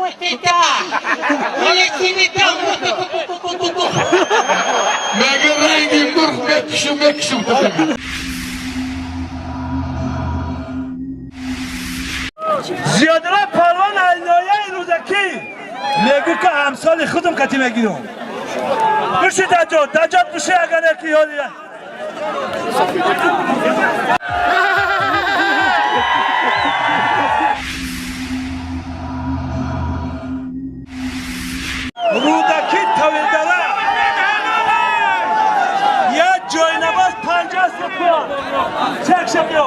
Вот это! Вот это! Мега ранги мурғ мекушум, мекушум. Зиёдара Палван айнояи Рӯдакӣ мегӯ, ки ҳамсоли худам кати мегирам. Биши, даҷот, даҷот, биши, агар яки ёли. Рӯдакӣ, Тавилдара, як ҷойнамоз 50 супиё чекша биё.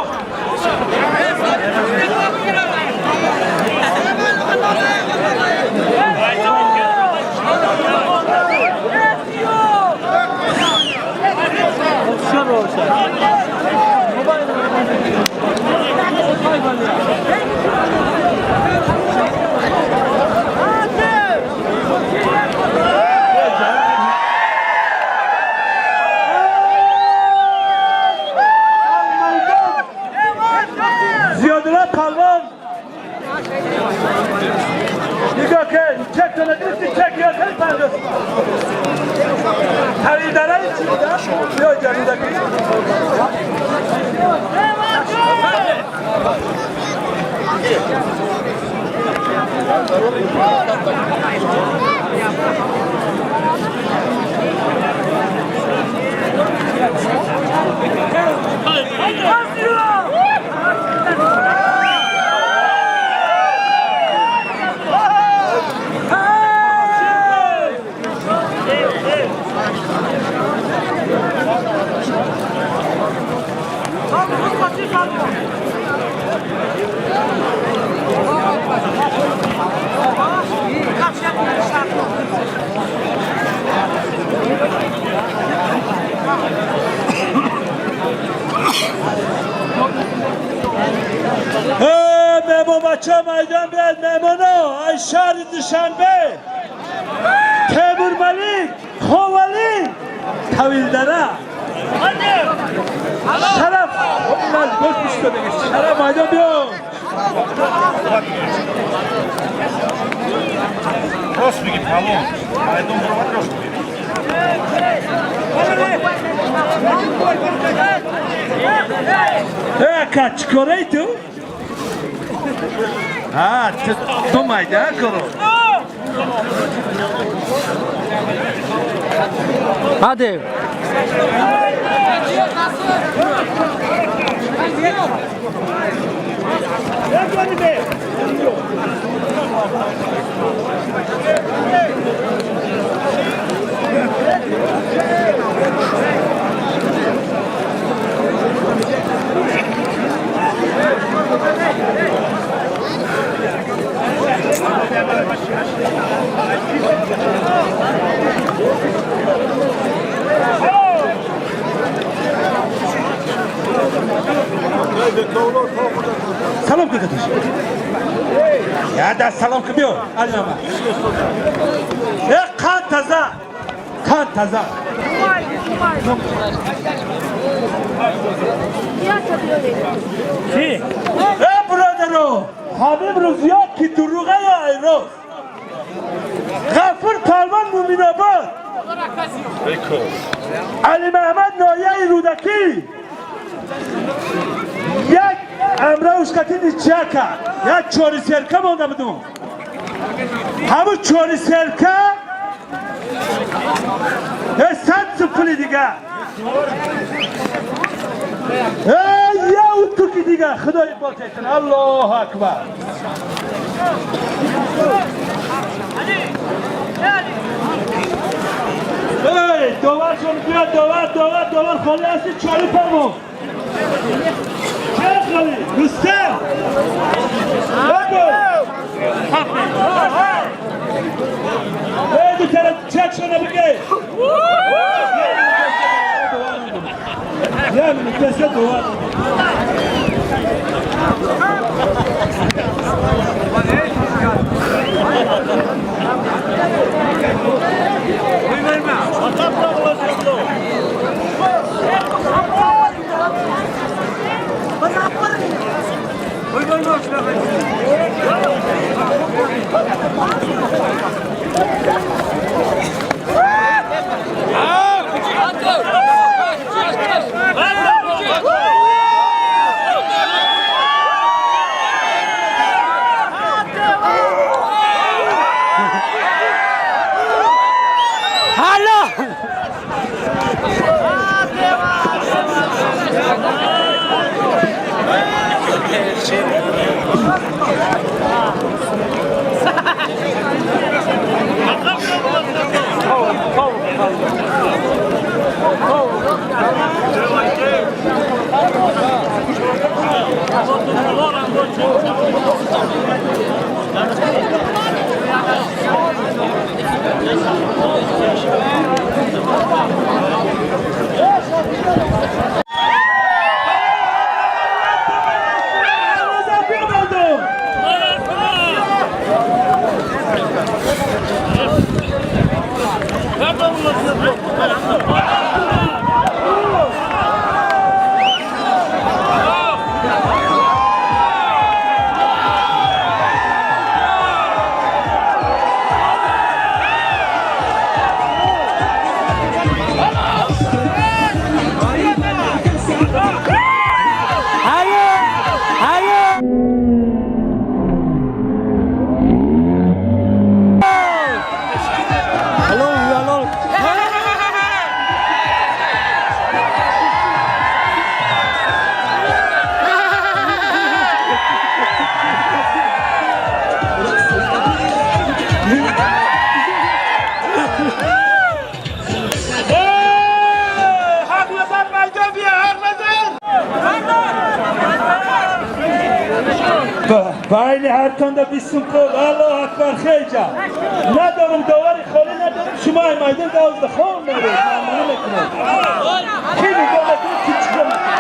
Зиёдулла Палвон, нигоҳ кун, чек тона гирифти, чек ё хеле 50. Тавилдараи чӣ буда? Биё инҷа, Рӯдакӣ. Меҳмон, бача, майдон биёд, меҳмоно ай шаҳри Душанбе. Темур Малик, Ховалӣ, Тавилдара. Шараф гош бишто деги, шараф, майдон биё. Рост меги, палон. Майдон буромад, рост меги. Э, ака, чӣ кораи ту? А, ту майда коро. Hadi. Салом кун, катиш. Я даст салом кун, биё. Алима. Э, қан таза. Қан таза. Чӣ? Э, бародаро, ҳамин рӯзиёт ки дуруға ё ай рост? Ғафур Палван, Муминобод. Али Маҳмад, ноҳияи Рӯдакӣ. Як амрауш кати ничья кард. Як чори серка монда будум. Ҳамун чори серка э 100 сум пули дига. Э, я утуки дига, худои ботетон. Аллоҳу акбар. Эй, доваршон биё, довар, довар, довар, холӣ ҳасти, чори памон. Чаро холӣ? Рустам! Бигӯ! Эй, ду тараф чек шона бигӣ. Я минут, довар. Байни ҳартонда 20 қол. Аллоҳ акбар хейҷа. Надорум довари холӣ надорум. Шумо ай майдон давзда хом меред. Мамнун мекунед. Ки нигоҳ мекунед ки чикор мекунед?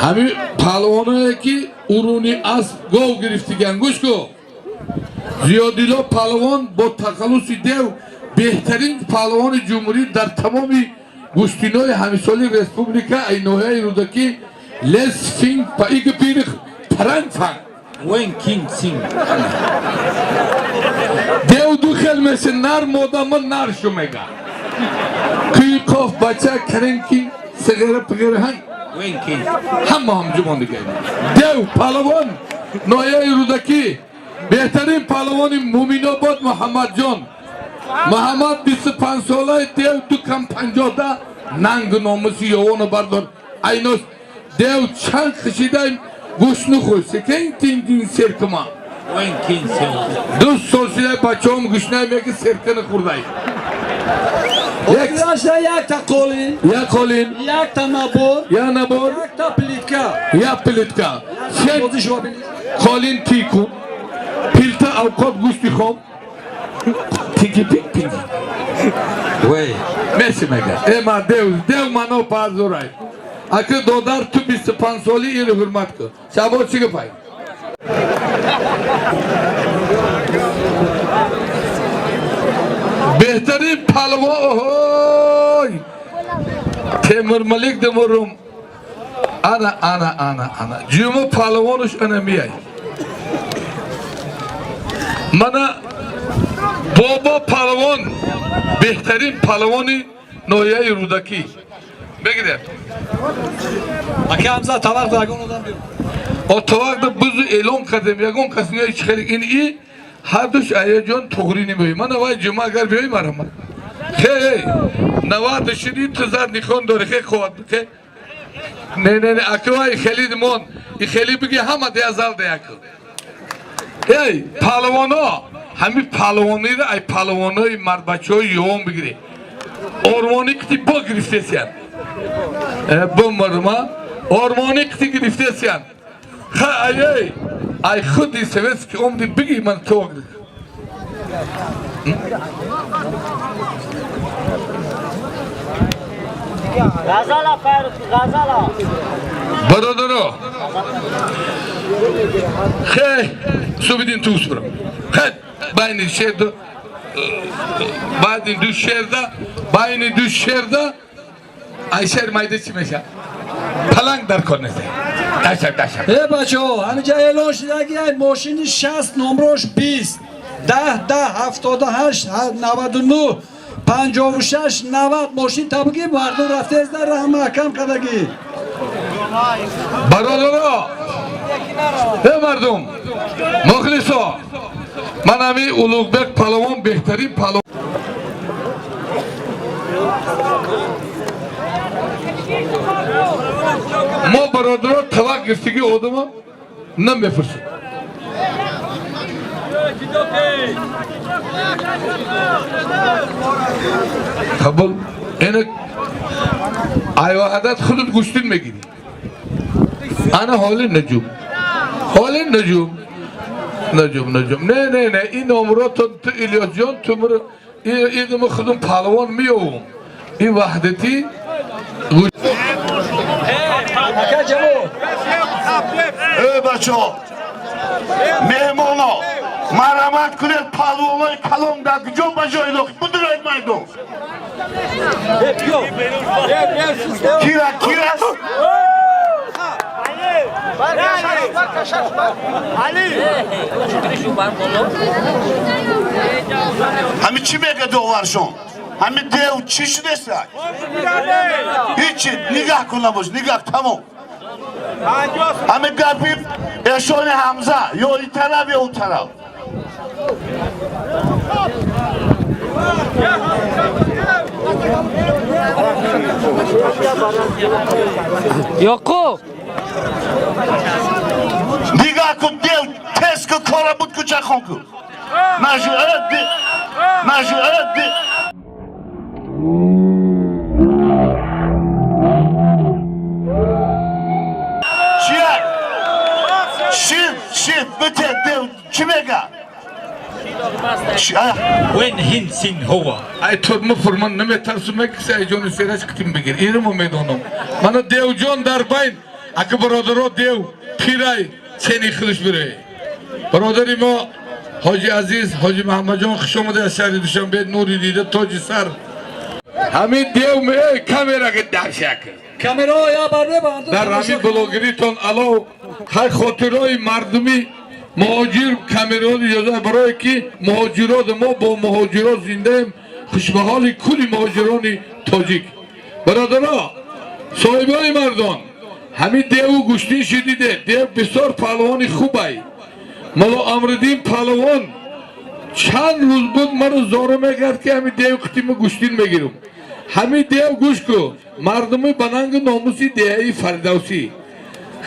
Ҳамин палвоное ки уруни асп гов гирифтиган гӯш ку. Зиёдилло палвон бо тахаллуси дев беҳтарин палвони ҷумҳурӣ дар тамоми гӯштинои ҳамисоли республика ай ноҳияи Рӯдакӣ лес финг паиг пирих таранг фанг. Вен кинг синг. Дев ду хел месе нар модама нар шу мега. Куи қоф бача карен ки сиғера пиғера ҳан. Вен кинг. Ҳама ҳамҷумон дига. Дев палвон ноҳияи Рӯдакӣ беҳтарин палвони Муминобод Муҳаммадҷон. Муҳаммад 25 солаи дев ду кам 50 нанг номуси ёвону бардор. Айнос дев чанд хишидай гӯшт нухӯр секен тин серкима. Вен кинг синг. Ду сол шидай бачаҳом гӯшнай меги серкини хӯрдай. Як Яшта якта қолин, як қолин, якта набор, я набор, якта плитка. Я плитка. Сен Бозӣ шумо бинед. Қолин ти кун. Пилта авқот гӯшти хом. Тинки пинг пинг. Вей. Меси мега. Э ма дев, дев мано пазурай. Аки додар ту 25 соли ири ҳурмат кун. Шабо чӣ гапай? Беҳтарин палвон оҳой. Темурмалик демурум. Ана ана ана ана. Ҷума палвонуш ана мияй. Мана бобо палвон беҳтарин палвони ноҳияи Рӯдакӣ. Бигирем. Ака Ҳамза тавақ ягон одам биё. О тавақда бузу эълон кардем, ягон кас ниёи чӣ хеле ин и ҳардуш аяҷон туғрӣ намеои. Мана вай ҷума агар биёи марҳамат. Хе, навад шиди ту зад нихон дори, хе қувват, хе. Не, не, не, аки вай хеле мон, и хеле биги ҳама дея зал дея ку. Эй, палвоно, ҳами палвониро ай палвонои мардбачаҳои ёвон бигирӣ. Ормони қити бо гирифтесиян. Бумарма, ормони қити гирифтесиян. Ха, ай, ай, ай худи советский омди биги ман то. Ғазала Файрух, ғазала. Бародаро. Хе, субидин туус бро. Хе, байни шеду. Баъди ду шерда, байни ду шерда ай шер майда чӣ мешавад? Паланг дар кор нест. Дашаб, дашаб. Э бачаҳо, ҳаминҷа эълон шудаги ай мошини 60 номрош 20 10 10 78 99 56 90 мошин табуги мардум рафтааст дар раҳ маҳкам кардагӣ. Бародаро, э мардум, мухлисо, ман ҳами Улуғбек палавон беҳтарин палавон. Мо бародаро тавақ гирифтагии одама намепурсем. Қабул ина айваҳадат худат гӯштин мегирӣ. Ана ҳоли наҷум. Ҳоли наҷум. Наҷум, наҷум. Не, не, не, ин номро ту Илёсҷон, ту муро идумо худум палавон меёвум. Ин ваҳдатӣ Ака ҷавод. Эй бачаҳо, меҳмоно, марҳамат кунед, палвонои калон дар куҷо ба ҷои лохи будуроед майдон. Кира, кираст? Ҳами чӣ мега доваршон? Ҳами дев чӣ шудеста? Ҳичи, нигаҳ кун набош, нигаҳ, тамом. Ҳами гапи эшони Ҳамза ё ин тараф ё он тараф. Ёқуб. Нигаҳ кун, дев тез ку кора буд ку чахон ку. Нажу, нажу, чия? Шид, шид, бите, дев, чӣ мега? Вен ҳин син ҳува. Ай турма фурман наметарсум, киси ай ҷони сераш китим бигир. Иримо медонам. Мана девҷон дар байн, ака бародаро дев пирай чени худаш бирей. Бародари мо ҳоҷи Азиз, ҳоҷи Муҳаммадҷон хуш омада аз шаҳри Душанбе, нури дида, тоҷи сар. Ҳамин дев меои камера ки дашак. Камераҳо я барме мардум. Дар ҳамин блогеритон алов хай хотирои мардуми муҳоҷир камераҳо иҷоза барое ки муҳоҷирот мо бо муҳоҷирот зиндаем, хушбаҳоли кулли муҳоҷирони тоҷик. Бародаро, соҳибони мардон, ҳамин деву гӯштин шидиде, дев бисёр паҳлавони хубай. Мулло Амриддин паҳлавон чанд рӯз буд маро зору мекард ки ҳамин дев қитима гӯштин мегирам. Ҳамин дев гӯш ку, мардуми ба нангу номуси деҳаи Фардавсӣ.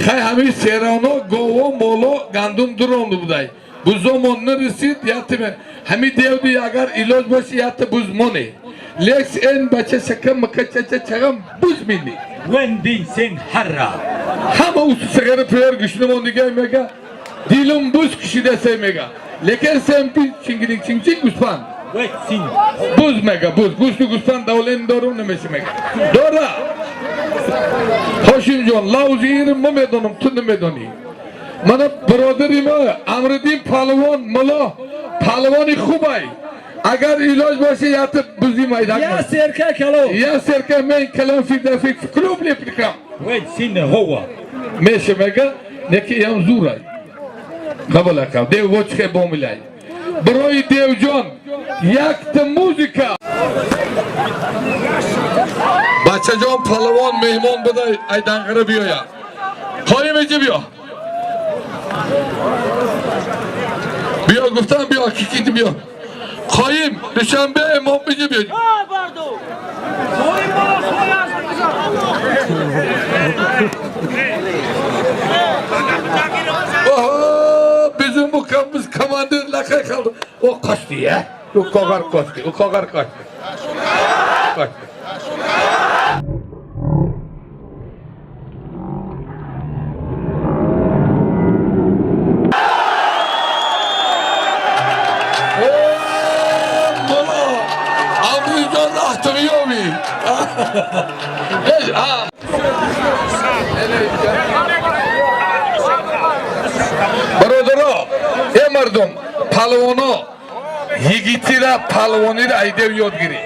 Хай ҳамин серано гово моло гандум дуронду будай. Бузомон нарасид, ятиме. Ҳамин девди агар илоҷ боши ята буз моне. Лекс эн бача шакам мака чача чагам буз мини. Вен бин син ҳарра. Ҳама усу сағара пиёр гӯшнамон дига мега. Дилум буз кишида се мега. Лекин сен би чингирик чингчинг гӯспанд. Вен син. Буз мега, буз. Гӯшту гӯспанд давлен дорум намеши мега. Дора. Ҳошимҷон, лавзи ирим ма медонам, ту намедонӣ. Мана бародари мо Амриддин паҳлавон, мулло паҳлавони хубай. Агар илоҷ боше ята бузи майдак. Я серка калон. Я серка мен калон фирдафи клуб леприкам. Вен син ҳува. Меше мега, неки ям зурай. Қабул акам. Дев вочхе бомилай. Барои девҷон якта музика. Бачаҷон паҳлавон меҳмон будай, ай данғара биёя. Қоим иҷа биё. Биё гуфтам биё, кикити биё. Қоим Душанбе мо иҷа биё. Oho, bizim bu biz komandir lakay kaldı. O kaçtı ya. O kadar kaçtı. O kadar kaçtı. Kaçtı. Бародаро, э мардум, палвоно, Йигитира, палвонира айдев ёд гирӣ.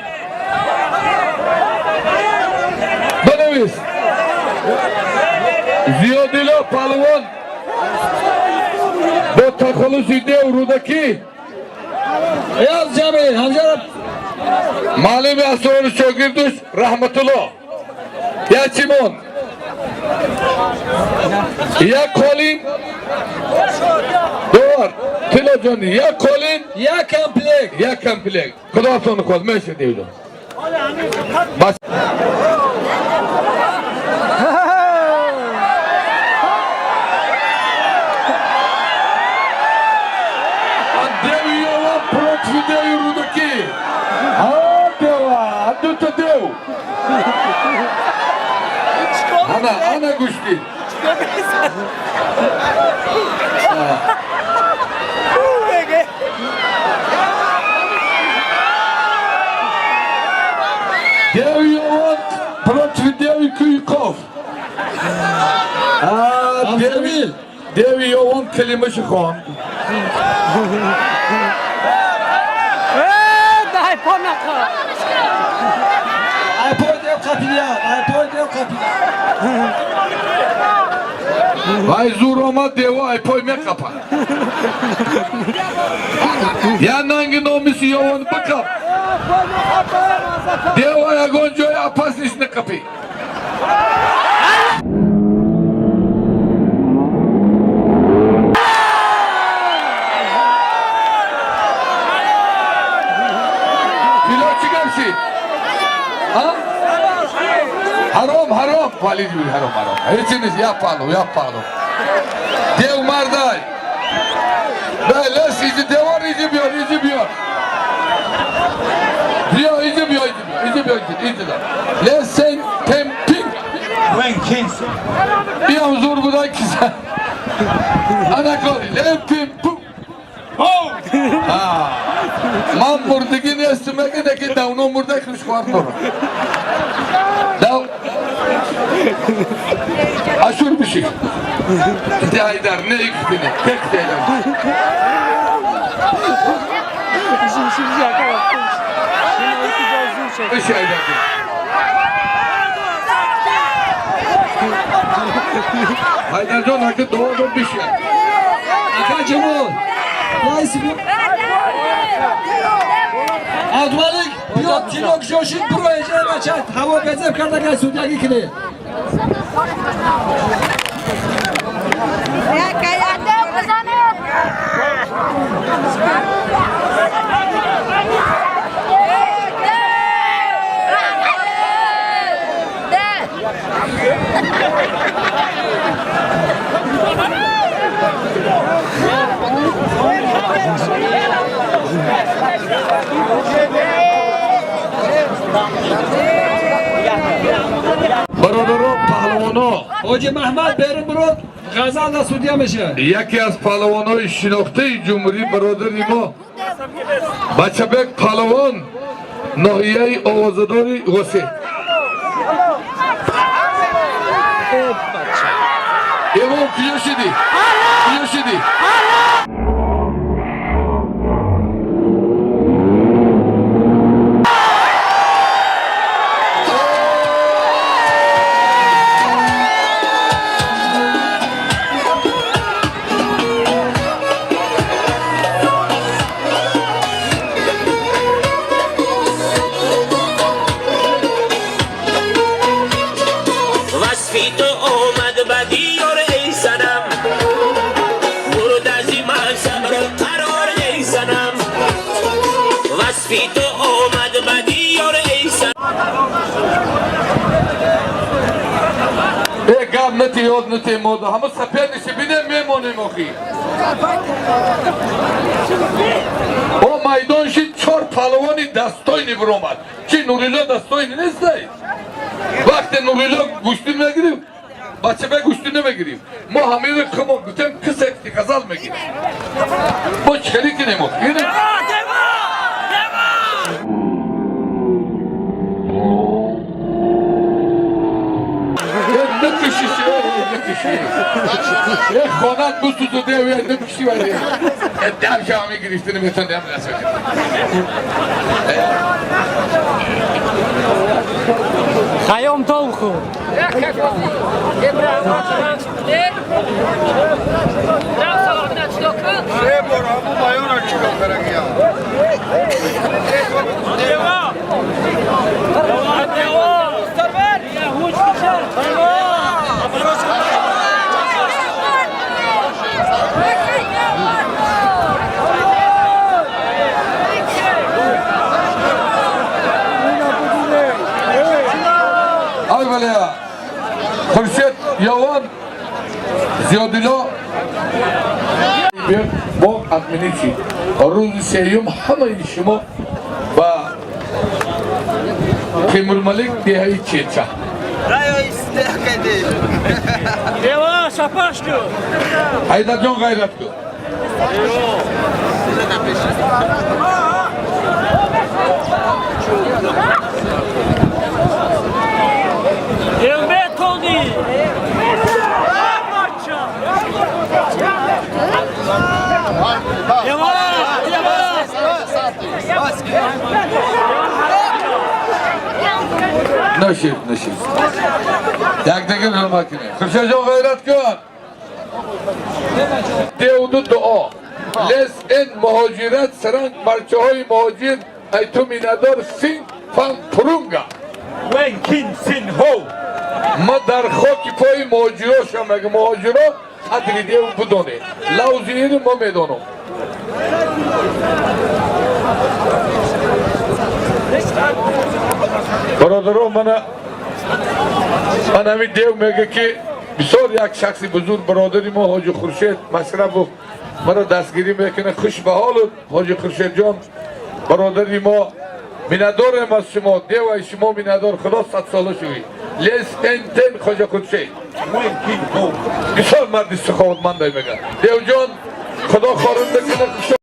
Бинавис. Зиёдило палвон бо тахаллуси дев Рӯдакӣ. Яз Ҷамил, ҳамҷара. Маълими асрори шогирдуш Раҳматулло. Як чимон, як қолин довар Тилоҷони, як қолин. Як комплект. Як комплект. Худоатон хоҳад меша девҷон. Бас. Деви Йован против деви Рӯдакӣ. Дева, дута дев. Ана, ана гӯштӣ. Деви Йован против деви Кӯйқоф. Ҳамҷамил. Деви Йован калимаши хон. Дай понақа. Айпой дев қапидия, айпой дев қапидия. Вай зур омад, дево айпой меқапад. Я нанги номиси Йован бикап. Дева ягон ҷои опасность накапӣ. Тило чӣ гап шид? Ҳаром, ҳаром, валид, ҳаром, ҳаром. Ҳечи нест, як паҳлу, як паҳлу. Дев мардай. Лес иҷи девор иҷи биёр, иҷи биёр. Биё, иҷи биё, иҷи биё, иҷи биё, иҷи, иҷи да. Лесен темпинг. Вен хин. Биям зур будай киса. Ана кори, лемпим пу. Ман мурдагӣ нестам, меги неки давно мурда хушхор дорам. Дав Ашур биши. Ти Айдар, не икстине, тек Айдар. Биши Айдар. Айдарҷон, ҳаки дуо дод биши. Ака Ҷамол. Лайси бу. Абдумалик, биё тило кушошид, буро эҷа бача, ҳаво безеб карда гай судягӣ кунед. Бародаро, паҳлавоно. Ҳоҷи Маҳмад берун бурод, ғазал да судья мешавад. Яке аз паҳлавонои шинохтаи ҷумҳурӣ, бародари мо Бачабек паҳлавон, ноҳияи овозадори Ғосе. Эвон, куҷо шидӣ? Куҷо шидӣ? وصفی تو اومد به دیار ای صنم، برد از من صبر و قرار ای صنم. وصفی تو اومد به دیار ای صنم. Э, гап нати, ёд нати мода. Ҳама соперниси бинем, мемонем охи. О майдон шид, чор паҳлавони дастойни биромад. Чи Нурилло дастойни нестай? Вақте Нурилло гӯштӣ мегирифт, бачабек гӯштӣ намегирифт. Мо ҳамиро химо гуфтем, кисе ки ғазал мегирем. Мо чӣ хеле кинем охи? Бинем? Накиши, накиши. نمیکشی یه خانت بسوز و دیو نمیکشی ولی دم که همه گرفته نمیتون دم نسا خیام تو خور خورشید یاوان زیادیلا با ادمینی چی روز سیوم همه شما با تیمور ملک دهایی چیچه حیدر جان غیرت کن نشید نشید یک دیگه حرمت کنه خورشید جان غیرت کن دیو دعا لس این مهاجرت سرنگ برچه های مهاجر ای تو میندار سین فن پرونگا وین کین سین هو ما در خاک پای مهاجرا شم اگه مهاجرا قدر دیو بدونه لوزی اینو ما میدانم برادران من همین دیو میگه که بسیار یک شخص بزرگ برادری ما حاجی خورشید مشرف مرا دستگیری میکنه خوش به حال حاجی خورشید جان برادری ما مندارم از شما دیو شما مندار خدا 100 ساله شوی لیس انتن حاجی خورشید بسیار مرد سخاوتمند میگه دیو جان خدا خارنده کنه خوش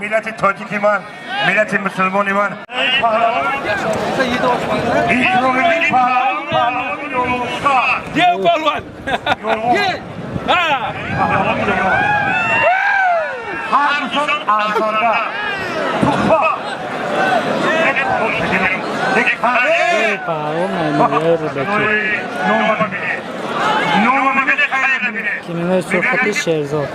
ملت تاجیکی من، ملت مسلمانی من. دیو پهلوان. Паҳлавон ноҳияи Рӯдакӣ. Киминои сурхати Шерзод.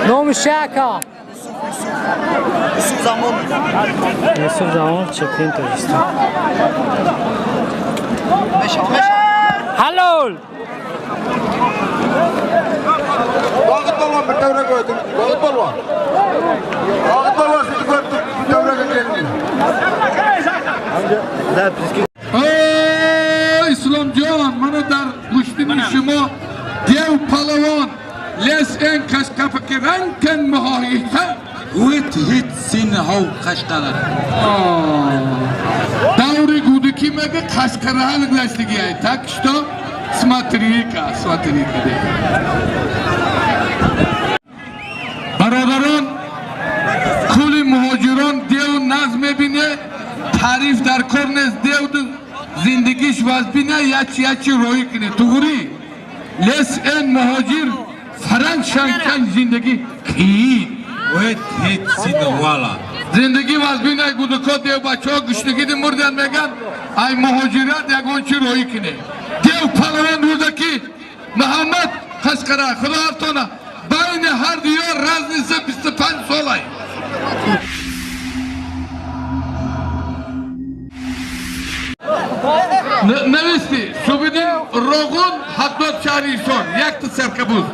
Номи шака. Юсуф Замонов, чемпион Тоҷикистон. Ҳалол! Vaqit polvon bir davra qo'ydim. Vaqit polvon. Vaqit polvon sizni ko'rib davraga keldi. Ey Islomjon, mana дар гӯштини шумо дев палавон лес эн кашкафаки ранкен муҳоҳита Wit hit sin hov qashqalar. Даври гудуки мега қашқараҳан глаштиги ай. Так что смотри-ка, смотри-ка. Бародарон, кули муҳоҷирон дев назм мебине, таъриф дар кор нест, дев зиндагиш вазбина ячи ячи роҳӣ кине. Туғри лес эн муҳоҷир фаранг шанкан зиндагӣ қиин. Wit hit sin wala. Зиндагӣ вазбина гудуко дев бачаҳо гушнагиди мурдиан меган, ай муҳоҷират ягон чи роҳӣ кине. Дев палавон рӯзаки Муҳаммад Қашқара, худо ҳафтона байни ҳар диёр разница 25 солай. Нависти, Субидин Роғун, Ҳаттод шаҳри Исор, якта саркабуз.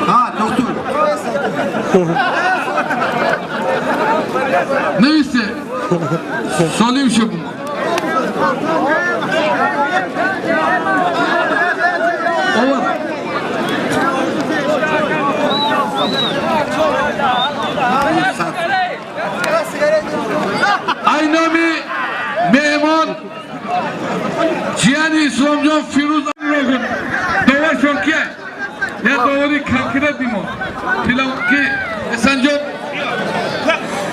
Ha, doktor. Нависти, солим шуб. Овар. Ай номи меҳмон ҷияни Исломҷон Фирӯз Рогун. Доваршон ки? Я довари конкрет бимон. Тилам ки Эсанҷон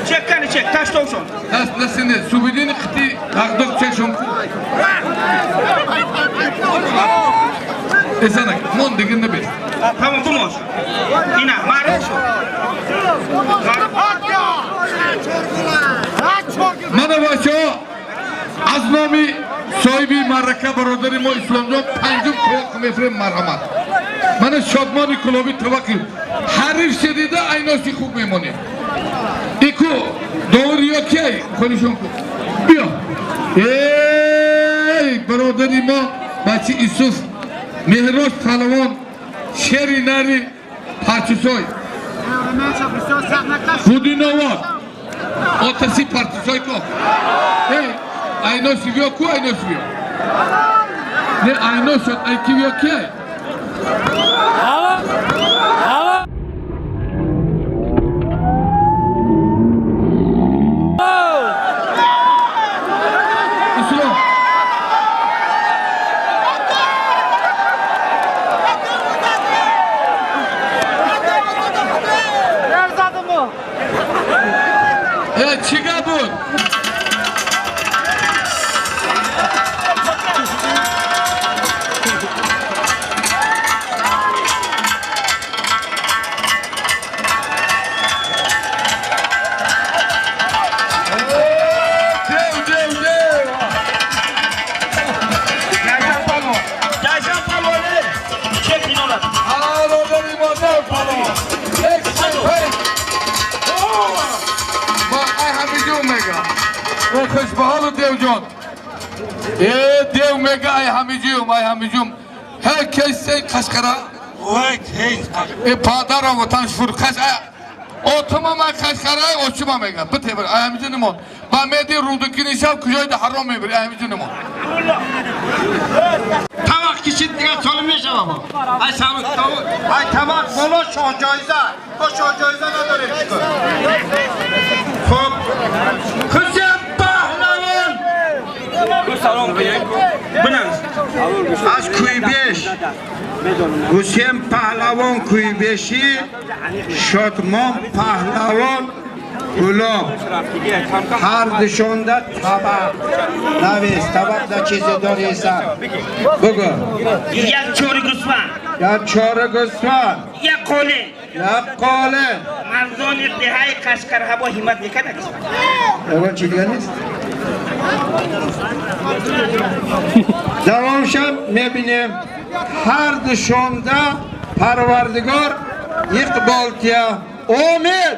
Чек кани чек, таштовшон. Даст насине, Субидин қити Бағдод чекшон. Эсанак, мон дигар набест. Тамом бумош. Ина, маруф. Мана бачаҳо, аз номи соҳиби маърака бародари мо Исломҷон панҷум таваққ мефирем, марҳамат. Мана шодмони кулоби таваққи ҳариф шедида айноси хуб мемонем. Ику довари ё киай? Холишон ку. Биё. Эй, бародари мо бачи Исуф Меҳрош палавон шери нари Парчусой. Будиновод. Отаси Парчусой ко. Эй, айноси биё ку, айноси биё. Не, айнос ай ки биё киай? Ҳалол! Ислом. Э, чӣ гап буд? Дев, дев, дев! Гайжан палвон. Гайжан палвон. Чек минолад. Бародари мо дев палвон. Экс-пейс. Ма ай ҳамиҷон мега. Э, хушбаҳолу девҷон. Э, дев мега ай ҳамиҷум, ай ҳамиҷум. Ҳар кес сен Қашқара. Wit hit Э, падара ватан шур қаш отума ман Қашқара очума мега. Битебир, ай ҳамиҷо нимон. Ба меди рудуки нишав куҷои ҳаром мебири, ай ҳамиҷо нимон. Табақ кишид дигар солим мешава мо. Ай савод, ай табақ боло шоҳ ҷоиза. Мо шоҳ ҷоиза надорем чикор. Хуб. Хусен паҳлавон Бинам. аз Куйбеш. Ҳусен паҳлавон Куйбешӣ, Шодмон паҳлавон Гулоб. Ҳар душонда табақ. Навис, табақ да чизе дори сар. Бугу. Як чори гӯсфанд. Як чори гӯсфанд. Як қолин. Як қолин. Мардони деҳаи Қашқарҳаво ҳиммат мекардак. Ягон чи дигар нест? Давом шаб мебинем. Ҳар душонда Парвардигор иқбол тия. Омин.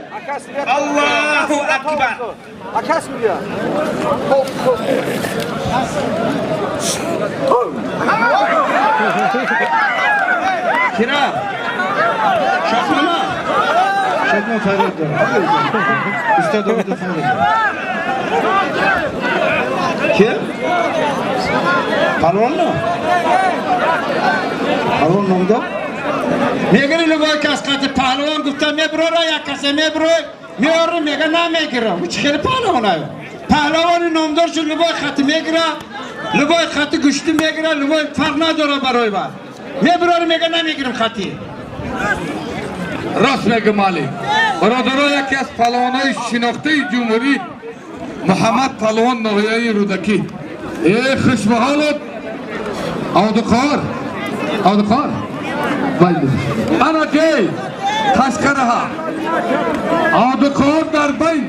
Аллоҳу акбар. Кира. Шахмана. Шахман фарёд дорад. Устод Омидов фарёд дорад. Ки? Палвон на? Палвон номдор? Мегири любой кас қати паҳлавон гуфта мебурора, як касе мебурой, меорӣ, мега намегирам. Чӣ хеле паҳлавонаю? Паҳлавони номдор шуд, любой хати мегира, любой хати гӯштӣ мегира, любой фарқ надора барои вай. Мебурорӣ, мега намегирам хати. Рост мегӯм, Али. Бародаро, яке аз паҳлавонои шинохтаи ҷумҳурӣ Муҳаммад паҳлавон ноҳияи Рӯдакӣ. Э, хушбаҳолот Абдуқоҳор. Абдуқоҳор. Ана ҷей Қашқараҳа. Абдуқоҳор дар байн.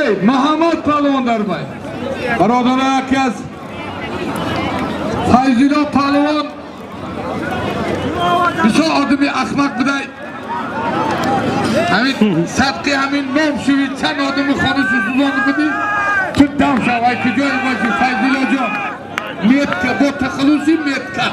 Эй, Муҳаммад паҳлавон дар байн. Бародаро, яке аз Файзулло паҳлавон бисёр одами ахмақ будай. Ҳамин садқи ҳамин ном шуви чанд одами хона сусузонда будӣ? Ту дам шав, ай куҷое бошӣ, Файзулло ҷон. Метка, бо тахаллуси Метка.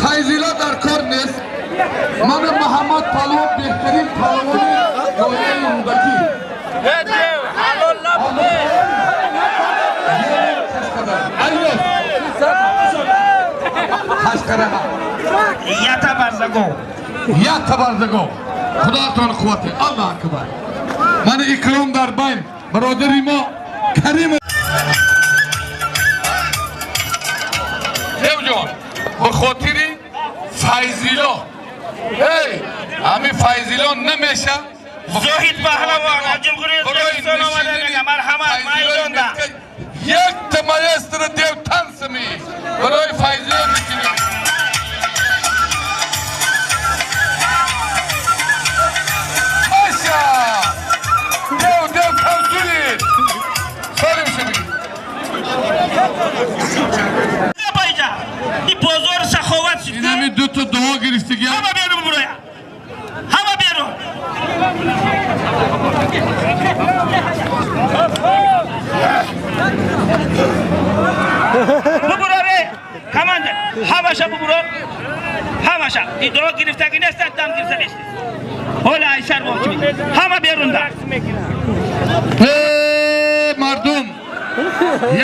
Файзулло дар кор нест. Ман Муҳаммад паҳлавон беҳтарин паҳлавони ноҳияи Рӯдакӣ. Қашқараҳа. Ята барзаго. Ята барзаго. Худоатон қуввате. Аллоҳ акбар. Ман Икром дар байн. Бародари мо Карим. Ҷон, ба хотири Файзулло. Эй, ҳамин Файзулло намеша. Зоҳид паҳлавон аз Ҷумҳурии Ӯзбекистон омада мега. Марҳамат, майдонда. Як та маэстро дев тансами. Барои Файзулло мекунем. Аша! Дев, дев тансури. Солим шуди. И бозор саховат шуд. Инами ду та дуо гирифтиги. Ҳама берун буроя. Ҳама берун. Бубуроре. Команда. Ҳамаша бубуро. Ҳамаша. И дуо гирифтаги нестанд, дам гирифта нест. Ҳола айсар бо. Ҳама берунда. Э, мардум.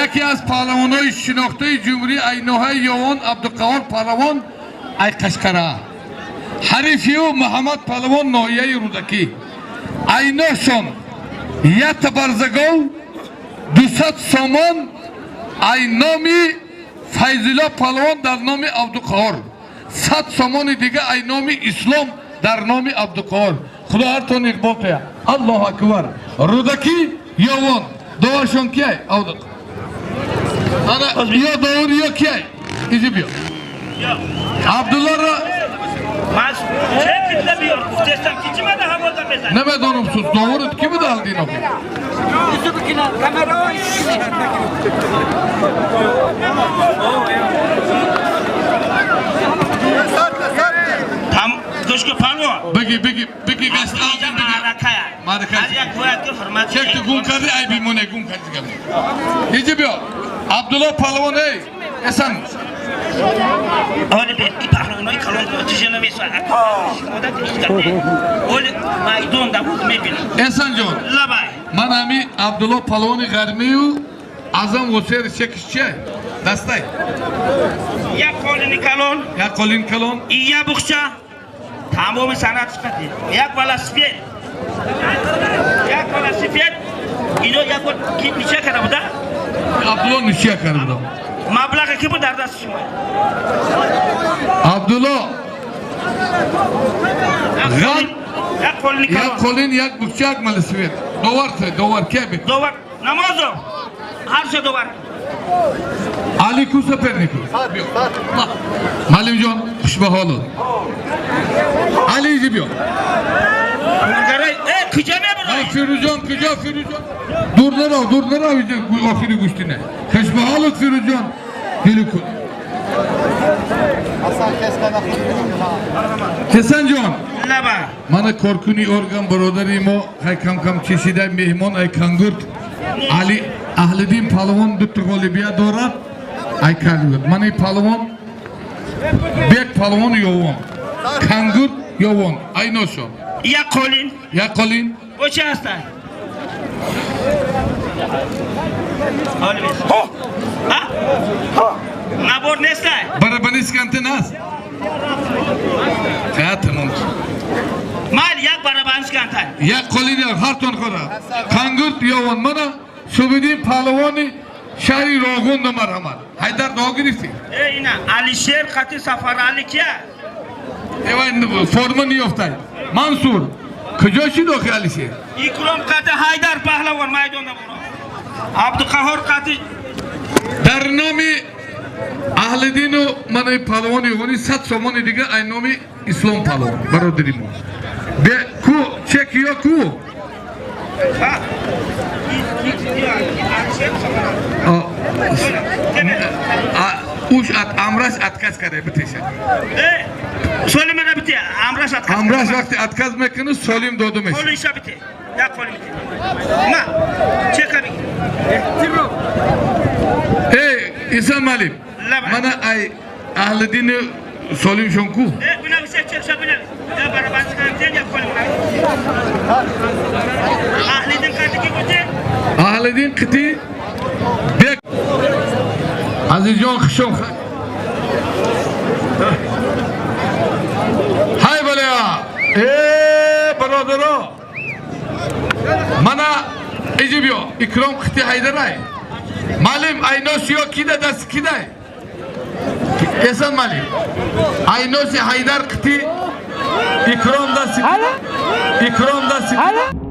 Яке аз паҳлавонои шинохтаи ҷумҳурӣ ай ноҳияи Ёвон Абдуқаҳор паҳлавон ай Қашқара. Ҳарифи ӯ Муҳаммад паҳлавон ноҳияи Рӯдакӣ. Айношон ята барзагов 200 сомон ай номи Файзулло паҳлавон дар номи Абдуқаҳор. 100 сомони дига ай номи Ислом дар номи Абдуқаҳор. Худо ҳартон иқбол кунад. Аллоҳу акбар. Рӯдакӣ Ёвон. Доваршон кияй? Абдуқ. Ана ё довар ё кияй? Изи биё. Абдуллоро Ман чек китла биёр. Гуфтестам ки чӣ мада ҳавода мезанӣ? Намедонам сус доварат ки буда алдино. Там гӯш кун паҳлавон. Биги биги биги гашт Инҷа алдин биги. маъракая. Маърака. Ҳар як бояд ки ҳурмат Чек ту гум карди ай бимоне гум карди гап. Изи биё. Абдулло паҳлавон эй. Эсан. Оли бе и паҳлавонои калон тиже намесояд. Одат иш карде. Оли майдон да буд мебинам. Эсан ҷон. Лабай. Ман ҳами Абдулло паҳлавони ғармию Азам Ғусер чекиш чия? Дастай. Як қолини калон, Як қолин калон. и як буқча. Тамоми санъат сифати. Як велосипед. Як велосипед. Ино як бор ки нича карда буда? Абдулло ничия карда буда. Маблағе ки буд дар дасти шумо? Абдулло Ғар як қолин, як букча, як малисвет. Довар довар ке бе? Довар намозо. Ҳар се довар. Али ку сопернику? Малимҷон, хуш ба ҳолот. Али изи биё. Куҷо мебурӣ? Фирӯзҷон куҷо? Фирӯзҷон дур нарав, дур нарав, охири гӯштине. Хуш ба ҳолот, Фирӯзҷон. Гелӣ кун. Ҳесанҷон, мана коркуни орган бародари мо ҳай кам-кам чешида меҳмон ай Кангурт Али Аҳлиддин палвон дута ғолибият дорад ай Кангурт. Мана палвон Бек палвон Ёвон. Кангурт Ёвон ай ношо. Як қолин. Як қолин. Бо чи ҳаста? Набор нестай? Барабанист кантен аст. Хая тамом. Майли, як барабанист кантен. Як қолин як ҳартон хӯрад. Кангурт Ёвон мана Субидин палвони шаҳри Роғун марҳамат. Ҳайдар дуо гирифтӣ? Э, ина Алишер қати Сафарали кия? Эвай форма ниёфтай. Мансур, куҷо шид охи Алишер? Икром қати Ҳайдар паҳлавон майдонда буро. Абдуқаҳор қати дар номи Аҳлиддину манаи палвони Ёвони 100 сомони дига ай номи Ислом палвон бародари мо. Бе ку чек ё ку? Уш амраш отказ карда битеша. Солим бите, амраш отказ. Амраш вақти отказ мекунад, солим дода мешавад. Қолиша бите. Як қоли бите. Ма, чека бигир. Эй, Исан Малим. Мана ай Аҳлиддини солимшон ку? Э, бинависе чекша бинавис. Я барабан скан, як қоли бинавис. Аҳлиддин қати ки гуфти? Аҳлиддин қити Бек. Азизҷон, хушом. Ҳай балеа. Э, бародаро. Мана иҷи биё. Икром қити Ҳайдарай. Малим айноси ё кида даст кидай? Эсан Малим. Айноси Ҳайдар қити Икром даст кида? Икром даст кида?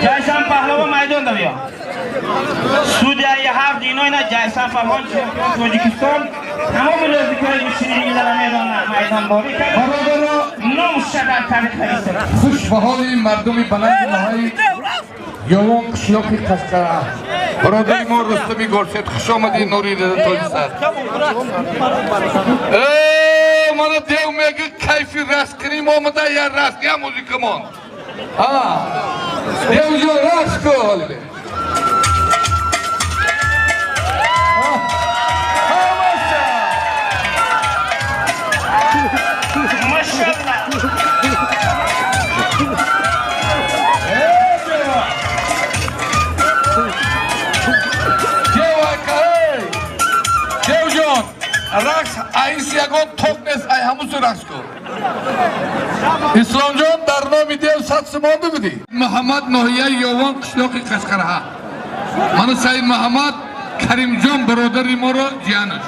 Ҷайсан паҳлавон майдонда биё. Судяи ҳафт ино ина Ҷайсан паҳлавон чемпион Тоҷикистон тамоми нозикиҳои мусиқиро медонад майдонборӣ кард. Бародаро, ном шадар тарих нависта. Хуш ба ҳоли мардуми баланди ноҳияи Ёвон қишлоқи Қашқара. Бародари мо Рустами Горшед, хуш омадӣ нури Тоҷикистон. Э, мана дев меги кайфи рақс кунем омада я рақс я музикамон. Девҷон рақс кун ҳолибе. Девҷон, рақс аис ягон тоқ нест, ай ҳамусу рақс кун. Исломҷон дар номи дев 100 сомон будӣ. Муҳаммад ноҳияи Ёвон қишлоқи Қашқараҳа. Мана Саид Муҳаммад Каримҷон бародари моро ҷиянаш.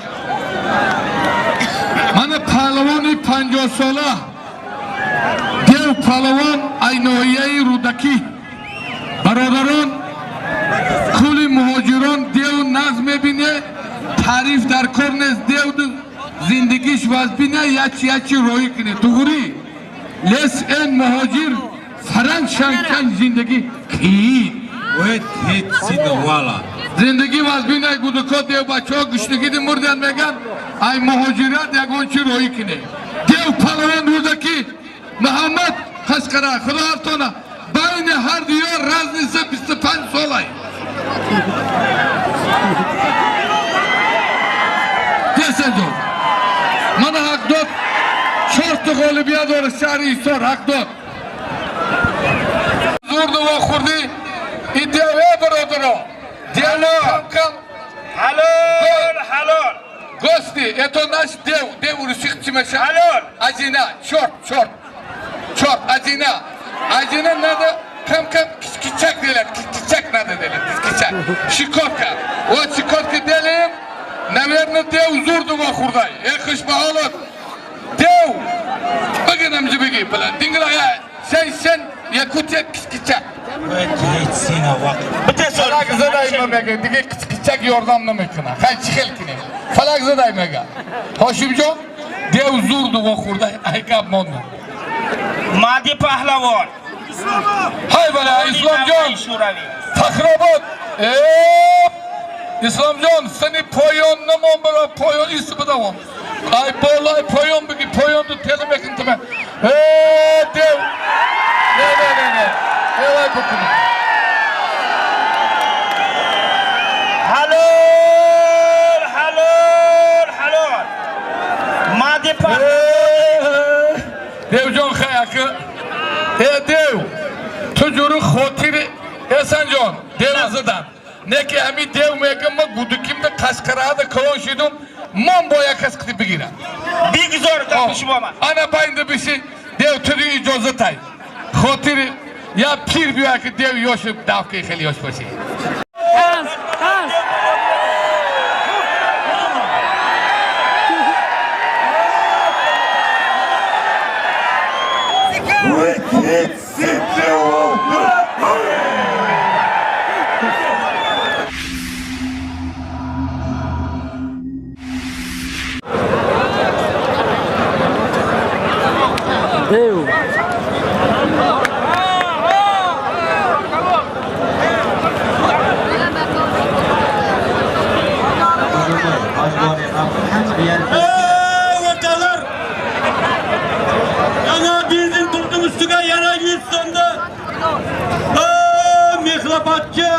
Мана паҳлавони 50 сола дев паҳлавон ай ноҳияи Рӯдакӣ. Бародарон, кули муҳоҷирон дев нағз мебине, таъриф дар кор нест, дев зиндагиш вазбине, ячи ячи роҳӣ куне. Туғрӣ лес эн муҳоҷир фаранг шанкан зиндагӣ қиин. Зиндагӣ вазбине гудуко дев бачаҳо гушнагиди мурданд меган, ай муҳоҷират ягон чи роҳӣ куне. Дев палавон Рӯдакӣ Муҳаммад Қашқара, худо ҳартона байни ҳар диёр разница 25 солай. Десанҷон, мана ҳақ дод чорта ғолибият дорад шаҳри Ҳисор ҳақ дод. Зурду вохӯрдӣ и дев э бародаро. Дев кам ҳалол ҳалол. Гости, это наш дев, дев урусих чимеша. Азина, чорт, чорт. Чорт, азина. Азина надо кам-кам кичак делать, кичак надо делать, кичак. Шикотка. Вот шикотка делаем, наверное, дев зурдума хурдай. Эх, хушбаолот. Дев! Беги нам же беги, бля. Дингла, сен, сен, Якутия кичак. Фалак задай мега, диге кичак ёрдам намекуна. Хай чихел кинем. Фалак задай мега. Ҳошимҷон, дев зурдума хурдай, ай гап монда. Мади паҳлавон. Ҳай бала, Исломҷон. Фахробод. Исломҷон, сани поён намон бара, поён ист бидавон. Ай болай поён биги, поён ду тела мекун тима. Дев. Не, не, не, не. Элай букун. Ҳалол, ҳалол, ҳалол. Мади паҳлавон. Девҷон хай ака. Дев, ту ҷуру хотири Эсанҷон, дев задан. Не ки ҳами дев мегам ма гудукимда қашқарада калон шидум, ман бо як кас қити бигирам. Бигзор гапи шумо ма. Ана байнда биши, дев тури иҷозатай. Хотири я пир биё ки дев ёши давки хеле ёш боши. Таз, таз. Deu. O'rtalar! Yana benzin turdim ustiga yana 100 so'mda. Mehrobodga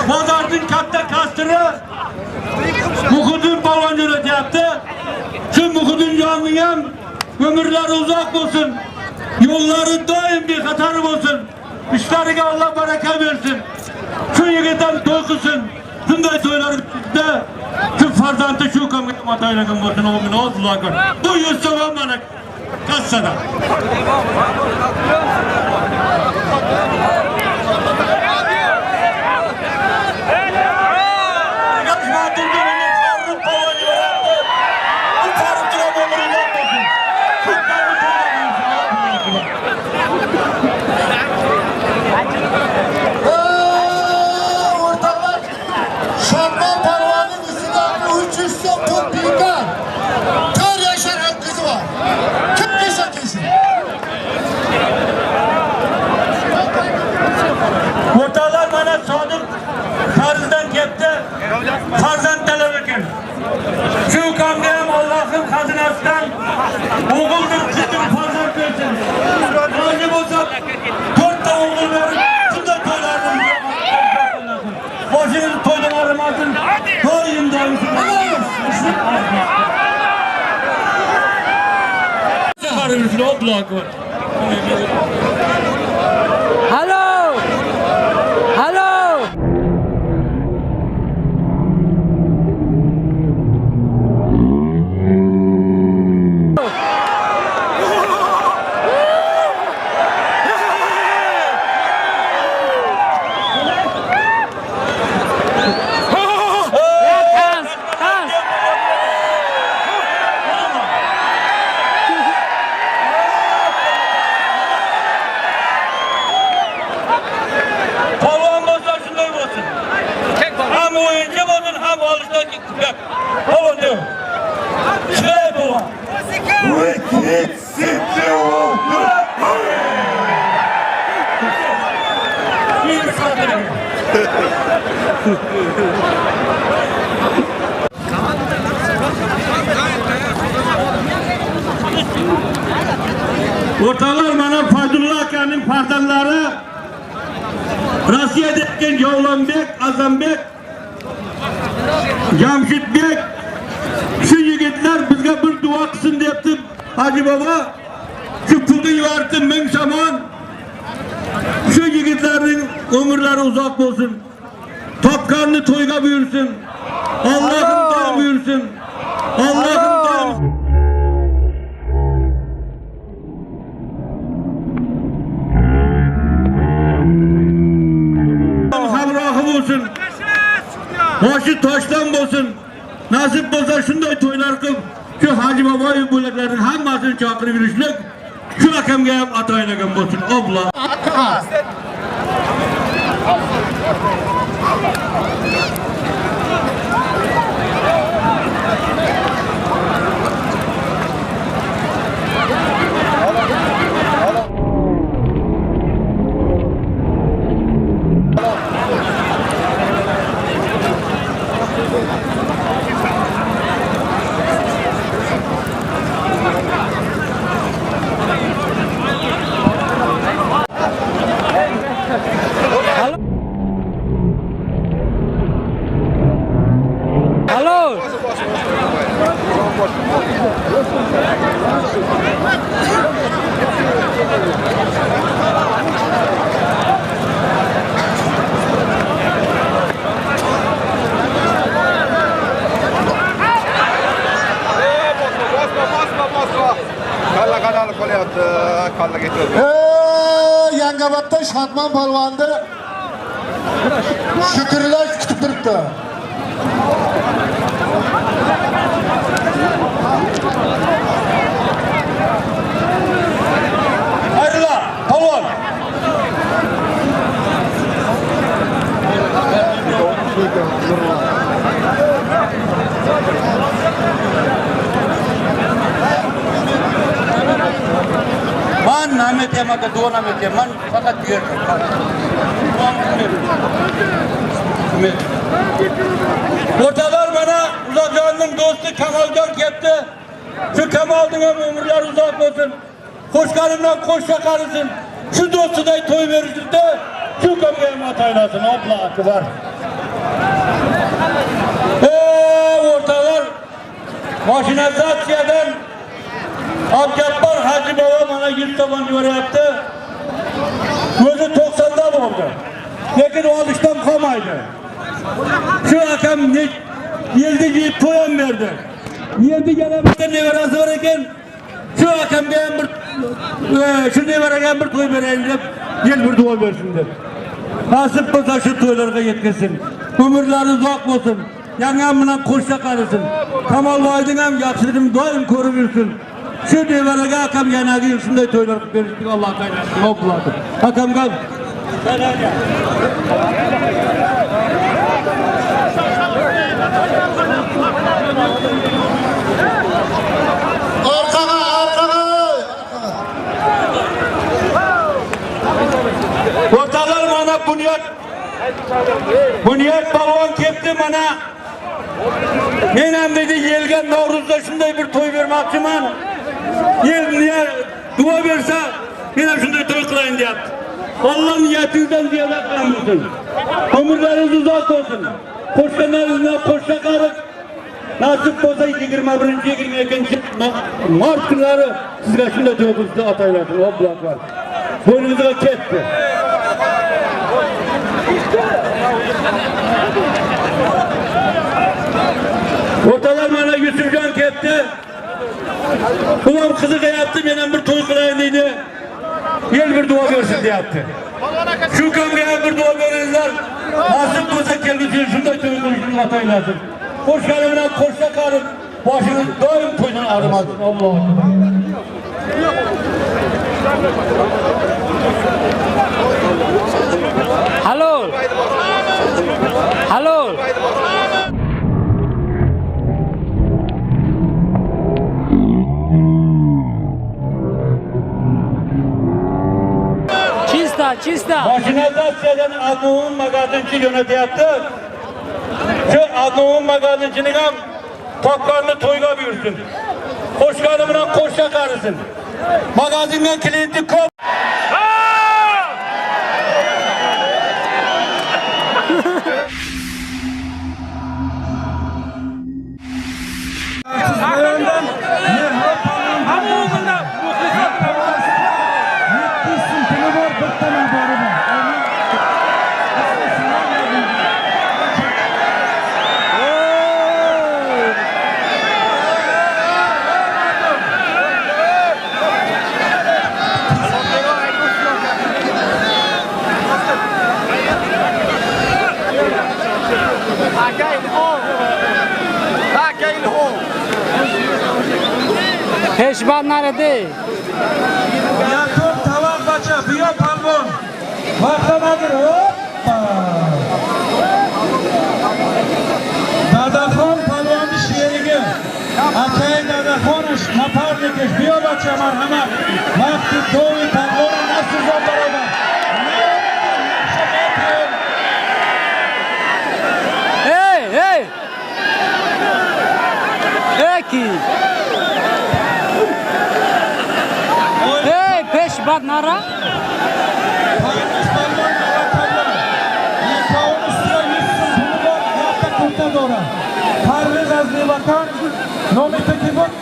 bozorning katta kastiri Muhiddin polvon jo'natyapti. Shu Muhiddinjonning ham umrlari uzoq bo'lsin. Yo'llari doim bexatar bo'lsin. Ishlariga Alloh baraka bersin. Shu yigit ham to'y qilsin. Shunday to'ylarda shu farzandi shu ukamga ataylagan bo'lsin. Amin. Allohu akbar. Bu 100 so'm ham mana kassada. O'rtoqlar, Sharmon polvonning ustidagi 300 so'm pul bekor. 4 yashar qizi bor. Kim kelsa kelsin. O'rtoqlar, mana Sodiq farzand kelibdi. Farzand talab ekan. Shu ukamga ham Allohning xazinasidan o'g'ildir, qizdir farzand bersin. Rozi bo'lsa, 4 ta o'g'il berib, shunday to'ylarni boshingiz to'ydan ayirmasin. Doim doim shunday. Hello! Hello! Taz, taz. Polvon bo'lsa shunday bo'lsin. Ham o'yinchi bo'lsin, ham olishdan polvon deb. Shunday polvon. O'rtoqlar, mana Fayzulla akaning farzandlari Rossiyadagi Javlonbek, Azambek, Jamshidbek, shu yigitlar bizga bir duo qilsin debdi Hoji bobo. Shu pulni yubordi 1000 somon. Shu yigitlarning umrlari uzoq bo'lsin. Topganni to'yga buyursin. Allohim doim buyursin. Allohim doim hamrohi bo'lsin. Boshi toshdan bo'lsin. Nasib bo'lsa shunday to'ylar qilib, shu Hoji Boboyev bo'laklarning hammasini chaqirib yurishlik shu akamga ham atoylagan bo'lsin. Obla. Yangiobodda Shodmon polvonni shukrlash kutib turibdi. Ayrila, polvon. Man nametiyam aka, duo nametiyam. Man faqat bu yerda. O'rtalar mana Uzoqjonning do'sti Kamoljon keldi. Shu Kamolning ham umrlari uzoq bo'lsin. Qo'shgani bilan qo'shsa qarisin. Shu do'stiday to'y berishlikda shu ukamga ham ataylasin. Allohu akbar. O'rtalar mashinazatsiyadan Abdujabbor Hoji bobo mana 100 tomon yuboryapti. O'zi 90 da bo'ldi. Lekin olishdan qolmaydi. Shu akam yildi yeyib to'y ham berdi. Yerda yana bitta nevarasi bor ekan. Shu akamga ham bir shu nevaraga ham bir to'y berayin deb, yil bir duo bersin deb. Nasib bo'lsa shu to'ylarga yetkazsin. Umrlari uzoq bo'lsin. Yangam bilan qo'shsa qarisin. Kamolboyning ham yaxshiligini doim ko'rib yursin. Shu nevaraga akam yanagi yil shunday to'ylar qilib berishni Alloh tayinlasin. Akamga Orqaga, orqaga. O'rtoqlar mana Bunyod polvon keldi mana. Men ham dedi yelgan Navro'zda shunday bir to'y bermoqchiman. Yel duo bersa men ham shunday to'y qilayin deyapti. Alloh niyatingizdan ziyoda qilsin. Umrlaringiz uzoq bo'lsin. Qo'shganlaringizdan qo'shsa qarib, nasib bo'lsa 21-22 mart kunlari sizga shunday to'y qilishni ataylasin. Allohu akbar. Bo'yningizga ketdi. O'rtalar mana Yusufjon ketdi. Ular qiziqayapti, men ham bir to'y qilayin deydi. Yel bir duo bersin deyapti. Shu ukamga ham bir duo beringlar. Nasib bo'lsa kelgusi yil shunday to'y qilishni ataylasin. Qo'shgani bilan qo'shsa qarib, boshingiz doim to'ydan arimasin. Allohu akbar. Halol. Halol. Чисто, чисто. Mashinazatsiyadan Adnun magazinchi jo'natyapti. Shu Adnun magazinchining ham topganini to'yga buyursin. Qo'shgani bilan qo'shsa qarisin. Magazinga klienti ko'p. Пешбанд нараде. Якум тавақ бача, биё палвон. Вақта нагир. Оппа. Дадахон палвони шериги. Акаи Дадахонаш напарникаш. Биё бача, марҳамат. Вақти дови палвона насӯзон, бародар. Эй, эй! Эки! Эй, пеш бад нара? Парвиз аз Левакан, номи ту ки буд?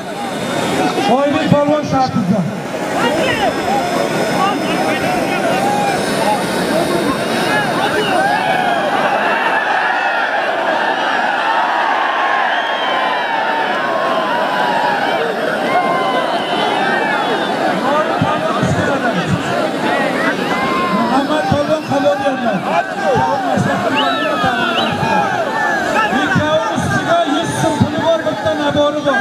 Ойбек палвон шартиза. Муҳаммад палвон қалон ёрмад. Ikkovini ustiga 100 so'm puli bor, bitta nabori bor.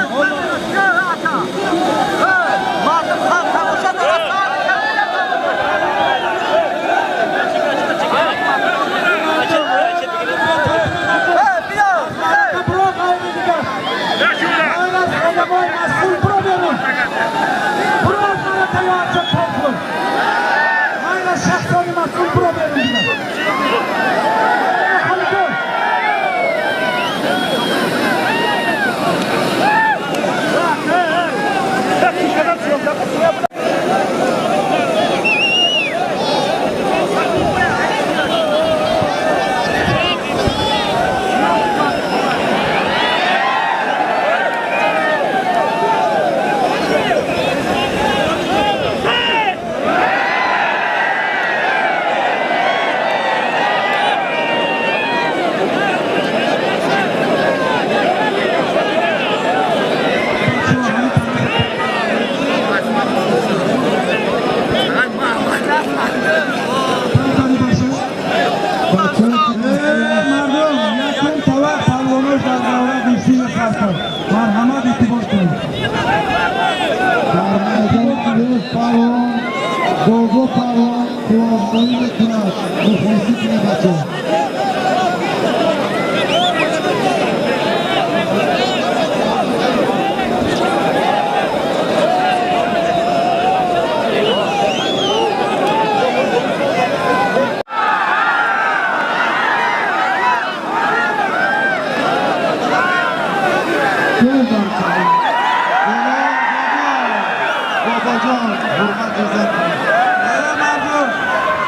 Мардум, якум тавақ палвонош дар давра гӯштини хастанд. Марҳамат, эътибор кунед. Дар майдони Дев палвон, Бобо палвон қувватмоӣ мекунад. Мухлисӣ кунед, бачаҳо. Бобоҷон, ҳурмат иззат кунед. Мардум,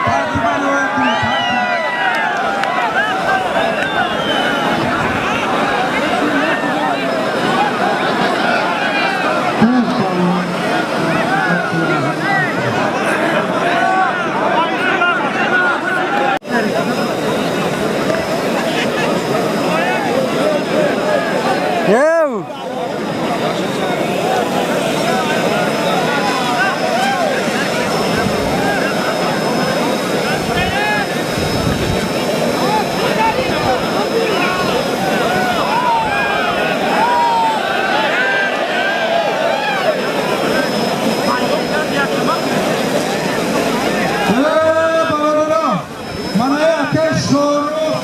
тартиба риоя кунед. Дев палвон. Ев! Бародарон, манаи акаи Шоҳрух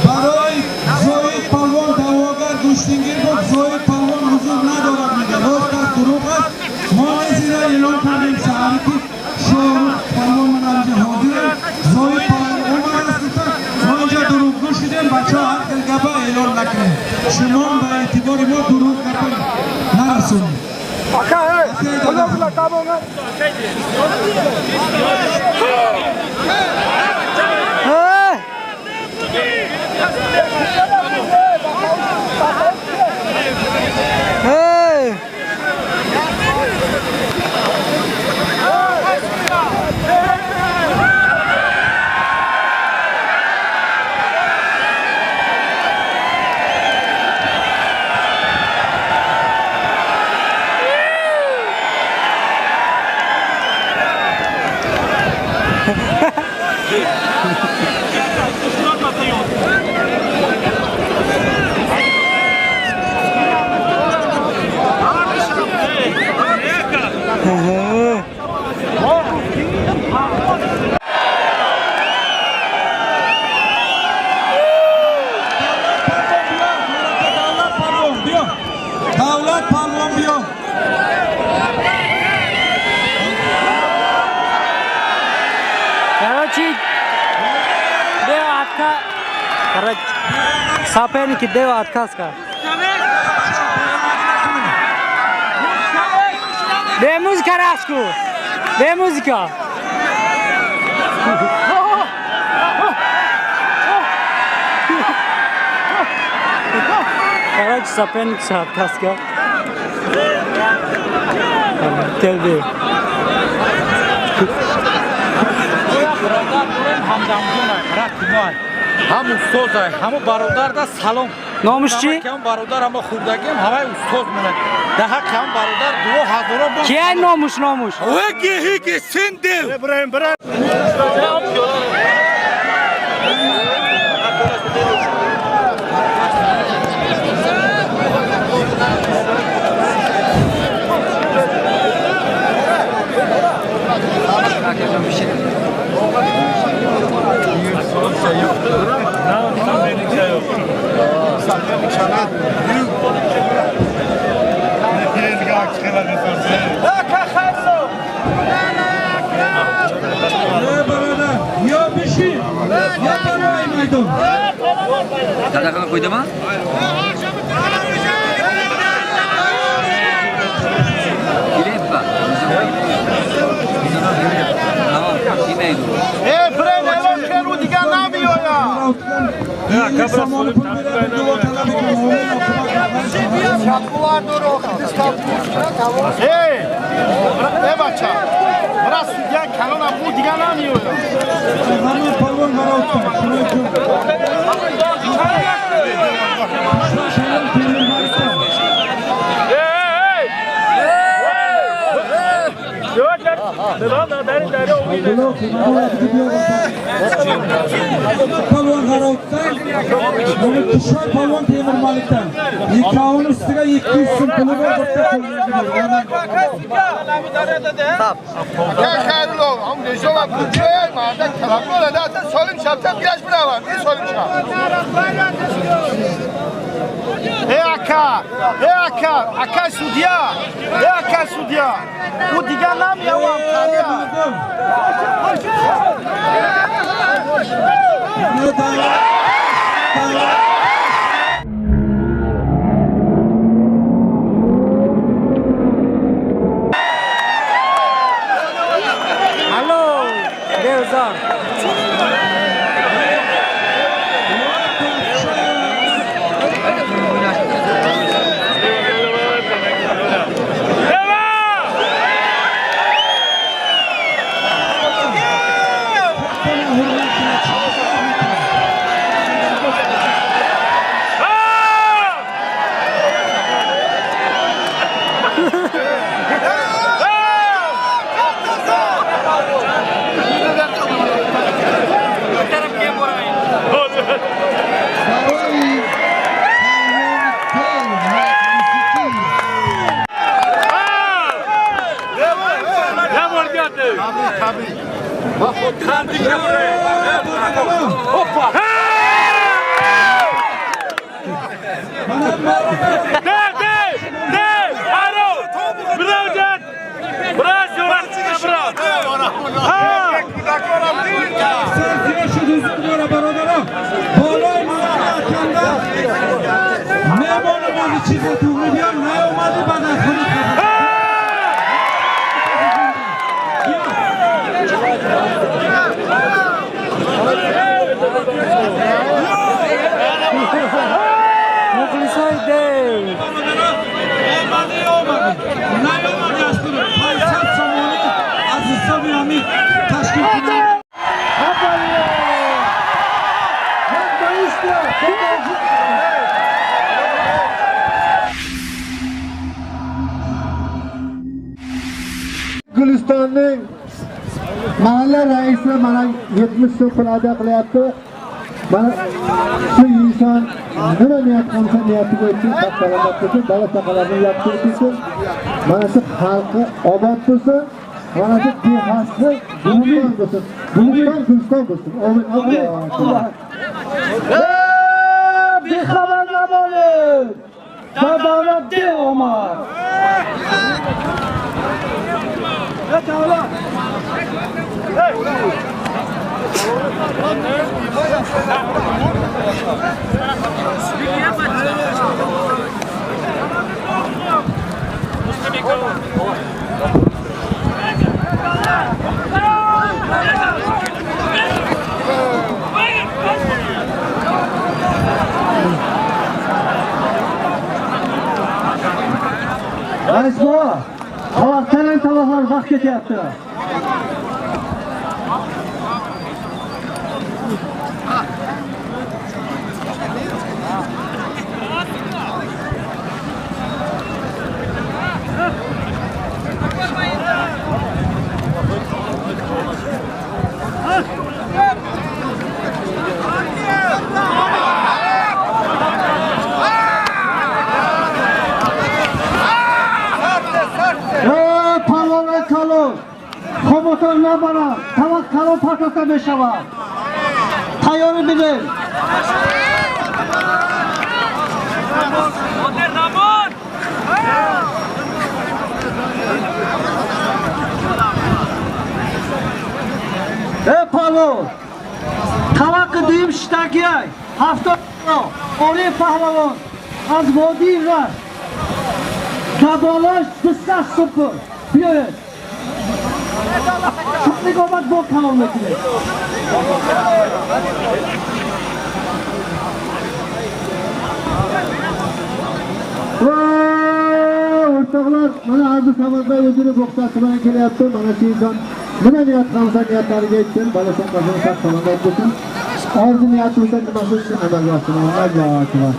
барои Зоид палвон даъвогар гӯштингир буд. Зоид палвон ҳузур надорад, мега. Рост аст, дурӯғ аст? Мо низ ина эълон кардем саҳаре, ки Шоҳрух палвон мана инҷа ҳозир аст. Зоид палвон омадааст, гуфта. Мо инҷа дурӯғгӯ шудем, бачаҳо, ҳар хел гапа эълон накунем. Шумо ба эътибори мо дурӯғ гапа нарасонед. Эй! Эй! Короче, соперники дева отказ кард. Бе музика рақс ку. Бе музика. Короче, соперник отказ кард. Телбе. Ҳам устозай, ҳамо бародарда салом. Номаш чӣ? Ҳам бародар, ҳамо хурдагим, ҳамаи устоз монад. Да ҳақ ҳам бародар дуо ҳазоро бо. Кия номуш, номуш? Ҳиги ҳиги синдил. Иброҳим, бира. Palvon G'arovdan, buni Kishor polvon Temur Malikdan. Ikkovini ustiga 200 so'm puli bor, bitta Эй, ака, эй, ака, ака судья, эй, ака судья. У дигар намеявам, кария. Алло, Девзан. Gulistonning mahalla raisi mana 70 so'm pul ado qilyapti. Mana shu inson nima niyat qilsa niyatiga yetsin, sog' salomat bo'lsin, bola chaqalarini yaxshi o'qitsin. Mana shu xalqi obod bo'lsin, mana shu dehasi guliston bo'lsin. Guliston guliston bo'lsin. Amin. Alloh. Bexabar nabolib. Davlat de omad. Rais bova, tovoq talang tovoqlar vaqt ketyapti. Хомотон набарад, тавақ калон партофта мешавад. Тайёрӣ бидем. Э палвон, тавақи дуюм шитагиай, 70 Ори паҳлавон аз водии Рашт. Каболаш 200 сум пул. Биёед. Шуқлик омад бо калон мекунед. O'rtoqlar, mana Abdusamadbay o'zini bo'xchasi bilan kelyapti. Mana shu inson nima niyat qilsa niyatlariga yetsin, bola chaqasini sog' salomat bo'lsin. Orzu niyati bo'lsa nimasi shu amalga oshsin. Allohu akbar.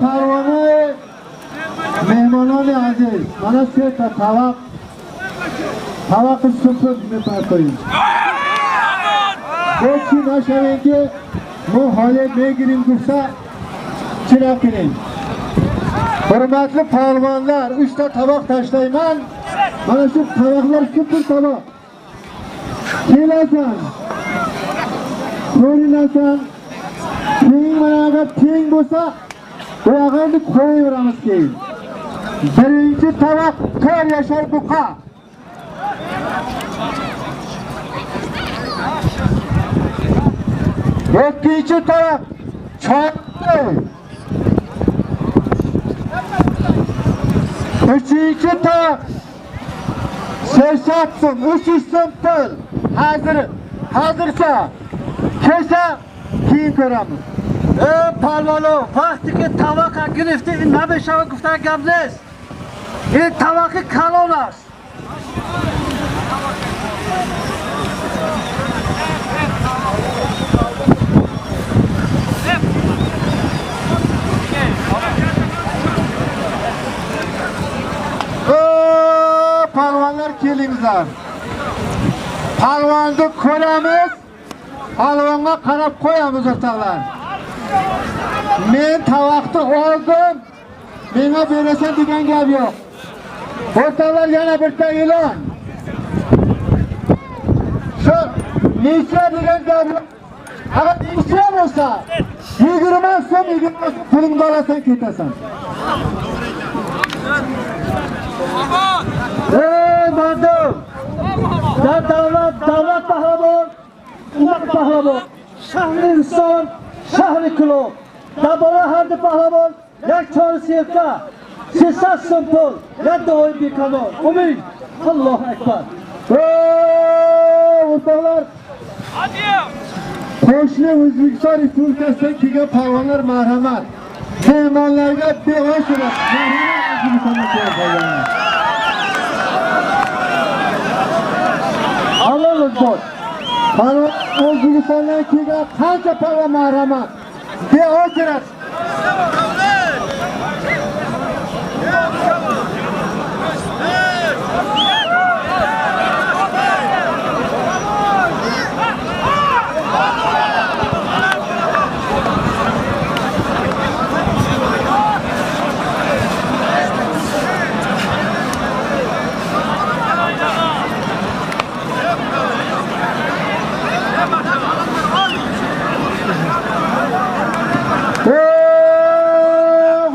Parvona mehmononi aziz, mana seta tavoq tavoqi supur mepartoyim. Bochi nashavем ки мо ҳоле мегирим гуфта чӣ накунем. Hurmatli polvonlar, 3 ta tovoq tashlayman. Mana shu tovoqlar super tovoq. Kelasan, ko'rinasan, teng mana agar teng bo'lsa, bu yog'ini qo'yaveramiz keyin. Birinchi tovoq 4 yashar buqa. Ikkinchi tovoq chorli. Uchinchi tovoq 80 so'm, 300 so'm pul. Hozir, hozircha kelsa keyin ko'ramiz. Э palvonov, vaqtiki tavoqqa girifti, namешава гуфта гап нест. Ин тавақи калон аст. Palvonlar kelingizlar. Palvonni ko'ramiz, palvonga qarab qo'yamiz o'rtoqlar. Men tovoqni oldim, menga berasan degan gap yo'q. O'rtoqlar, yana bitta e'lon. Shu necha degan gap yo'q. Agar necha bo'lsa, 20 so'm, 20 so'm pulingni olasan, ketasan. Ey mardum! Davlat, davlat pahlavon, ummat pahlavon, shahri inson, shahri Kulob. Dabola hardi pahlavon, як чор сирка, 300 so'm pul, як duoyi bekamol. Umid. Allohu akbar. Ey o'rtoqlar! Qo'shni O'zbekiston Respublikasidan kelgan palvonlar marhamat. Mehmonlarga beg'osh bo'ladi. Marhamat O'zbekistondan kelgan palvonlar. Alloh bor. Palvon O'zbekistondan kelgan qancha palvon marhamat. Beochirat.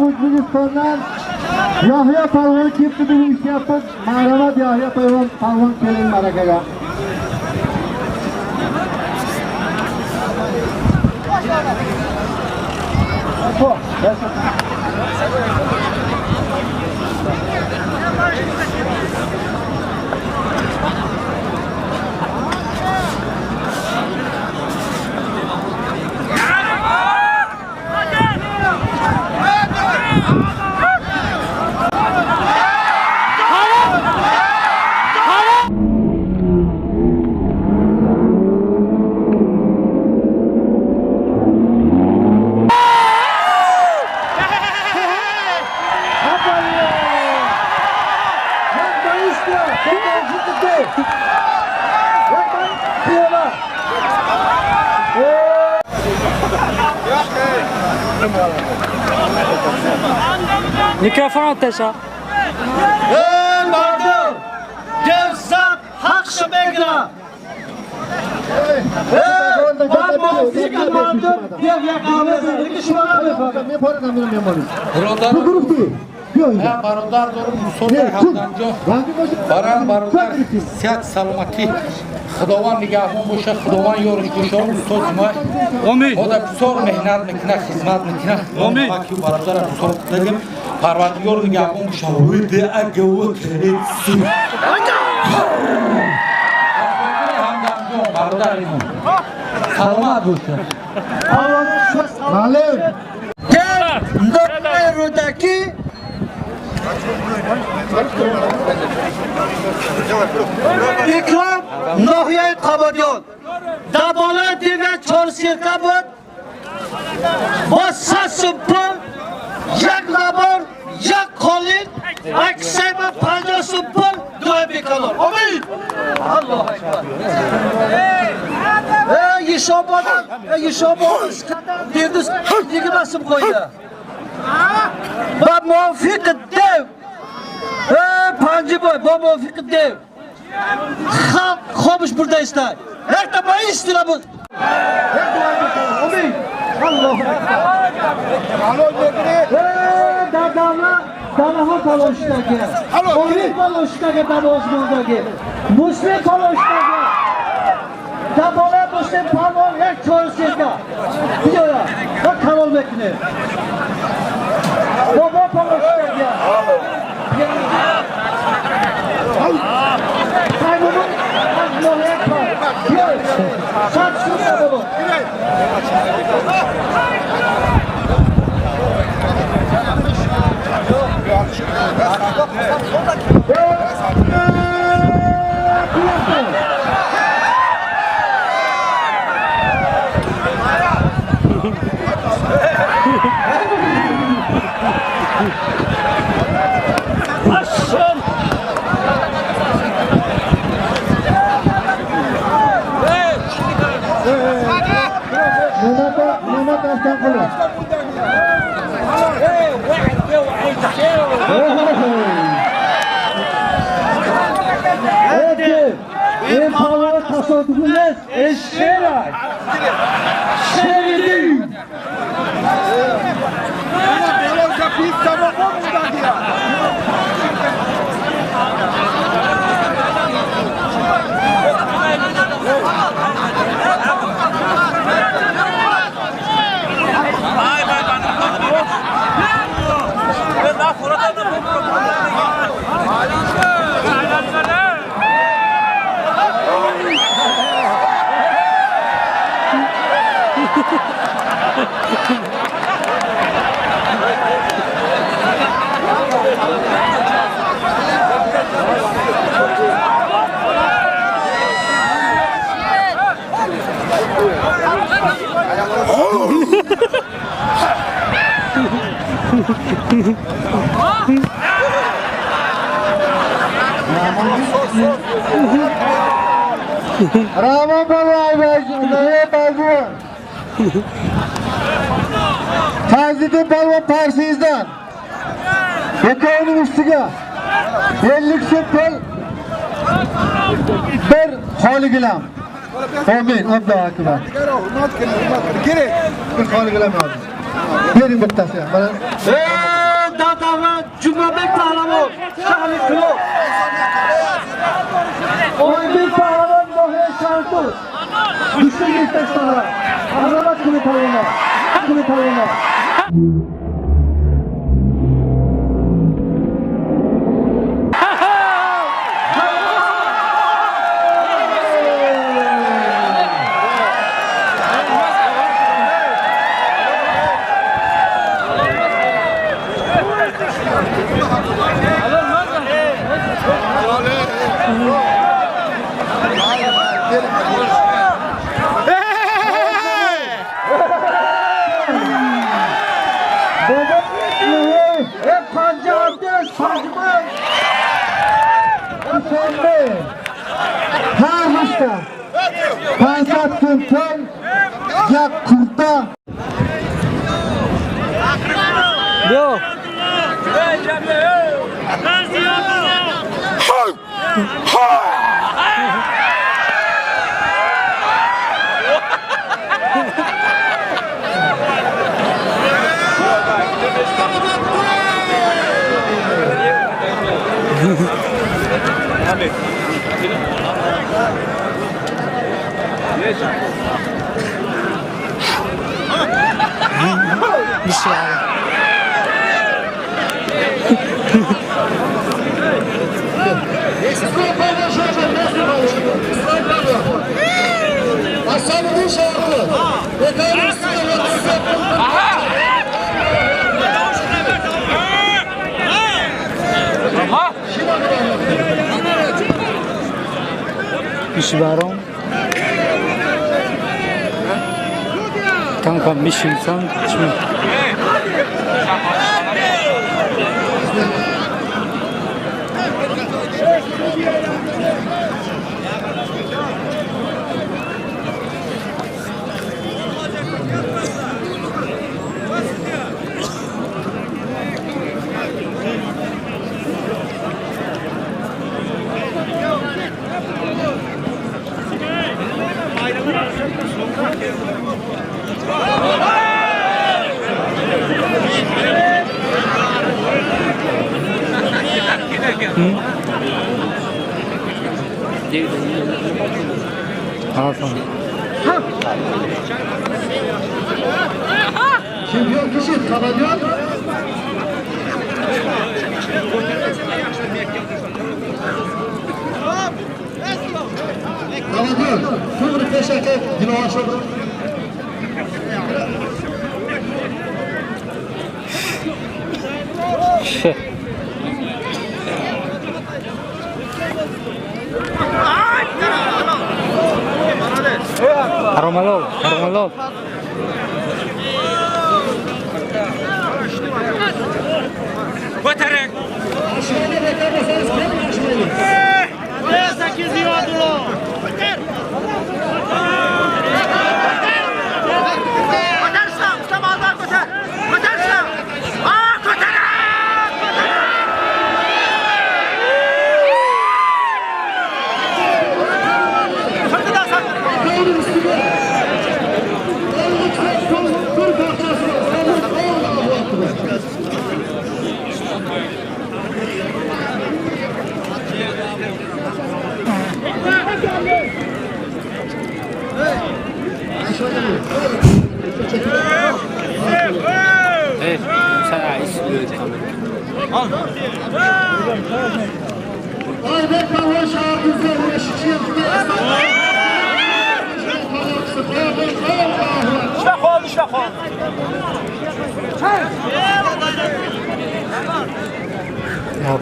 O'zbekistondan Yahya palvon kelibdi deb eshityapmiz. Marhamat Yahya palvon keling marakaga. Mikrofon ateşa. Ey mardum! Devsat hak şıbegra! Бародар дорум мусофир ҳамданҷо баран бародар сиҳат саломатӣ худованд нигаҳбон боша худованд ёриш боша устоз ма ода бисёр меҳнат мекунад хизмат мекунад ки бародара бисёр дагим парвардигор нигаҳбон боша бародар саломат боша Маълум. Рӯдакӣ Икром ноҳияи Қабодиён дар болои дивя чор сирка буд бо 100 сум пул як набор як қолин 150 сум пул дуои бекалон. Омин. Аллоҳу акбар. Эй Ишободон, эй Ишобод берdi 20 сум qo'ydi. Ба мувофиқи дев Панҷибой бо мувофиқи дев халқ хобиш бурда истад. Якта ба истила буд. Аллоҳу акбар. Дар давла дамаҳо талошидаги. Ориф талошидаги дар озмондаги. Муслим талошидаги. Дар болои Муслим палвон як чор сека. Биёя, ва калон мекунем. Бобо талошидаги. این پاور تصادفی نیست، این شعر است. شعر دین. Rahmon polvon, Fazliddin polvon Parsizdan. Ikkovining ustiga 50 so'm pul, bir xoli gilam. Amin, Allohu akbar. Bir xoli gilam oldi. Bering bittasi. Mana Dadava Jumabek pahlavon, shahri Kulob. Oybek pahlavon nohiya Sharqi. Dushman yetakchilari. Azamat kuni polvonlar. Kuni polvonlar. Har hafta 500 so'm pul, як kurta. Биё. Мишибаром кам-кам мишинсан чӣ Чемпион киши Табадён. Табадён, to'g'ri peshaka Dilovar Shokir. Ромалов, Ромалов.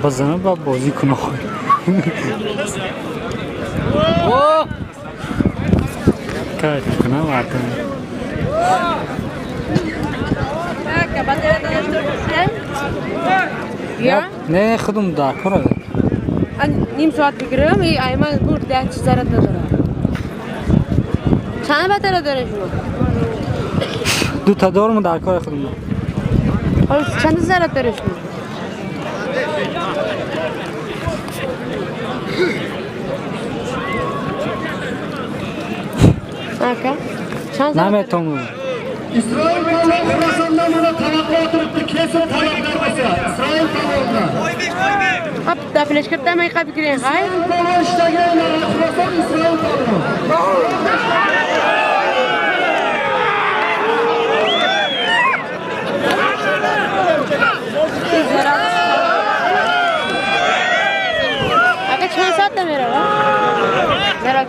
بزنه با بازی کنه. کار کنه وارد. نه خودم دا کار. نیم ساعت بگیرم ای ایمان گفت ده چیز ضرورت نداره. چند بطره داره شما؟ دو تا دارم در کار خودم. حالا چند ضرورت داره شما؟ Aka, چند ضرورت؟ نمیتونم. İsroil polvon Xurosondan mana tavoqqa o'tiribdi, kesin tavoq bermasa. İsroil polvondan. Hop, da flashka tamay qilib kiring, hay. Polvon ishlagan Xuroson İsroil polvon. Aka, چند ساعت میره؟ میره.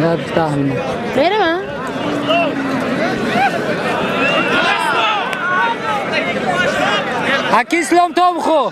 نه 10 میره. Haki Islam تو بخو.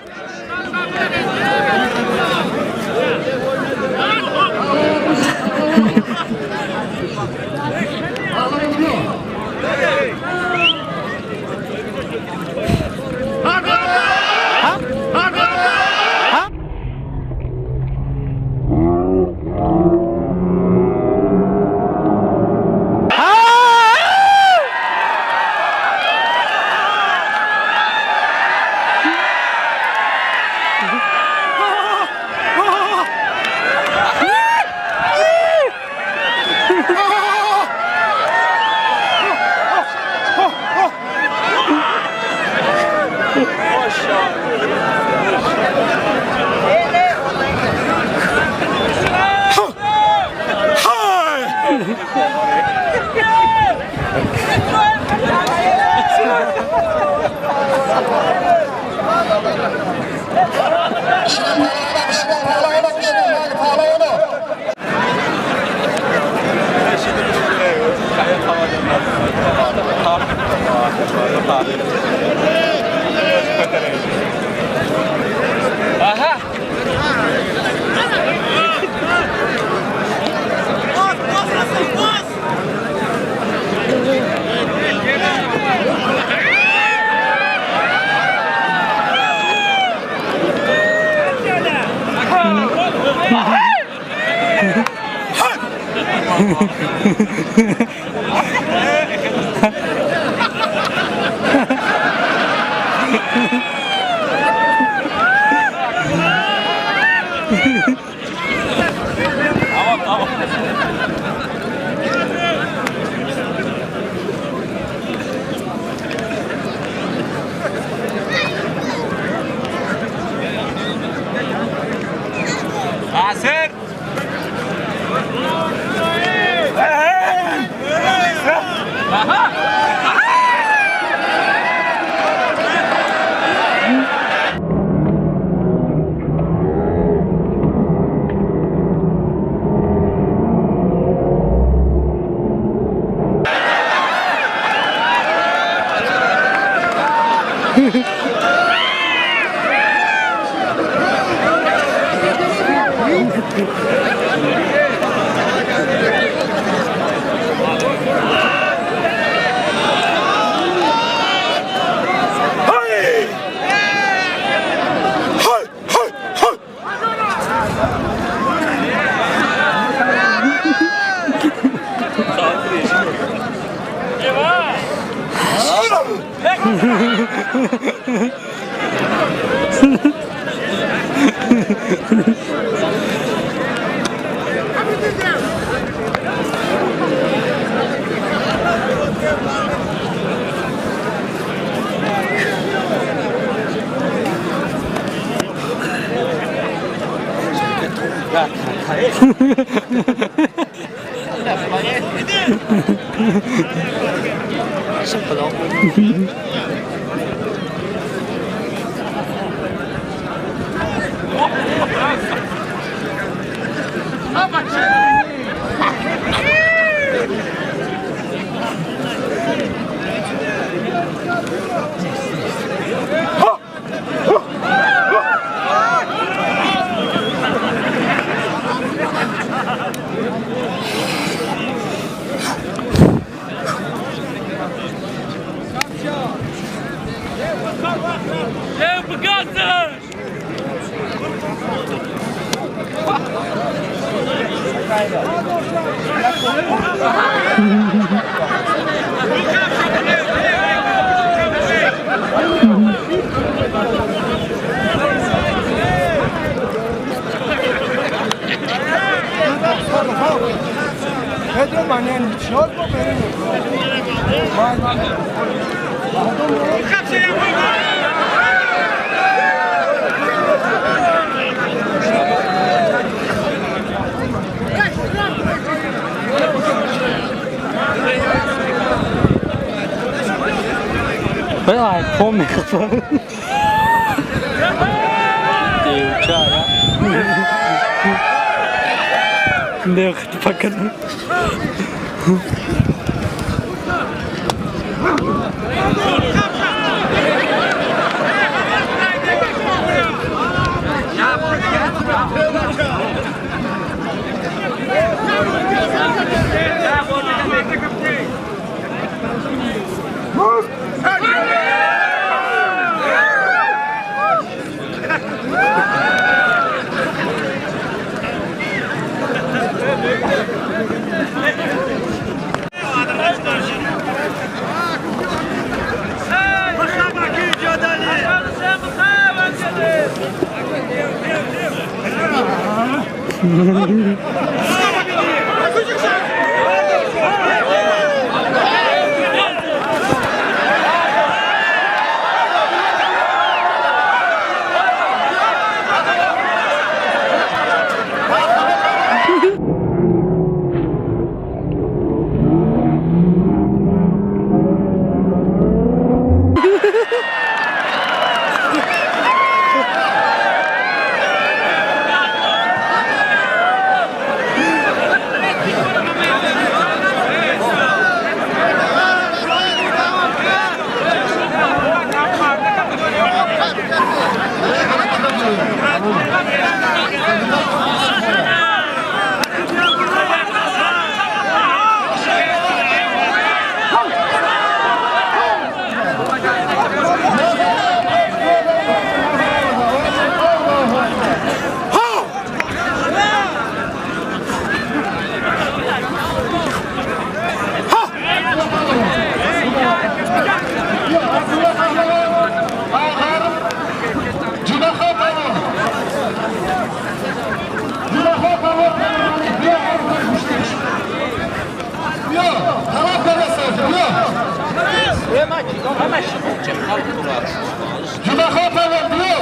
Jumaxon polvon biyo.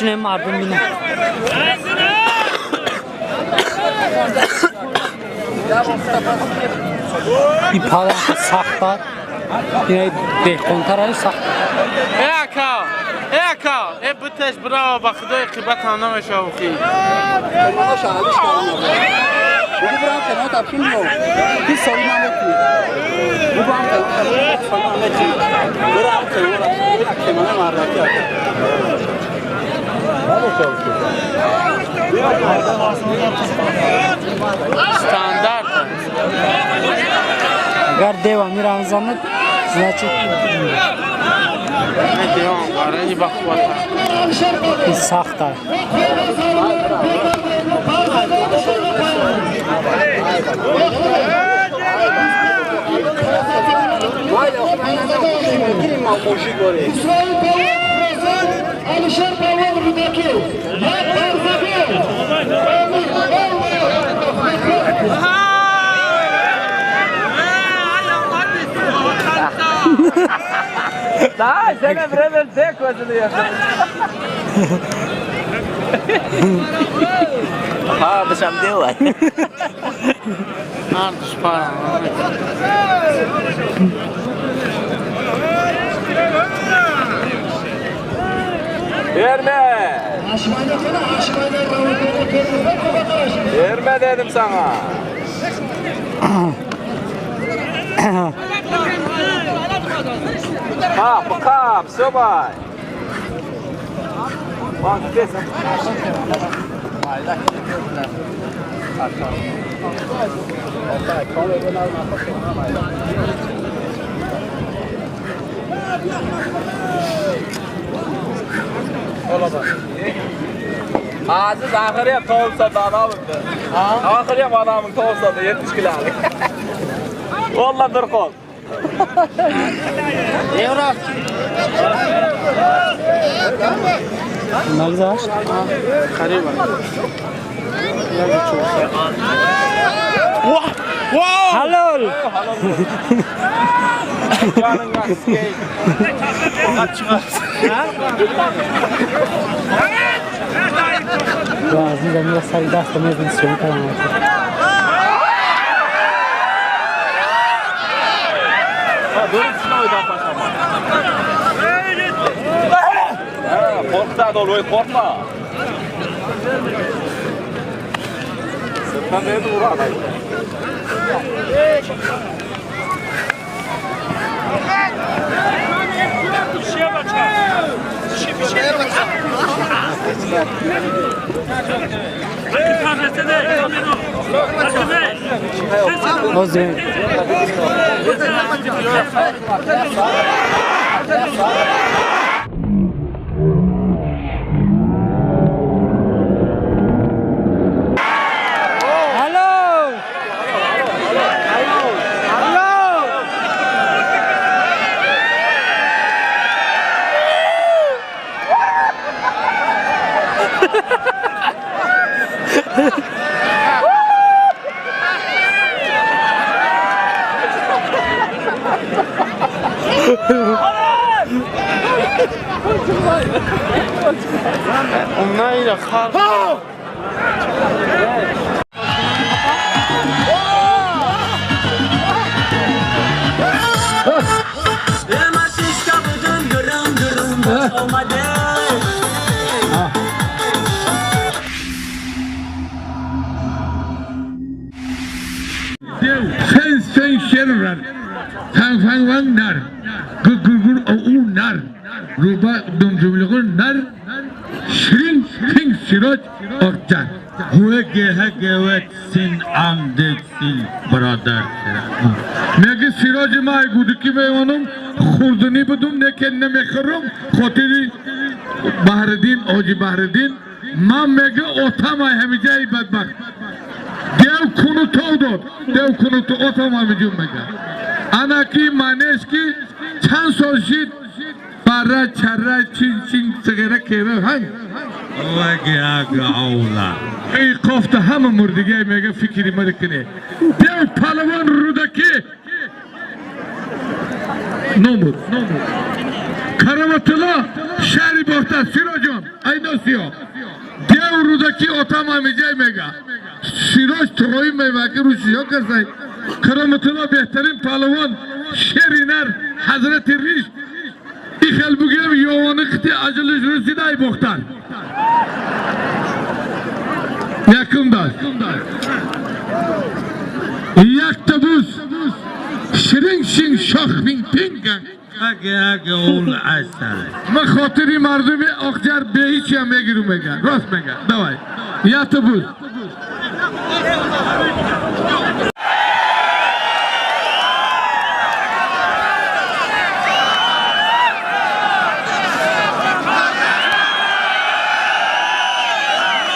Бишинем мардум бинем. Ин паланка сахт аст. Ин деҳқонтар сахт. Э ака, э ака, э бутеш браво ба худои қибат ҳам намешавад хи. Стандарт. Агар дева мирамзанад, значит ин сахт аст. Alişer Palvan Rudaki, Yak Arzaki, Да, сега време деко за да я. Ха, бешам дела. Ардуш пара. Verme. Verme dedim sana. Kap, kap, subay. Bak, Aziz ahiri ham tovuqsada adamimdi. Oxiri ham adamim tovuqsada 70 kilolik. Valla bir qo'l. Evrak. Nagzasht? Qariba. Wow! Wow! Halol. Joningga sikay. Аз ин замина сари даста мезани сиён кардам. Qo'rqitadi, o'y qo'rqma. Sirtdan berdi uradi. Hello! Hello! Sen sen şerrar. Fan fan van nar. Gur gur gur o nar. Ruba dum dumlugun nar. Şirin şirin sirot orta. Huve gehe gevet sin amdetsin brother. Megi siroj ma guduki meyvanum khurduni budum ne kenne mekhurum khotiri Bahriddin Hoji Bahriddin ma megi otama hemijay badbaxt. Dev kunu dod, dev kunu to otama mijum mega. Anaki manesh ki чанд сол шид бара чара чин чин сигара кера ҳай. Эй кофта ҳама мурдигай мега фикри мара куне. Дев палавон Рӯдакӣ номуд. Кароматулло шаҳри Бохтар Сироҷон айносиё. Дев Рӯдакӣ отам ҳамиҷай мега. Сироҷ туғоӣ меваки рӯшиё касай. Кароматулло беҳтарин палавон шери нар ҳазрати Риш. Ихел бугем ёвони қити аҷалиш расида ай Бохтар. Якум даст. Якта буз. Ширин шин шох пинг пинг. Ман хотири мардуми Оқҷар беҳичиам мегирум мега. Рост мега. Давай. Якта буз.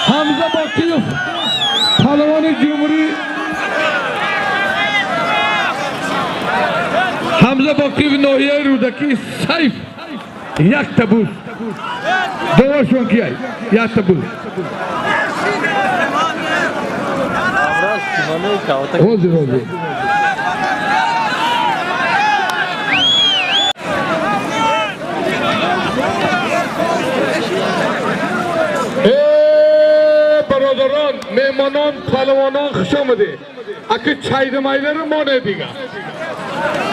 Hamza Bokiyev палавони ҷумҳурӣ Ҳамза Боқиев ноҳияи Рӯдакӣ Сайф якта буз. Довошон кияй? Якта буз. Ҳозир ҳозир. Бародарон, меҳмонон, палавонон хуш омадед. Аки чайдамайдаро моне дига.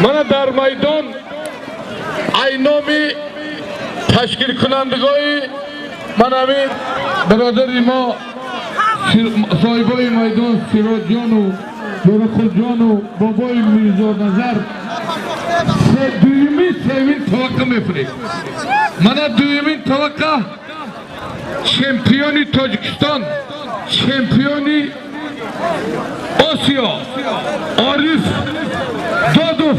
Мана дар майдон айноми ташкилкунандагои ман ҳамин бародари мо соҳибои майдон Сироҷону Дорақулҷону бобои Мирзоназар дуюмин севин таваққа мефурем. Мана дуюмин таваққа чемпиони Тоҷикистон, чемпиони Осиё Ориф Додов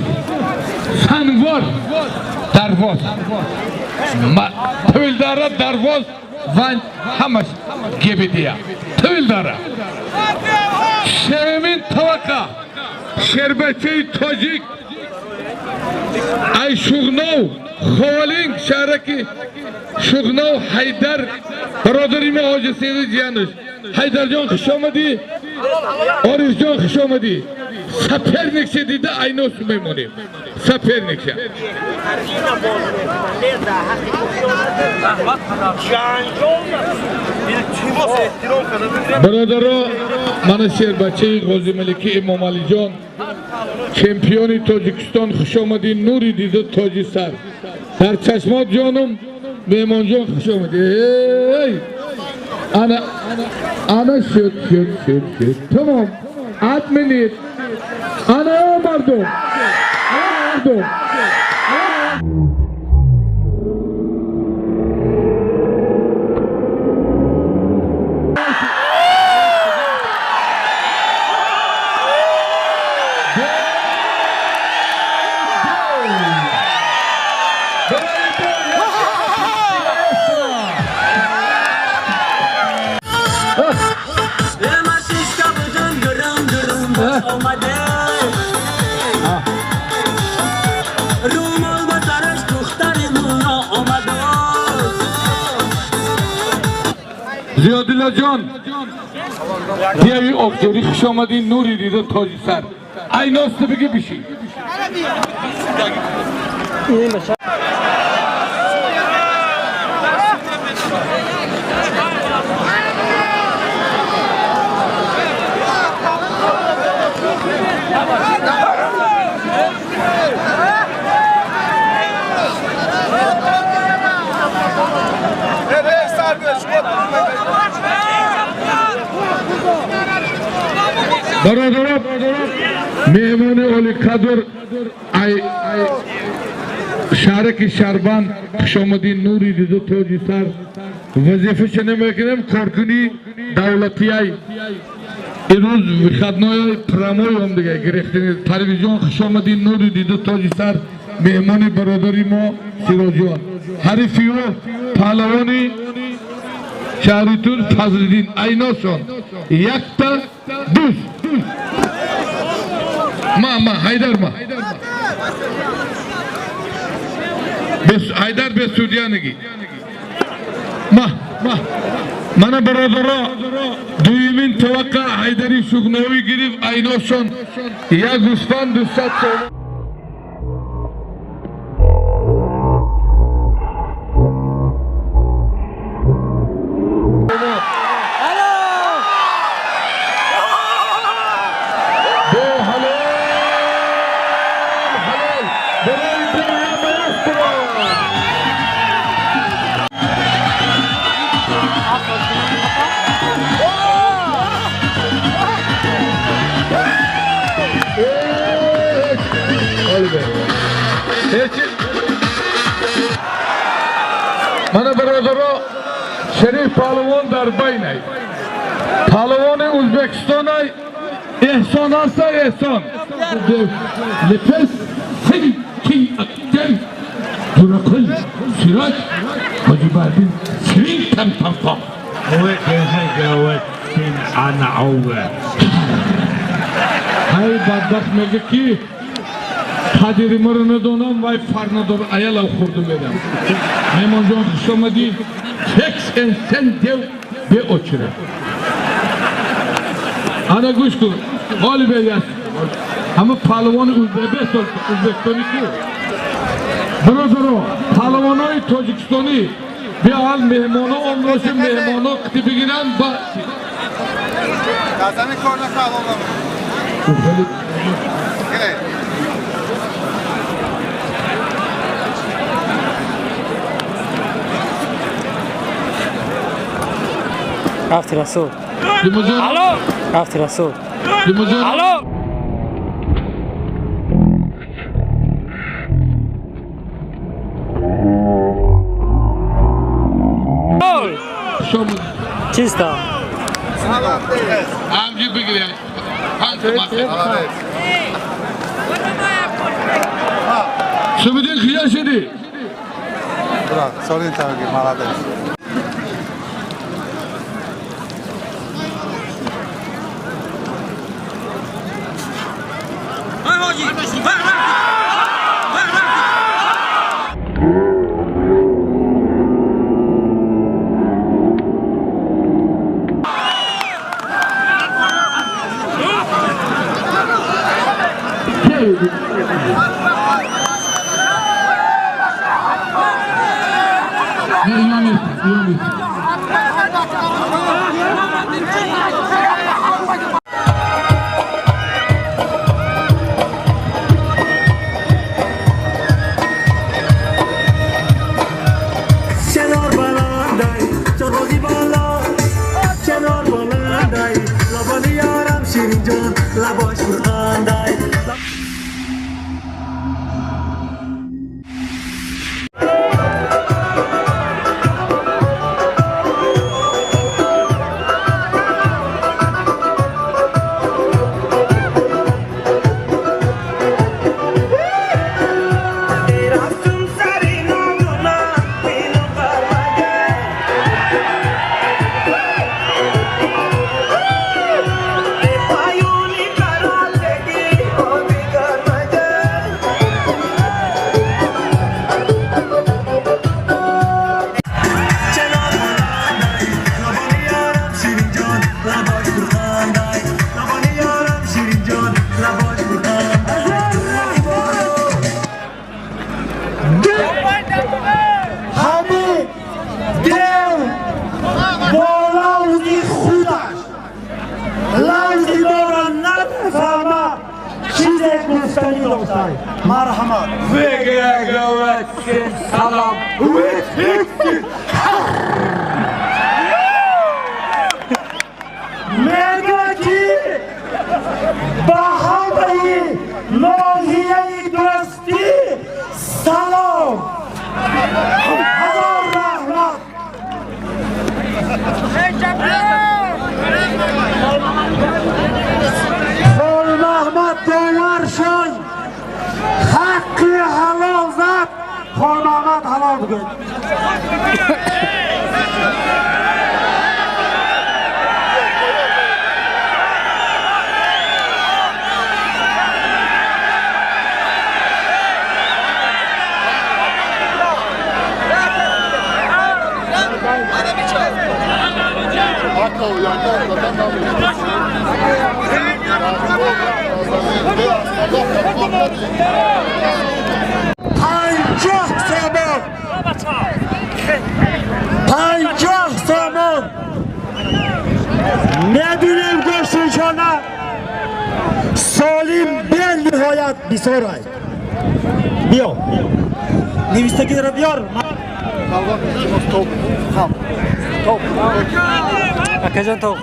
Сангвор Дарвоз. Тувилдара Дарвоз ва ҳамаш гебидия. Тувилдара. Севимин таваққа шербачаи тоҷик ай Шуғнов Ховалинг шаҳраки Шуғнов Ҳайдар бародари мо ҳоҷи Сеиди Ҷиянуш. Ҳайдарҷон хуш омадӣ. Орифҷон хуш омадӣ. Соперникша дида айносу мемонем. Соперникша. Бародаро, мана шербачаи Ғозималики Эмомалиҷон чемпиони Тоҷикистон хуш омадӣ. Нури дида тоҷи сар. Дар чашмот ҷонум меҳмонҷон хуш омадӣ. Эй! Ана ана шуд шуд шуд шуд. Тамом. Отменить. Ана мардум. Мардум. Зиёдулло ҷон диави Оқҷорӣ хуш омадӣ. Нури дида тоҷи сар. Айноста биги бишин. Бародарон, меҳмони олиқадр ай шаҳраки Шарбанд хушомадӣ, нури диду тоҷи сар. Вазифаша намекунем, коркуни давлатиай имрӯз выходной прямой ом дига гирифтани Парвизҷон, хушомадӣ, нури диду тоҷи сар. Меҳмони бародари мо Сироҷон, ҳарифи ӯ паҳлавони шаҳри Тур Фазлиддин айношон якта дуст ма ма Ҳайдар ма Ҳайдар бесудияниги ма ма. Мана бародаро, дуюмин таваққа Ҳайдари Шугновӣ гирифт айношон як гӯсфанд 200 сомон. Мана бародаро, Шариф паҳлавон дар байнай паҳлавони Ӯзбекистонай Эҳсон аста Эҳсон Nefes ki akter Durakul Siraj Hacı Barbin Sirin tam tam tam. Ҳай бадбахт мега ки қадири маро надонам, вай фар надор, аялав хурду медам. Меҳмонҷон, хуш омадӣ. Кекс сен дев беочира. Ана гӯш кун, ғолибе яст ҳама паҳлавони ӯзбекистонӣ ку. Бародаро, паҳлавонои тоҷикистонӣ биал меҳмоно омрошу меҳмоно қити бигиранд ба Рафти Расул. Рафти Расул. Алло. Чисто. Амҷи бигирем. Шумидин хия шуди? Брат, солин тавги, молодец. Хулосай. Марҳамат. Салом. Мега ки ба ҳамаи ноҳияи Дӯстӣ салом. Ҳазор раҳмат. Холмаҳмад доваршон ҳаққи ҳалол зад. Холмаҳмад ҳалол бигӯед. 50 сомон, 50 сомон. Мебинем гӯштиншона солим бениҳоят бисёрай. Биё навистагиро биёр. Акаҷон тоқ.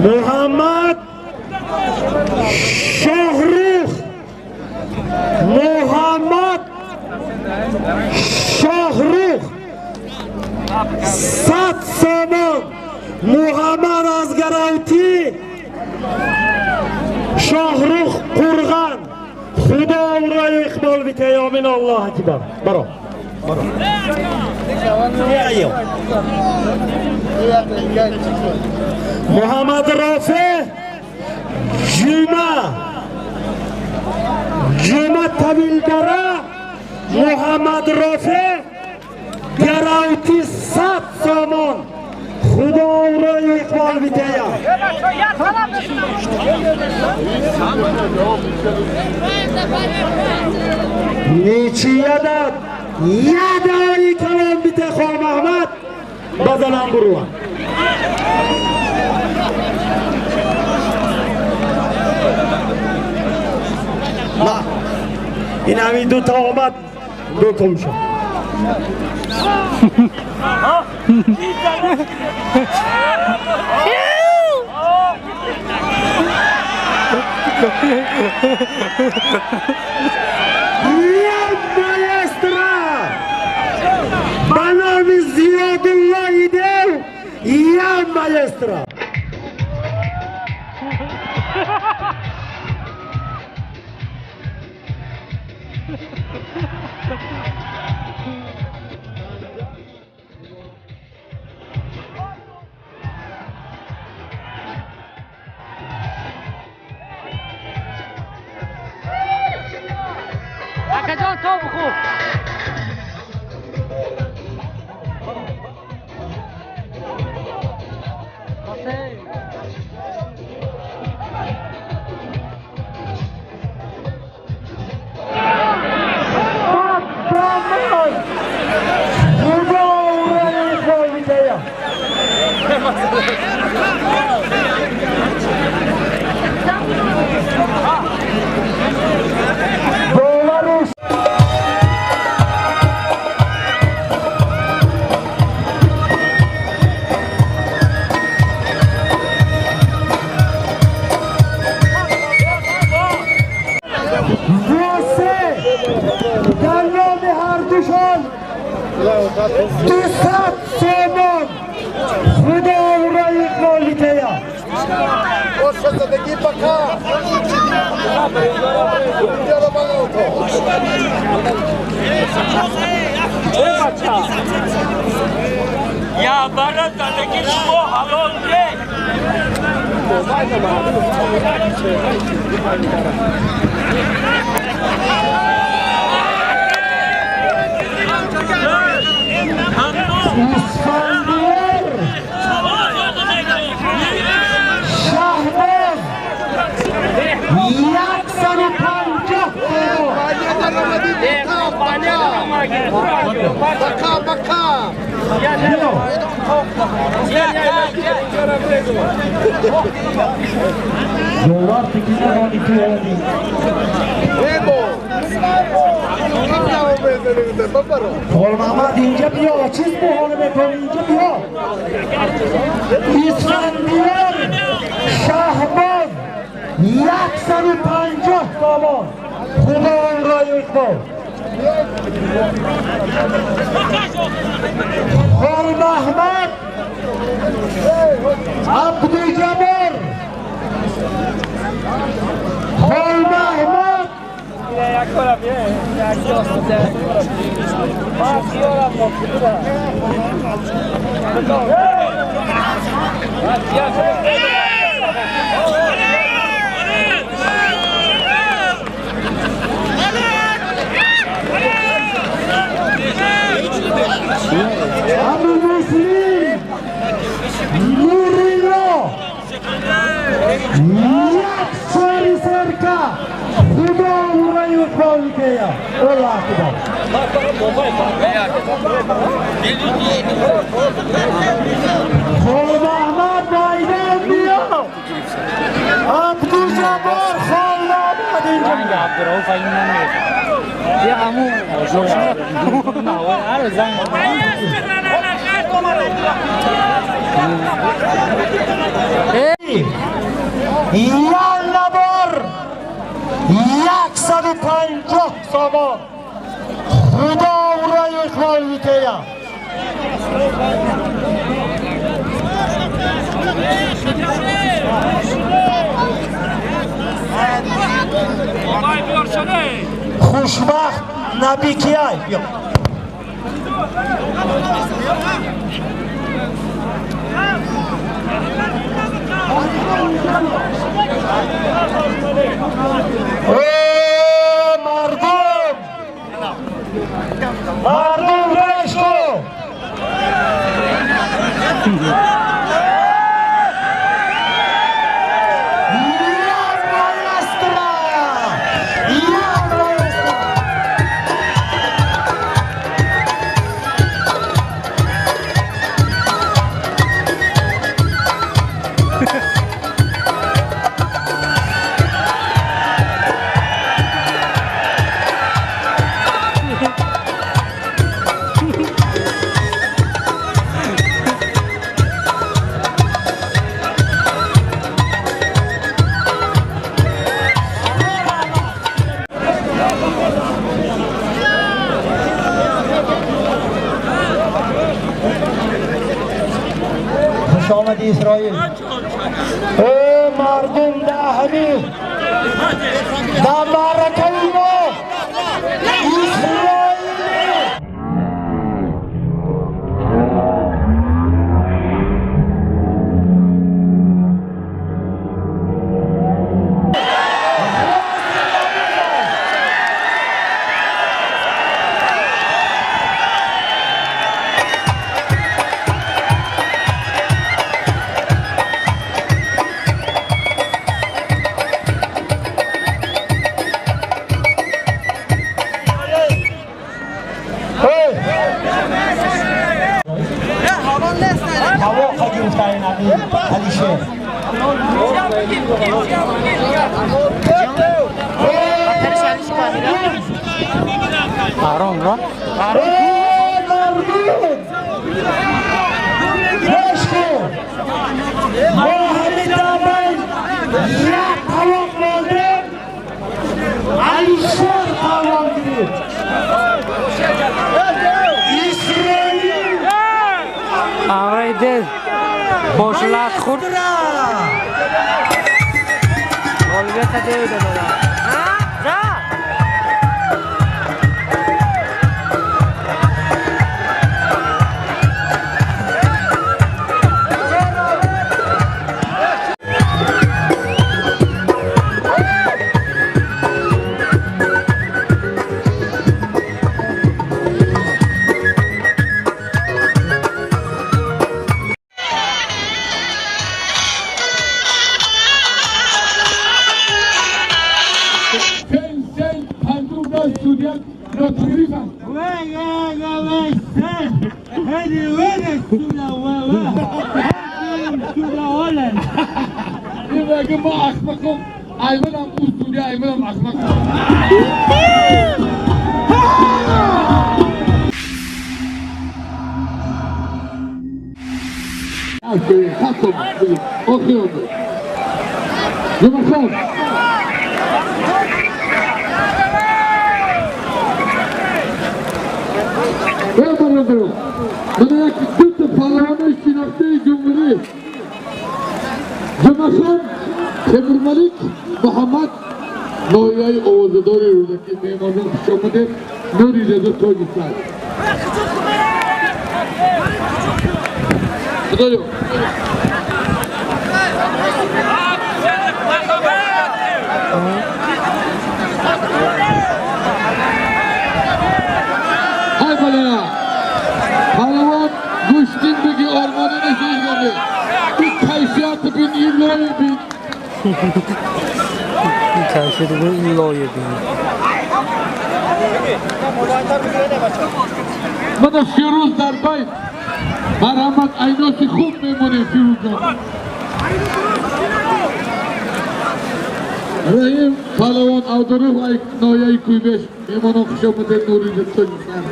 Muhammad Shohrux, Muhammad Shohrux 100 сомон. Muhammad Azgaravti Shohrux Qurg'on. Xudo uroyi iqbol bitayomin. Allohu akbar. Baro. Baro. Muhammad Rafi Juma, Juma Tavildara Muhammad Rafi Garavti 100 сомон. Худо ӯро иқбол битая. Нечия дад ядори калон бите Хон Маҳмад базанам буруа. На ин ҳамин ду та омад букум шуд. Маэстро ба номи Зиёдуллои Дев, я маэстро. Акаҷон, то бухӯр. Худо ӯро иқбол битая. Бовару восе дар номи ҳардушон 200 сомон. Худо ӯро иқбол битая. Я бара задаги шумо ҳалол не. Исфандиёр Шаҳбоз 150 сомон. Доллар тикина рони. Мамад инҷа биё, чиз баҳона мекунӣ, инҷа биё. Исфандиёр Шаҳбоз 150 сомон. Худо ӯро иқбол. Хон Маҳмад Абдуҷаббор, Хон Маҳмад Абумуслим Нурилло як сари серка. Худо ӯро иқбол битая. Аллоҳ акбар. Хон Маҳмад майдон биё. Абдуҷаббор Хон Маҳмад инҷа биё. Абдурауф ин намеда. Я аму занг. Яла бор 150 сомон. Худо ӯро иқбол битая. Хушбахт Наби кияй? Биё. Мардум, мардум, гӯш кун. Хуш омадӣ, Исроил. Э мардум, даҳами да маъракаи мо Исроил. Aron را آره دل خوشلات خورد غالبیت دیو دادم. ноҳияи овозадори Рӯдакӣ, меҳмонон, хуш омадед. Нури Резо Тоҷикистон. Худоё, ҳай бала палвон гӯштин биги, ормонӣ нишон ин кайфият бин, ин лои бин. کیفیت بین، این لایه بین. Мана Фирӯз дар байт, марҳамат, айноси хуб мемонем. Фирӯзҷон Раҳим палавон Авдуров, ноҳияи Кӯйбеш, меҳмонон, хуш омадед. Нури Тоҷикистон.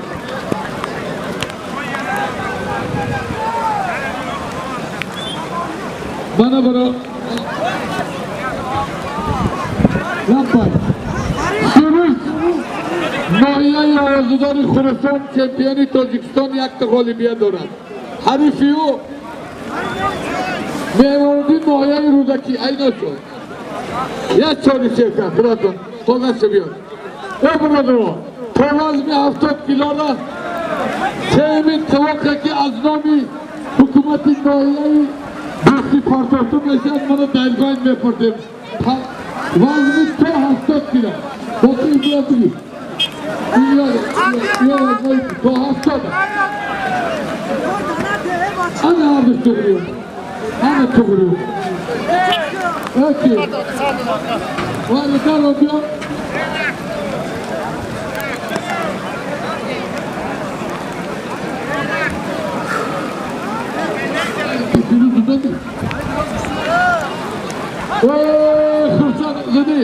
Мана баро лапай Фирӯз, ноҳияи овозадори Хуросон, чемпиони Тоҷикистон, якта ғолибият дорад. Ҳарифи ӯ меҳмонуддин, ноҳияи Рӯдакӣ, айношо як чори шерка. Худотон коғазшо биёр. Э бародаро, то вазми 70 килора сеюмин тивоқе ки аз номи ҳукумати ноҳияи дӯстӣ партофта мешавад, мана далбайн мепурдем. Вазми то 70 кило боқи ибра бигир, то 70. Ана ҳардуш туғрию, ана туғрию. Окей. Вали даро биё. Фирӯз задӣ. Хурсанд задӣ.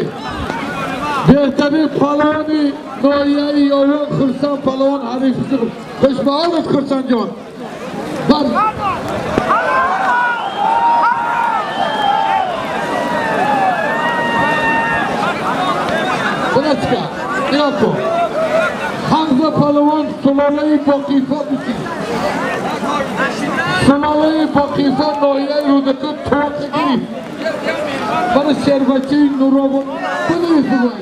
Беҳтарин палвони ноҳияи Ёвон Хурсанд палвон ҳариф. Хушбаомад, Хурсандҷон. Бар Братка, нигоҳ кун. Ҳамза Ҳамза палвон сулолаи Боқифа бишид. Сулолаи Боқифа ноҳияи Рӯдакӣ тоқа гирифт. Мана шербачаи Нуробод бидонистед.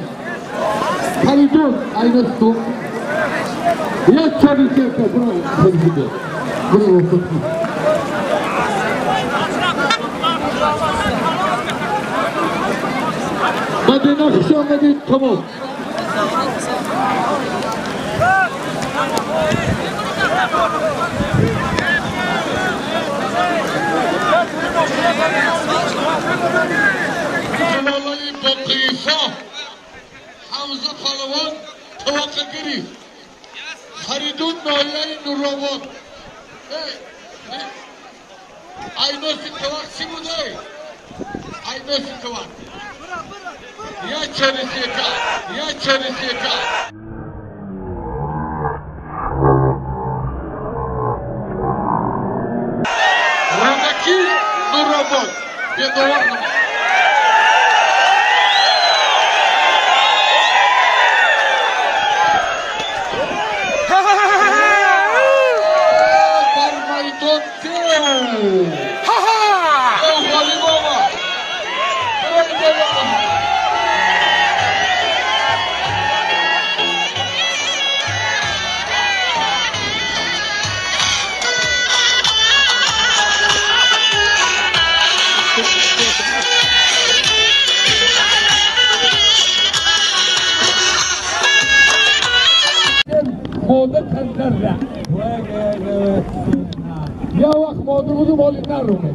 Фаридун айнасту. Як чори серка браво Фаридун. Браво Фаридун. Мадина хуш омадид тамом. Сулолаи Боқифа Ҳамза палвон тоқа гирифт. Фаридун ноҳияи Нуробод. Айноси тавақ чӣ буда? Айноси тавақ. Як чори сека, як чори сека. Рӯдакӣ Нуробод. Бедовар намоед. Дар майдон ғолиб омад. Мода кандарра. Я вақт мода будум, ҳоли наруме.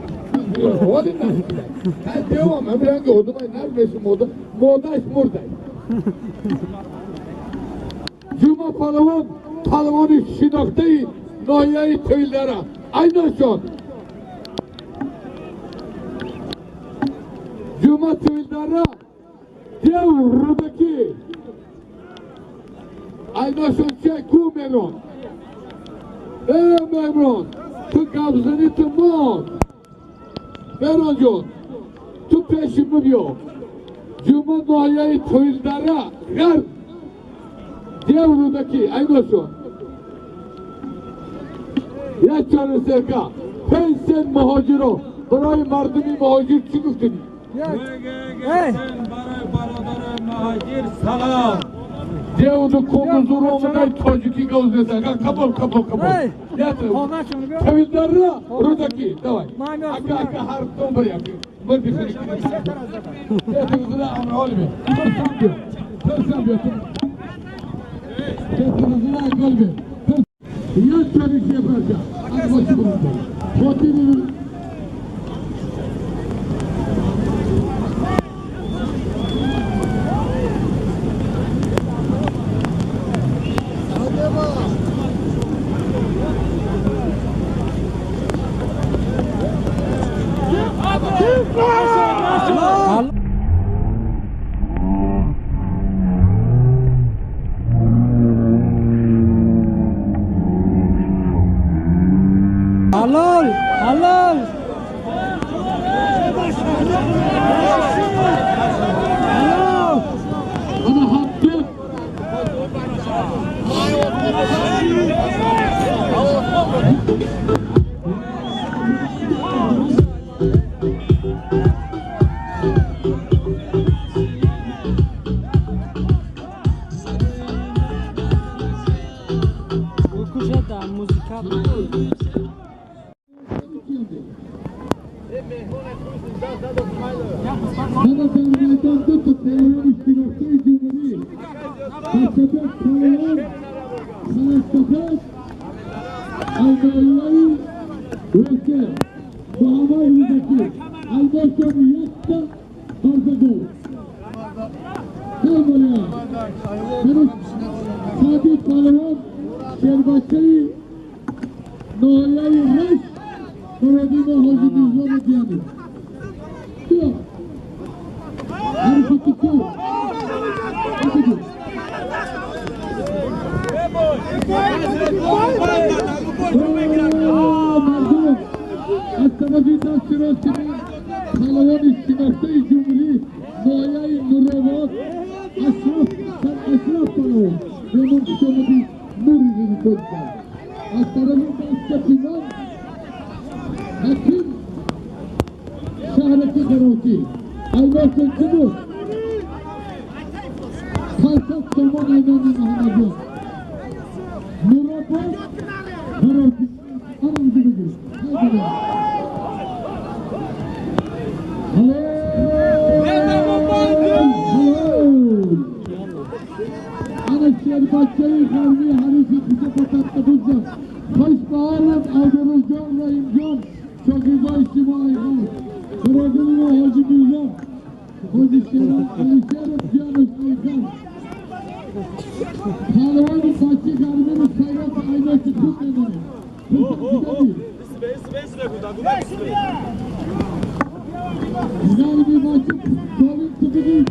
Ҳоли наруме. Девам, ҳамин ранги одамай нар мешу мода, модааш мурдай. Ҷума палвон, палвони шинохтаи ноҳияи Тӯйлдара. Айнашон. Ҷума Тӯйлдара, дев Рӯдакӣ. Айнашон чай ку Меҳрон? Э Меҳрон, ту гапзанӣ ту мон. Меҳронҷон, ту пеши бибиё. Ҷума ноҳияи Тӯйлдара, ғарб. Дев Рӯдакӣ, айнашон. Як чори серка, пенсен муҳоҷиро барои мардуми муҳоҷир чӣ гуфтанӣ? Барои бародарои муҳоҷир салом. Девду кумузур омадай тоҷикӣ гавз мезанад. Қабул, қабул, қабул. Тавилдара Рӯдакӣ, давай. Ака, ака, ҳар тон бір як. Бір бихӯри. Тирсам биё. Тирсам биё. Як чори серка. Хотири Halol, halol. Ana hattı. Kuşa muzika. Mana дар майдон ду та палвони шинохтаи ҷумҳурӣ. Бачабек палвон Санастафат Айноияи Рӯсия Муҳаммад Рӯдакӣ. Айношон якта барзагов. Ҳамалия. Сади палвон шербачаи ноҳияи Рашт Муrodино Ҳоҷи Мирзо Диёнов. Биё. Ҳаракати ку. Мардум аз тарафи дасти рости ман палвони шинохтаи ҷумҳурӣ ноҳияи Нуробод Ашраф Палвон. Меҳмон хуш омадӣ. بودن. از طرف دست من حکیم شهرکی قراتی ایواشون چی بود؟ 500 تومان ایمان محمدیان نورآباد قراتی آن بگیر. بچه غربی حریفی کوچه پتت بودن. خوش به حالت عبدالرزاق رحیم جان شاگردای اجتماعی خان برادر ما حاجی میرزا حاجی شیران علی شیران جانش ایخان پهلوان بچه غربی رو خیرات عینک خوب میمانه. غربی بچه بالین تو بگیر.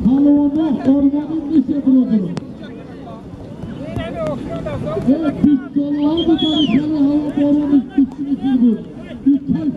پهلوان‌ها قربانی میشه برادران. 20 ساله‌ها بود در کل هوا بارانش 20 بود. 25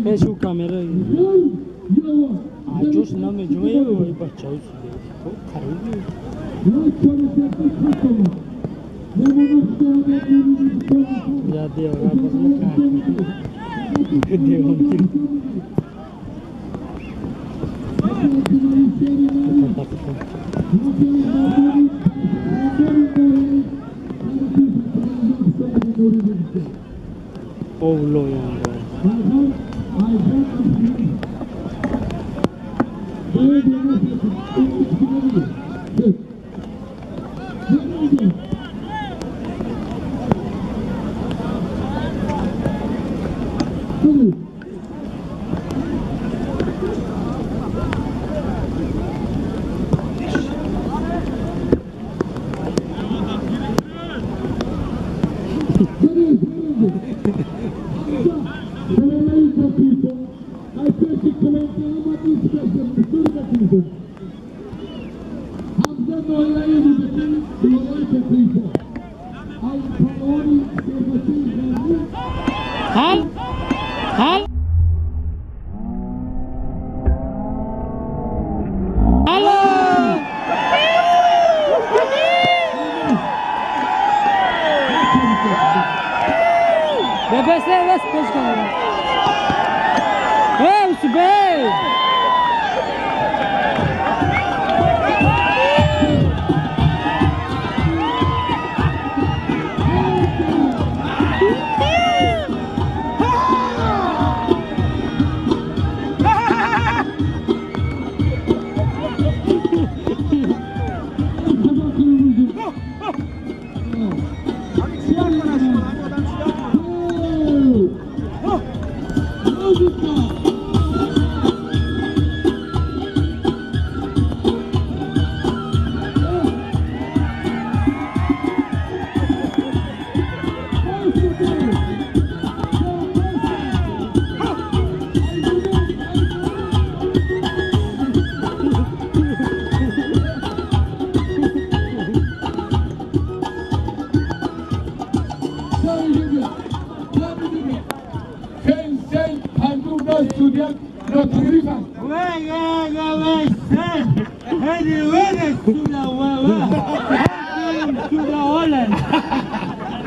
Пешу камера. Аҷош намеҷӯе вай бачаҳо қариби. Я девра Hello.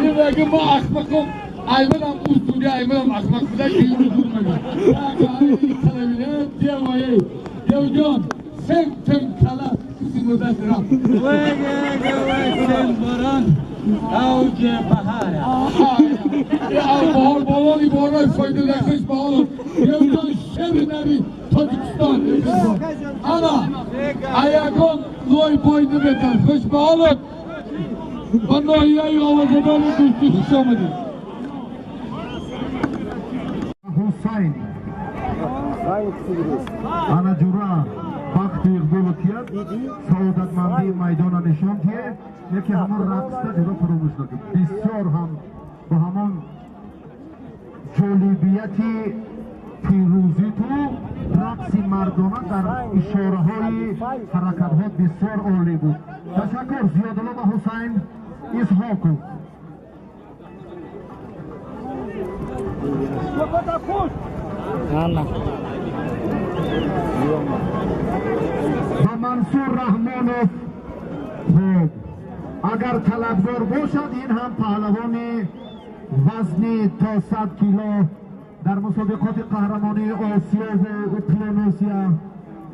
این میگه ما احمقم ایمنم اسطوره ایمنم احمق بوده که اینو دور میگه دیو جان سم تم کلا کسی مدت رفت باران اوج بهار بهار بالانی باران فایده نخش بهار دیو جان شر نری تاجیکستان انا ایگان لای پای نمیتن خوش به حالت و ناحیه آوازدان دوستی خوش آمدید. حسین ана ҷура бахти иқболу тият саодатмандии майдона нишон тие яке ҳамон рақста ҷура фаромӯш накун. Бисёр ҳам ба ҳамон ҷолибияти пирӯзиту рақси мардона дар ишораҳои ҳаракатҳо бисёр олӣ буд. Ташаккур Зиёдулло ва Ҳусайн Исҳоқов. Ба Мансур Раҳмонов. Хуб, агар талабгор бошад, ин ҳам паҳлавони вазни то 100 кило дар мусобиқоти қаҳрамонии Осиё ва Уқёнусия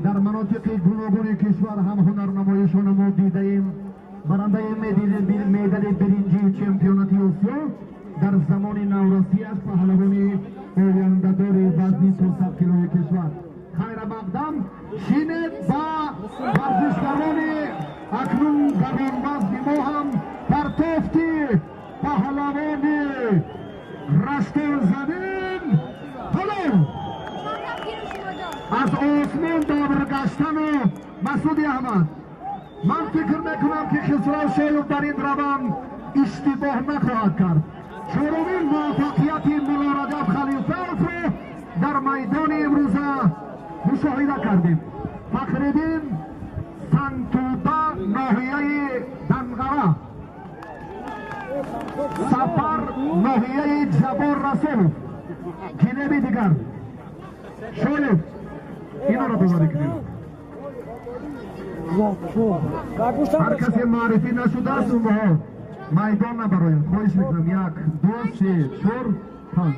дар манотиқи гуногуни кишвар ҳам ҳунарнамоишоно мо дидаем. Барандаи медали биринҷии чемпионати Осиё дар замони наврасиаш паҳлавони ояндадори вазни то 100 килои кишвар. Хайрамақдам шинед ба варзишгарони акнун гаронвазни мо ҳам партофти паҳлавони раштонзанин палов аз осмон давр гаштану Масуди Аҳмад. Ман фикр мекунам ки Хисрав Шоев дар ин раванд иштибоҳ нахоҳад кард. Чорумин муваффақияти Мулло Раҷаб Халифаевро дар майдони имрӯза мушоҳида кардем. Фахриддин Сантуда ноҳияи Данғара, Сафар ноҳияи Ҷаббор Расулов. Ҷинеби дигар Шоев инро боварӣ кунед. Ҳар касе маърифӣ нашудааст онҳо майдон набароянд. Хоҳиш мекунам. 1, 2, 3, 4, 5.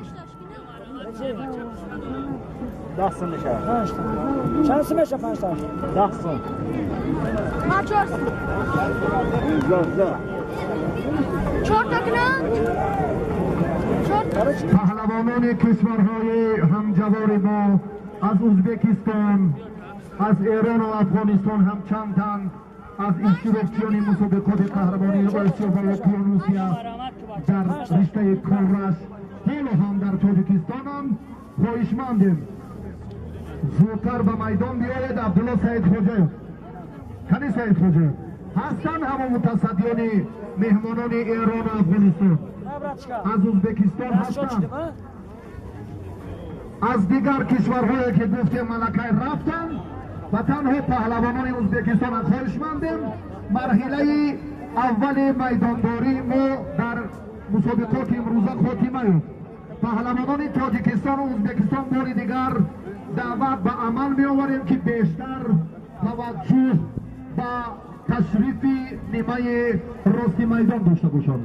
10 сум мешавад. Чанд сум мешавад 5 та? 10 сум. Ма 4 сум. 4 та кунам? 4. Паҳлавонони кишварҳои ҳамҷавори мо аз Ӯзбекистон, аз Эрон ва Афғонистон ҳам чанд тан аз иштирокчиёни мусобиқоти қаҳрамонии Осиё ва Уқёнусия дар риштаи корраш ҳоло ҳам дар Тоҷикистонам. Хоҳишмандем зудтар ба майдон биёед. Абдулло Саидхоҷаев, кани Саидхоҷаев ҳастанд ҳамон мутасаддиёни меҳмонони Эрон ва Афғонистон, аз Ӯзбекистон ҳастанд, аз дигар кишварҳое ки гуфтем малакай рафтанд ва танҳо паҳлавонони Ӯзбекистон аз хоҳишмандем. Марҳилаи аввали майдондории мо дар мусобиқоти имрӯза хотима ёфт. Паҳлавонони Тоҷикистон ва Ӯзбекистон бори дигар даъват ба амал меоварем ки бештар таваҷҷӯҳ ба ташрифи нимаи рости майдон дошта бошанд.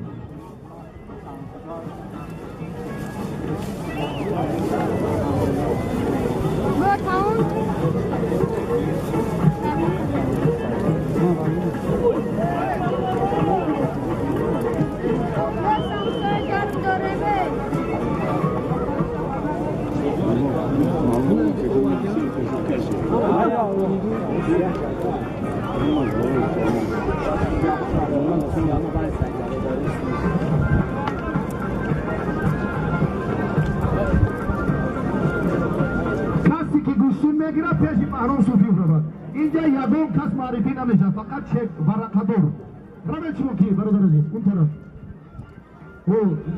Касе ки гӯштин мегирад пеши Баҳром Суфиев равад. Инҷа ягон кас маърифӣ намешавад, фақат чек варақадор. Равед шумо ки бародар азиз, он тараф.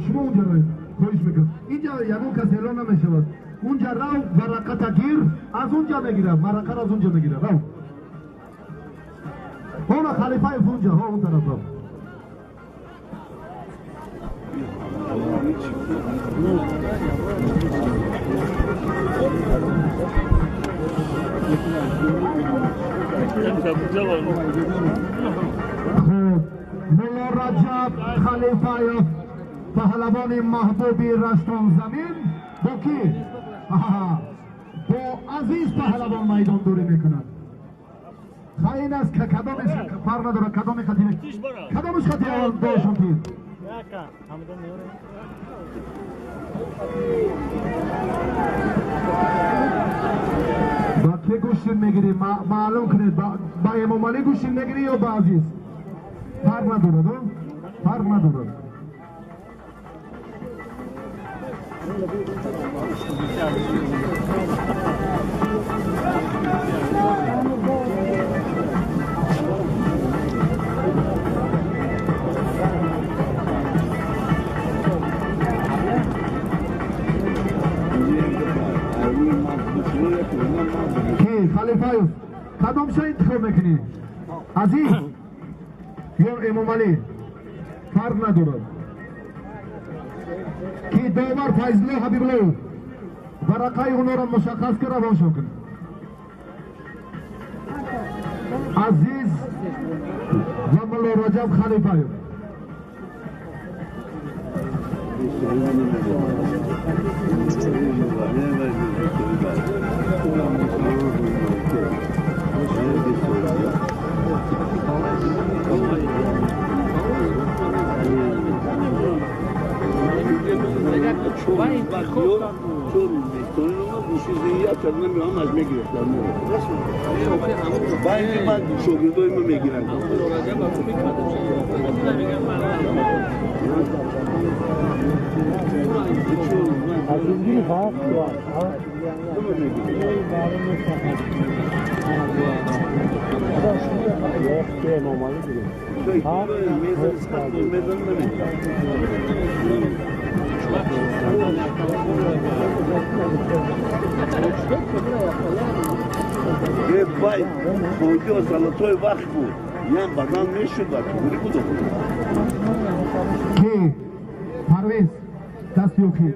Шумо унҷа равед, хоҳиш мекунам. Инҷа ягон кас эълон намешавад. Унҷа рав, варақата гир, аз унҷа мегирад, варақаро аз унҷа мегирад. Рав. Ҳона Халифаев унҷа, ҳо он тараф рав. Хуб, Мулло Раҷаб Халифаев, паҳлавони маҳбуби Раштонзамин, бо кӣ? Бо Азиз паҳлавон майдондорӣ мекунад. Ин аст, кадомеш фарқ надорад, кадоме хати, кадомеш хати аввал бошон тид. Ба ки гӯштин мегирӣ? Маълум кунед, ба Эмомалӣ гӯштин мегирӣ ё ба Азиз? Фарқ надорад, фарқ надорад. Ки Халифаев, кадомша интихоб мекунӣ? Азиз ё Эмомалӣ? Фарқ надорад. Ки довар Файзулло Ҳабибуллоев варақаи онҳоро мушаххас ки равоншон кунад. Азиз ва Мулло Раҷаб Халифаев. Ки Парвиз, дасти охир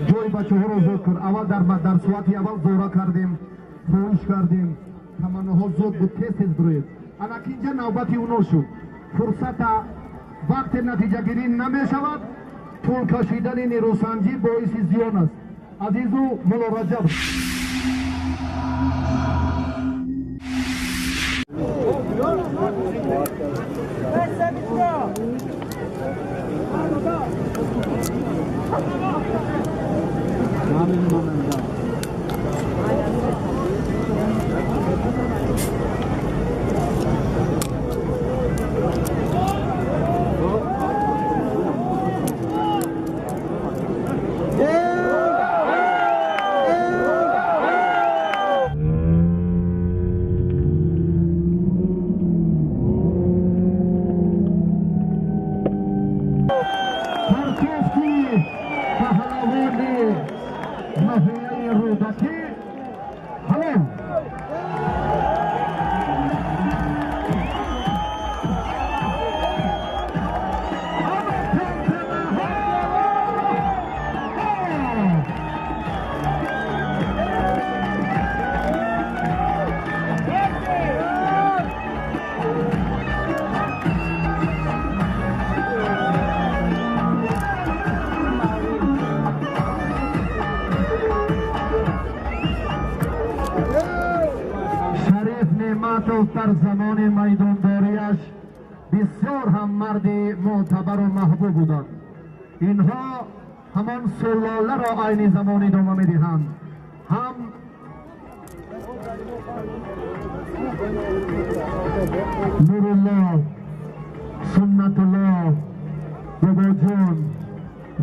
ҷои бачаҳоро зуд кун. Аввал дар соати аввал зора кардем, хоҳиш кардем, таманноҳо зуд буд, тез тез бироед. Анак инҷа навбати уно шуд. Фурсата вақте натиҷагирӣ намешавад, тӯл кашидани нерӯсанҷӣ боиси зиён аст. Азизу Мулло Раҷаб. Дар замони майдондориаш бисёр ҳам марди мӯътабару маҳбуб буданд. Инҳо ҳамон сулоларо айни замон идома медиҳанд. Ҳам Нурулло, Суннатулло, Бобоҷон,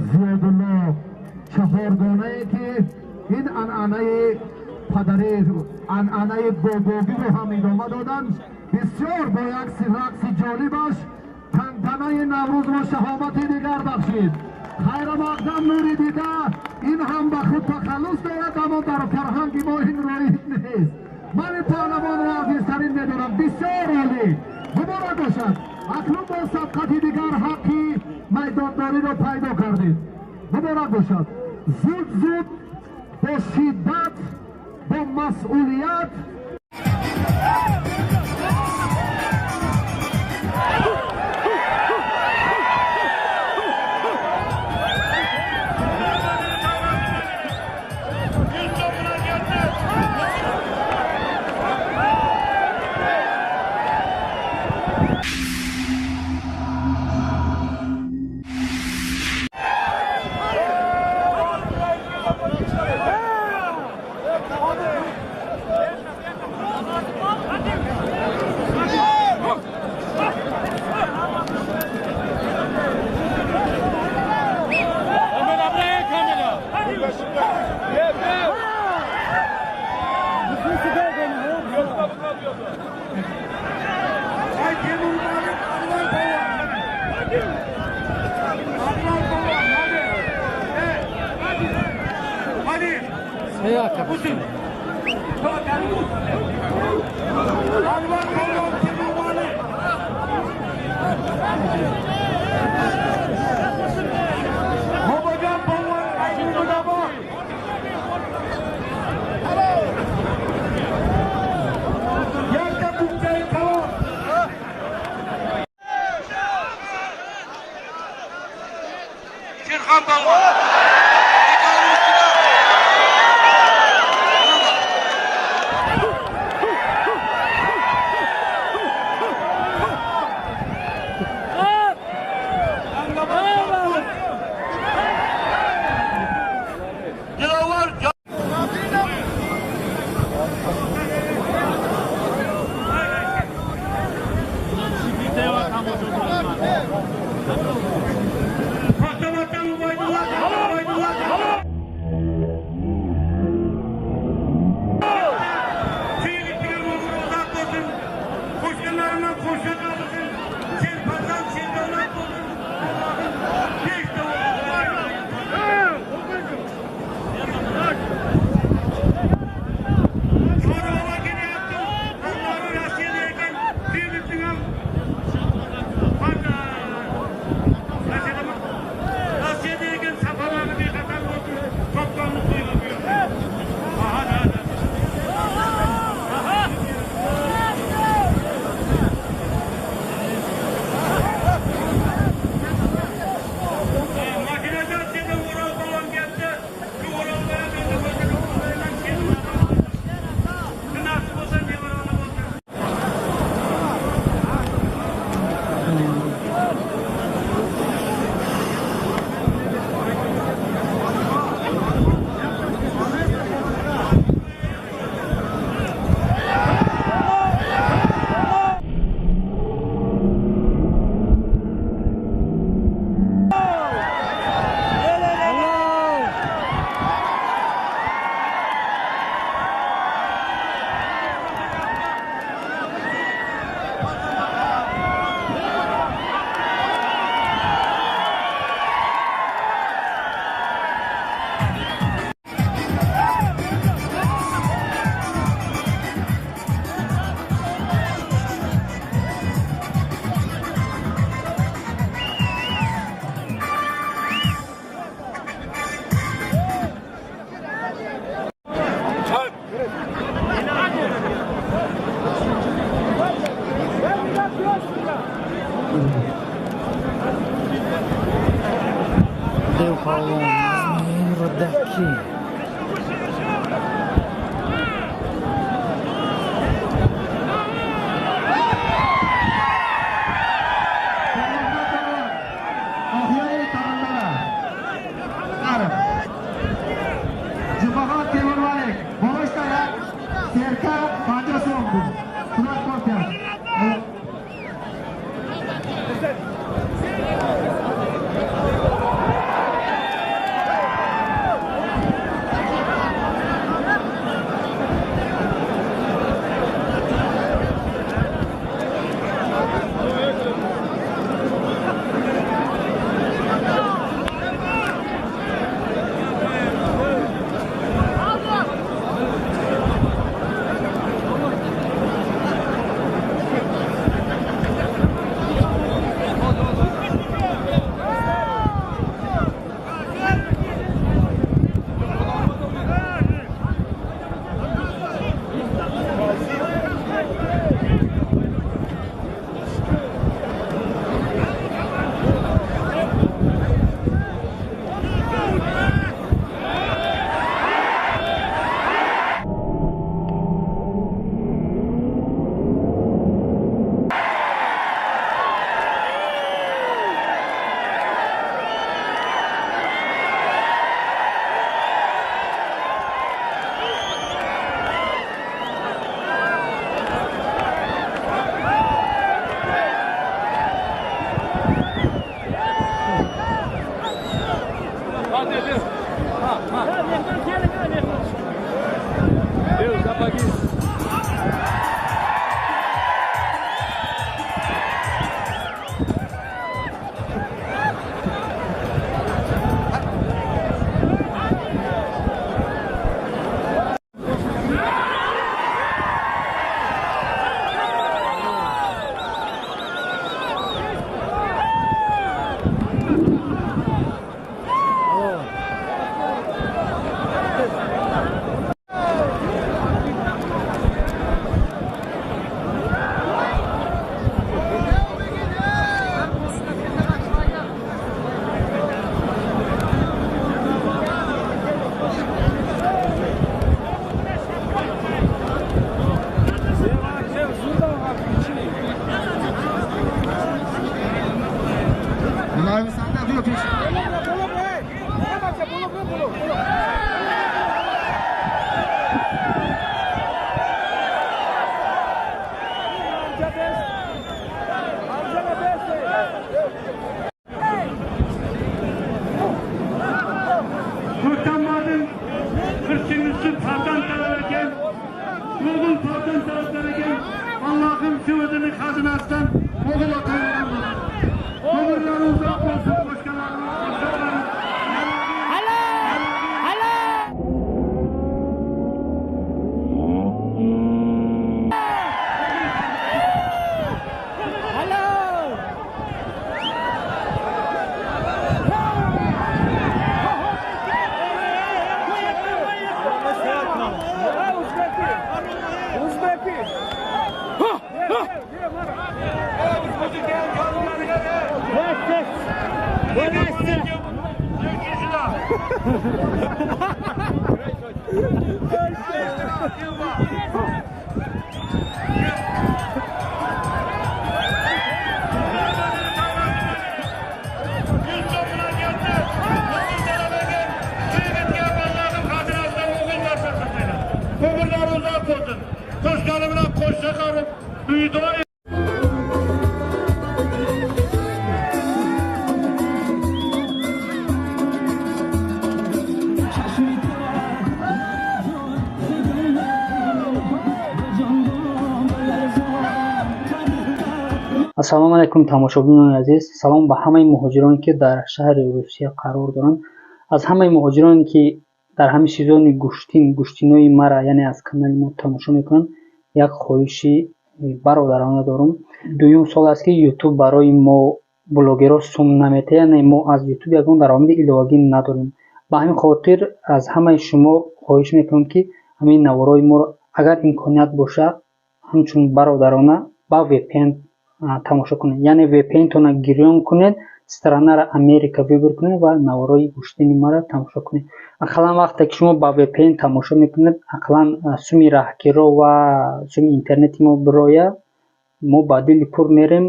Зиёдулло, чаҳордонае ки ин анъанаи падари, анъанаи бобогиро ҳам идома доданд. Бисёр бо як рақси ҷолибаш тантанаи Наврӯзро шаҳомати дигар бахшид. Хайрамақдам нури дида, ин ҳам ба худ тахаллус дорад, аммо дар фарҳанги мо ин роид нест. Ман ин паҳлавонро азизтарин медонам. Бисёр олӣ, муборак бошад. Акнун бо сабқати дигар ҳаққи майдондориро пайдо кардед. Муборак бошад. Зуд зуд, бо шиддат, бо Бо масъулият. Ko'ktanbadin qirchingisi farzand talar ekan, o'g'il farzand talar ekan. Allohim shu o'zini xazinasidan o'g'il ato qilsin. Umrlari uzoq bo'lsin, qo'shganlarini qo'shganlarini. Ассалому алайкум, тамошобинони азиз. Салом ба ҳамаи муҳоҷироне, ки дар шаҳри Русия қарор доранд. Аз ҳамаи муҳоҷироне, ки дар ҳамин сезони гӯштин, гӯштинои мара, яъне аз канали мо тамошо мекунанд, як хоҳиши бародарона дорам. Дуюм сол аст, ки Ютуб барои мо блогерҳо сум наметиҳад, яъне мо аз Ютуб ягон даромади иловагӣ надорем. Ба ҳамин хотир аз ҳамаи шумо хоҳиш мекунам, ки ҳамин наворои моро, агар имконият бошад, ҳамчун бародарона ба VPN тамошо кунед. Яъне VPN-тонро гирён кунед, странаро Америка выбор кунед ва наворои гӯштини маро тамошо кунед. Ақаллан вақте ки шумо ба VPN тамошо мекунед, ақаллан суми раҳгиро ва суми интернети мо бироя, мо ба дили пур мерем.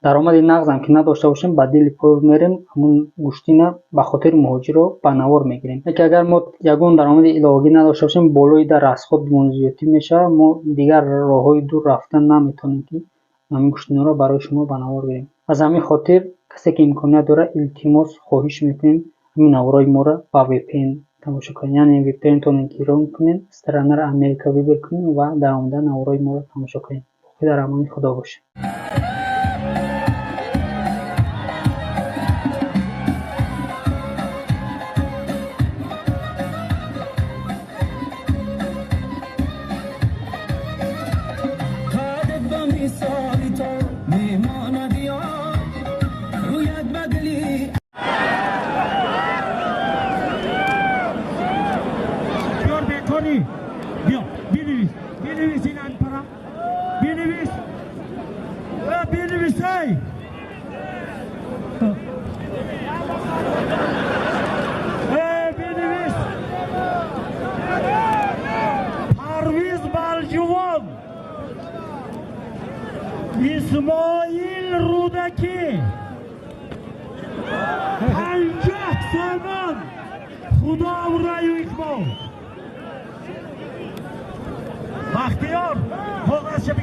Даромади нағзам ки надошта бошем, ба дили пур мерем, ҳамун гӯштина ба хотири муҳоҷиро ба навор мегирем. Лекин агар мо ягон даромади иловагӣ надошта бошем, болои дар расходмон зиёдтӣ мешавад, мо дигар роҳҳои дур рафта наметавонем, ки ҳамин гӯштиноро барои шумо ба навор гирем. Аз ҳамин хотир касе ки имконият дорад, илтимос хоҳиш мекунем, ҳамин наворои моро ба VPN тамошо кунед. Яъне VPN-тонро гирон кунед, странаро Америка выбор кунед ва дар омада наворои моро тамошо кунед. Боқӣ дар амони Худо бошед. İsmoil Rudaki 50 somon. Xudo urayu iqbol. Baxtiyor qog'ozcha.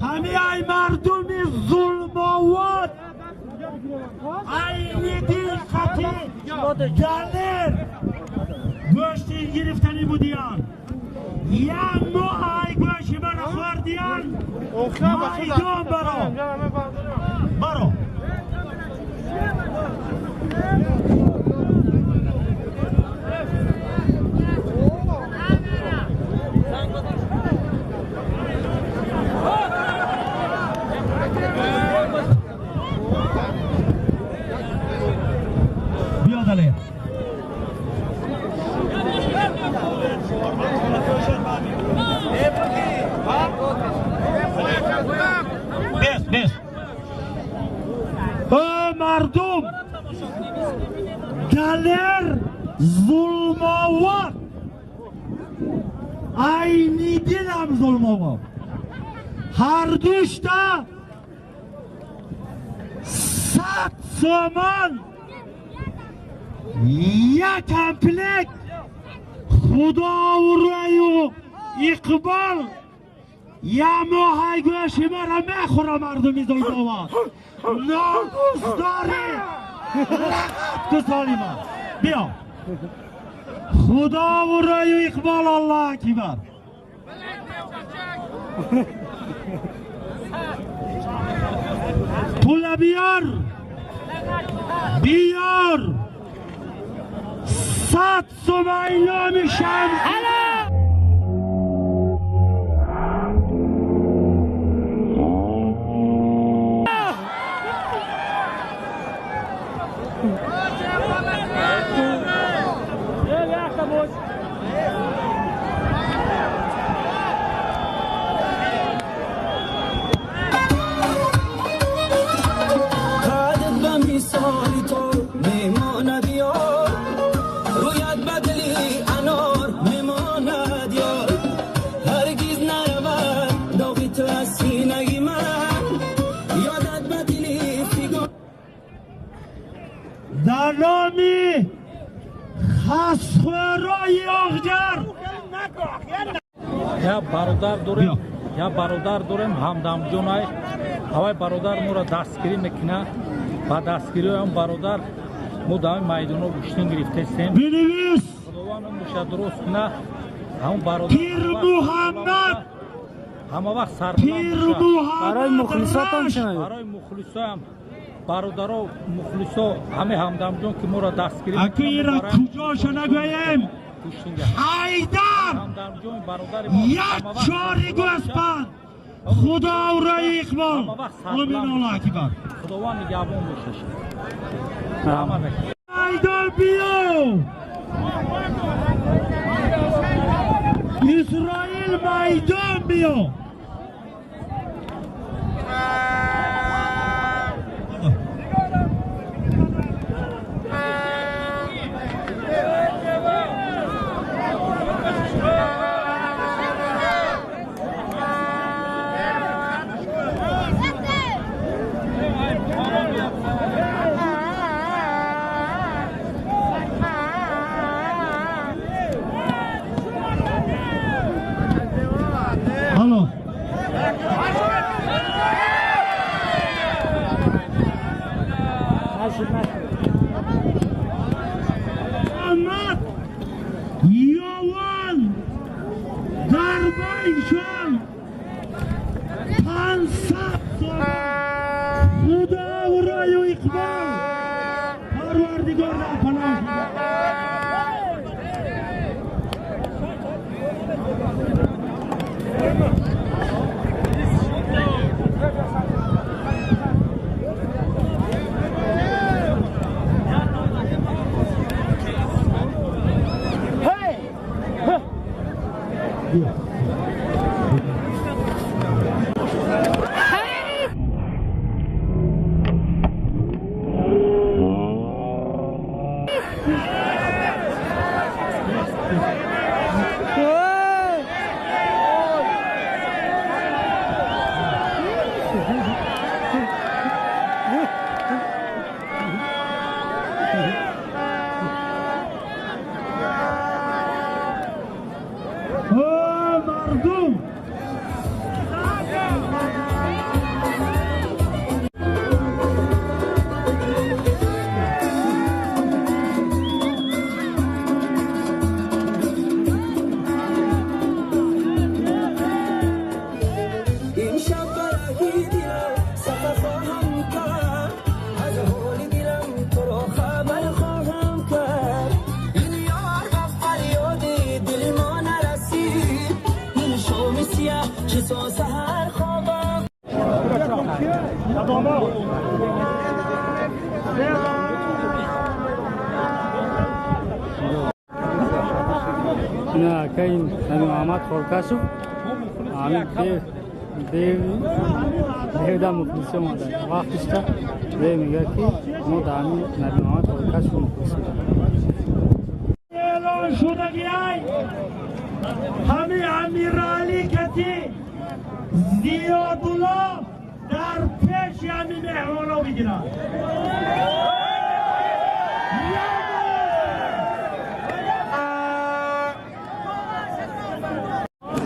Ҳами ай мардуми зулмовод айни дил қати галер гӯшти гирифтанӣ будиян. Як моҳ ай гӯшти мара хӯрдиян. Майдон баро. Баро. Мардум галер зулмовар айни дилам зулмовар ҳардушта 100 сомон як комплект худоураю иқбол я моҳай гӯши мара мехӯра мардуми зулмовар номус дорӣ лақаб ман биё худову рӯю иқбол Аллоҳ акбар пула биёр биёр 100 сомаи номи шамс. дар номи хасхӯрои Оғҷар як бародар дорем ҳамдамҷонай ҳавай бародар моро дастгирӣ мекунад. Ба дастгириҳои он бародар мо дар майдонҳо гӯштин гирифтестем. Бинавис Худованд боша дуруст кунад. Ҳамон бародар Пир Муҳаммад ҳама вақт сарбаланд. Барои мухлисотон чӣ? Барои мухлисоам бародаро мухлисо ҳаме ҳамдамҷон ки моро дастгирӣ аку ира куҷоша нагӯем ҳайдар як чори гӯспанд худоурӯи иқбол омин Аллоҳ акбар. Худованд нигаҳбон бошад. Майдон биё Исроил майдон биё. Muhammad Yovan Darbayşon 500 сомон Худоурою иқбол Парвардигордан паноҳ. شام سیاه چه سحر خوابم. نه که این نبی محمد خورکشو همین دیو دا مخلصی آمده وقتش تا دیو میگه که ما دا همین نبی محمد خورکشو مخلصی اعلان شدگی ای همین امیرعلی کتی زیادالله در پیش همین مهمانا بگیرن.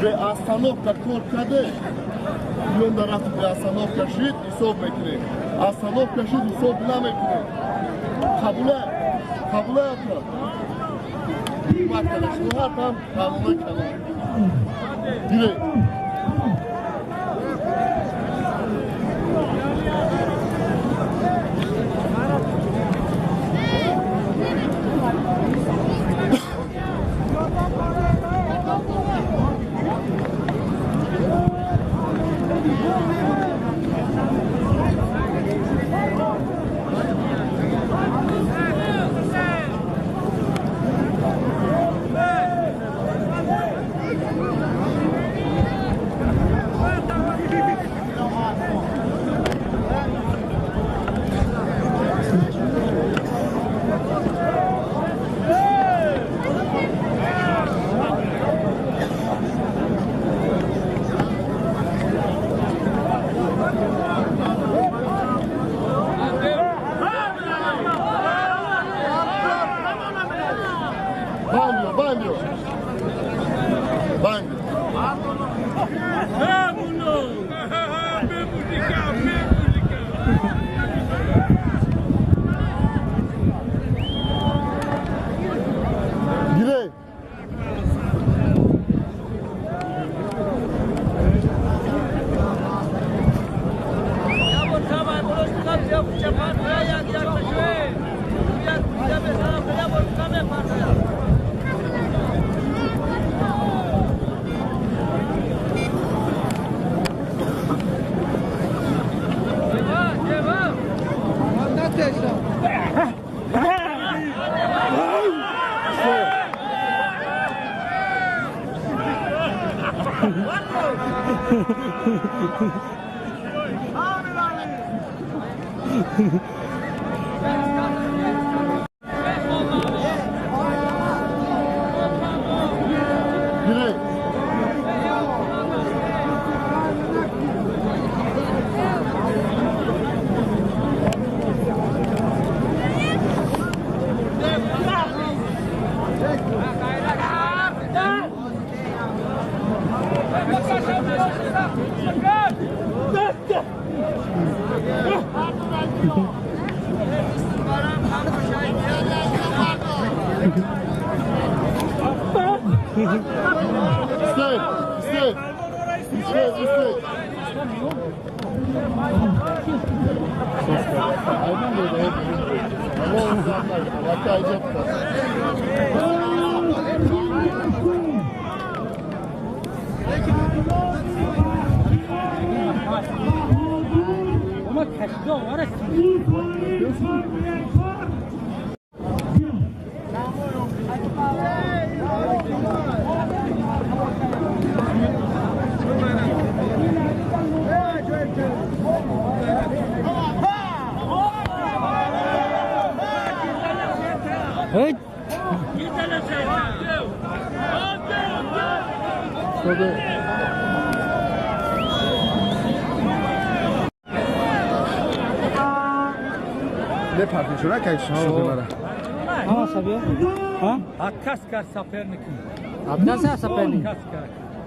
به остановка кор карде, миён дар рафти бе остановка шид, ҳисоб мекунем. Остановка шид, ҳисоб намекунем. Қабула, қабула ака. Ҳурмат када, шумо ҳар там қабула када. Гире.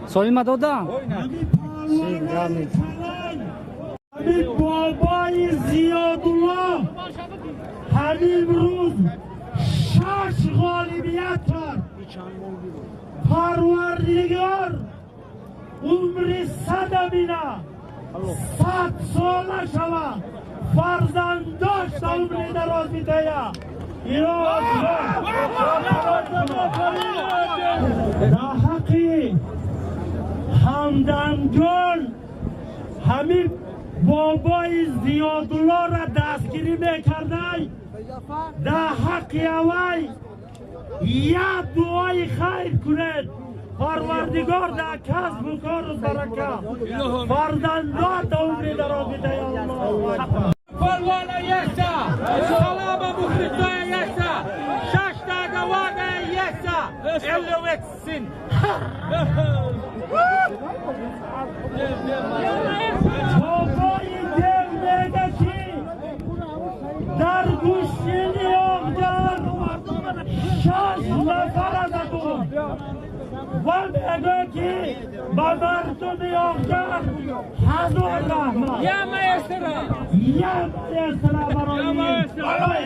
سالم دادم. بابای زیادالله همین روز 6 غالبیت کرد. پروردگار عمر 100 بینا 100 ساله شود فرزنداش تا عمر دراز می‌دهد. در حقی Ҳамдамҷон ҳамин бобои Зиёдуллоро дастгирӣ мекардай, дар ҳаққи авай як дуои хайр кунед. Парвардигор дар касбу кору барака фарзандота умри дароз бидаи. Аллоҳу акбар. Полвана еса, салама мухлисоя еса, шаштага вага еса, элловексин. Бобои дев мега ки дар гӯштини Оғҷан 6 нафара задум ва мегӯ ки ба мардуми Оғҷан 1000 раҳмат. Я маэстро! Я маэстро барои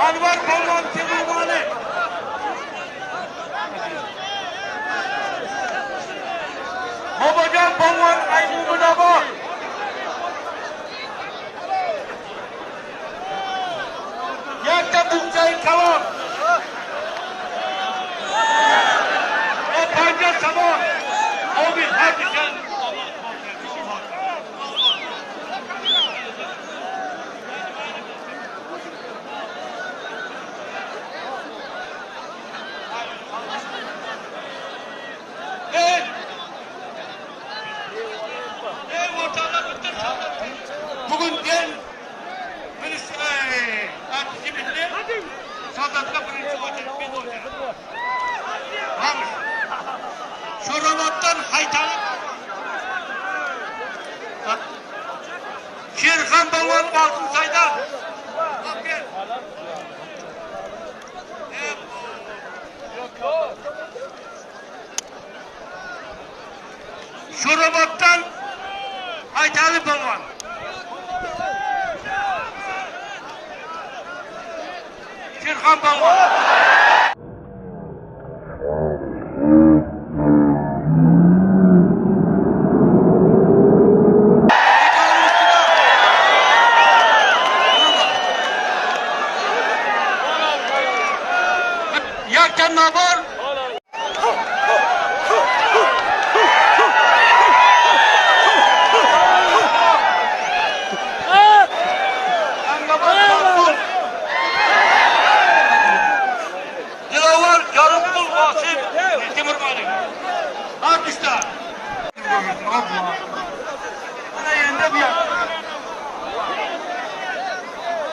Anvar Polvon Temur Malik. Bobojon Polvon Aymuminobod. Yakka bug'chay kalon. O panja samon. Obid hajishan. Bugun gel Sadatga birinchi o'chirib Sho'roboddan Haytalib Sherxon polvon Oltinsaydan Sho'roboddan Haytalib polvon. Sherxon polvon. Yakka nabor. Dilovar Yorumqul Qosim Temur Malik. Artistlar. Mana endi bu yoq.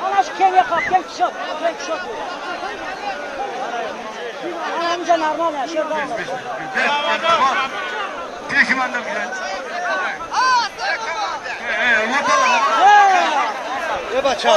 Ana shu keng yoqqa, keng kishot, keng kishot. Ana uncha normal ya, shu yerda. Peshimanda bilan. E bacha.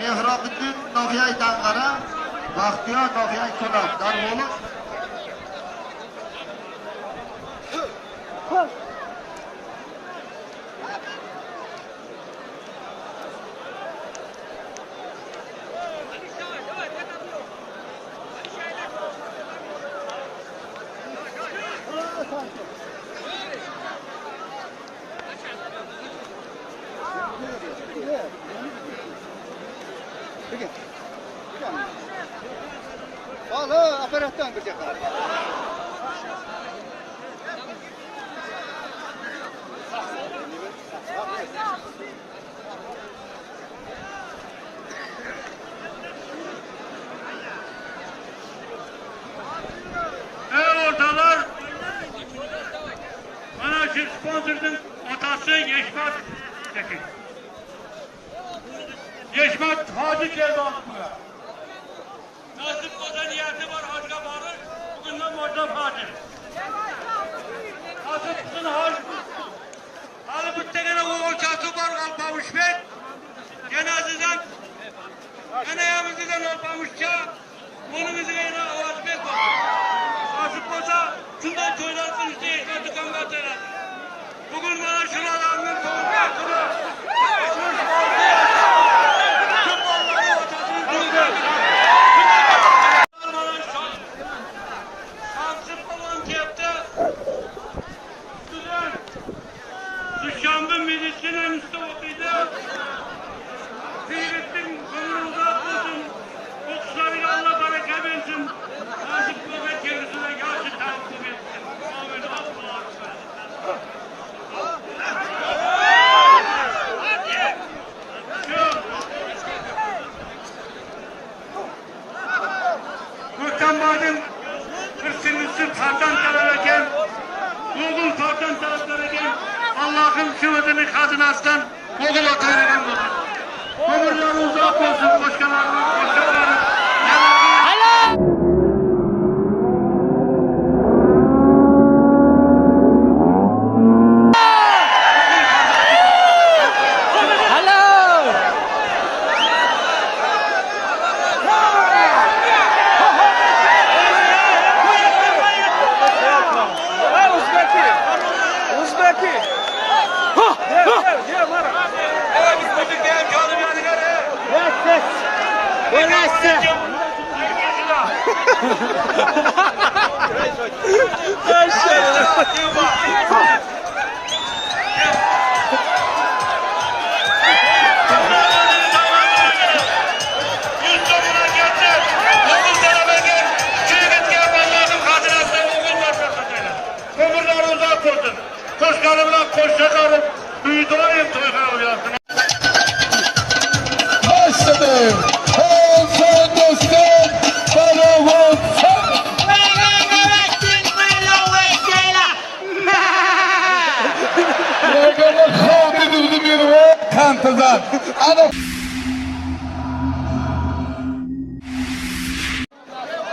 Mehrobiddin ноҳияи Данғара, Бахтиёр ноҳияи Кӯлоб. Дар боло Sponsor'ın otası Yeşmat Tekin. Yeşmat Hacı geldi buraya. Nasip Koza niyeti var hacca varır. Bugünden Mocam Hacı. Nasip kızın hacı. Halı büttegene oğul çatı var Alpamış Bey. Cenazeden Eneyamızdan Alpamışça. Onun üzerine Avaz Bey var. Nasip Koza şundan toylar kılıçtı Yeşmat Tıkangar toylar. Bugün bana şunu adamın tohumunu, Duşanbe medisinin üstü okuydu. Seyrettin ömrü uzak olsun. Okuşlarıyla Allah bereket versin. Nasip kuvvet kendisine yaşı takip etsin. Amin. Allah'a Gökhan hırsınlısı fardan talep oğul fardan talep Allah'ın şıvadını hazınasından oğul atayla olsun. Ömürleri uzak olsun başkalarının, başkalarının.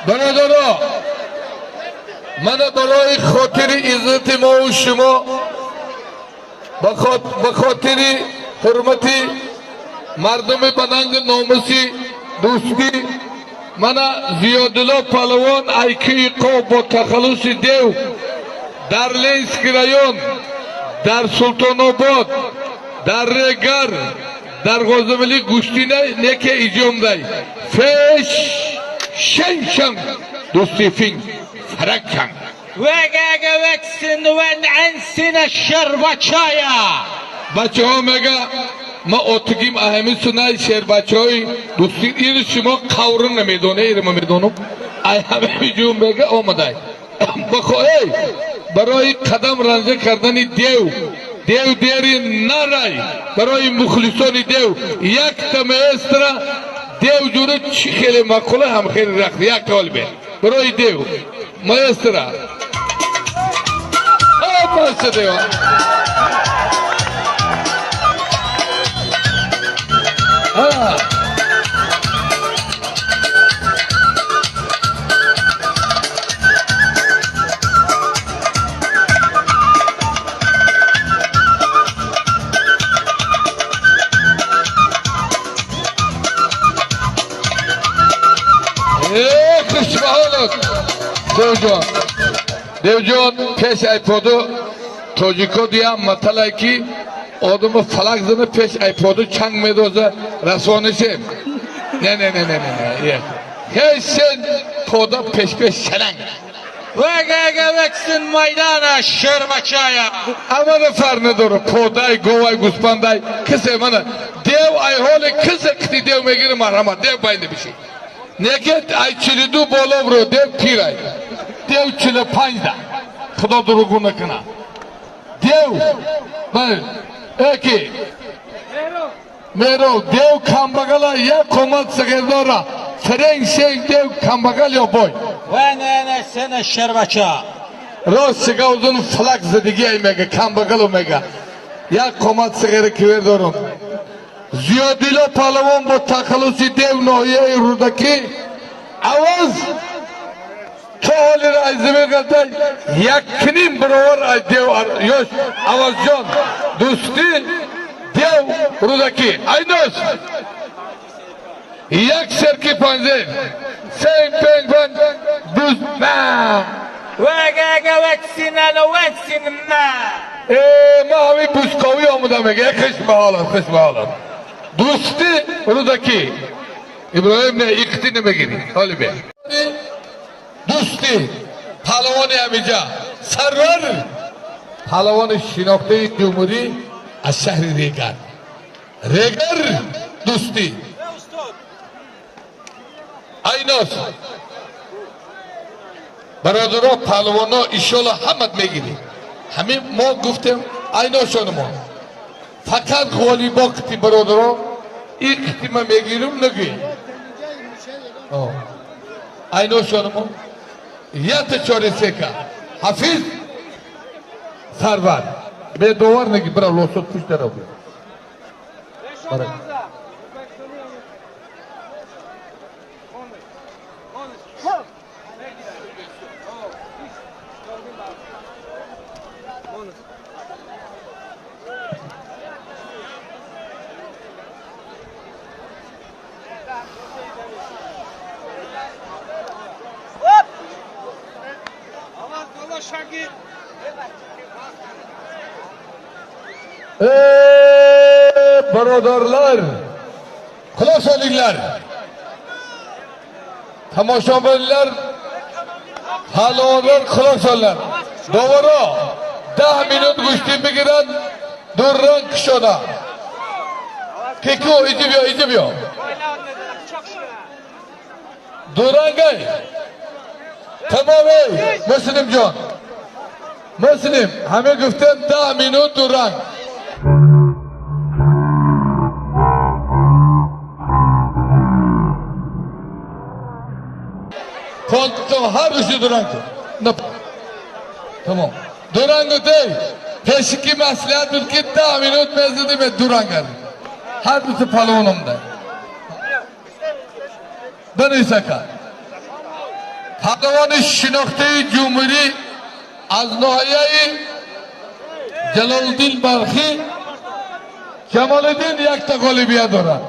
Бародаро, мана барои хотири иззати мову шумо, ба хотири ҳурмати мардуми ба нанги номуси дӯстӣ, мана Зиёдулло палвон айкии Қов бо тахаллуси Дев дар Ленинский район, дар Султонобод, дар Регар, дар Ғозимили гӯштина неке иҷомдай феш шеншан дӯсти финг фараккан бачаҳо мега ма отигим аҳами сунай шербачаҳои дӯсти ир шумо қаврин намедоне ир ма медонам ай ҳамаи ҷум мега омадай бахоэй барои қадам ранҷа кардани дев дев дери нарай барои мухлисони дев якта маэстро дев ҷура чӣ хеле маъқула ҳам хеле рахт як толибе барои дев маэстро Паша дева Хушбаҳолат Девҷон. Девҷон пеш айподу тоҷико диям маталай ки одаму фалак зана пеш айподу чанг медоза расонишем. Не не не не не. Ҳеч сен пода пеш пеш шаланг. Вегегевексин maydana şerbaçaya. Амана фар надора подай говай гӯспандай кисе мана дев ай ҳоли кисе қити дев мегири марҳамат дев байнда биши. Неке ай 42 боло бро дев пирай. Дев 45 да. Худо дурӯғу накуна. Дев бале эки меро дев камбағала як қомат сағирдора френг шенг дев камбағал ё бой. Венене сене шербача. Рост чига узун флак задиги ай мега камбағалу мега. Як қомат сағира кивер дорум. Зиёдило палавон бо тахаллуси дев ноҳияи Рӯдакӣ аваз то ҳолира ай замин ғалтай якним баровар ай дев ёш Авазҷон дӯстӣ дев Рӯдакӣ айнос як серки панзел сен пенг панҷ дуз ма Вегегевексинеловексин ма. Ма ҳамин бузковӣ омуда мега хуш ба ҳолат хуш ба ҳолат. Дӯстӣ Рӯдакӣ Иброҳим не иқти намегирӣ ҳоли бе. Дӯстӣ паҳлавони ҳамиҷа Сарвар паҳлавони шинохтаи ҷумҳурӣ аз шаҳри Регар. Регар дӯстӣ айнос бародаро паҳлавоно иншоалло ҳамат мегирӣ. Ҳамин мо гуфтем айношонмо фақат ғолибо қити бародаро ин қитима мегирим нагӯй. Айношонмо ята чори сека Ҳафиз Сарвар бедовар наги бира лосот пушт дара бия. Birodarlar, quloq solinglar. Tomoshabinlar, pahlivonlar quloq solinglar. Dovaro 10 minut g'ushtin begiran, durran kishoda. Keku ijib yo, ijib yo. Durangay. Tamom ey, Muslimjon. Muslim, ҳама гуфтан 10 minut durang. Ҳар души дуранг. Тамом. Дуранг дей. Пешики маслиҳат буд ки 10 минут мезадим дуранг кардем. Ҳар дуси палвономда. Бинависака. Паҳлавони шинохтаи ҷумҳурӣ аз ноҳияи Ҷалолиддин Балхӣ Ҷамолиддин якта ғолибият дорад.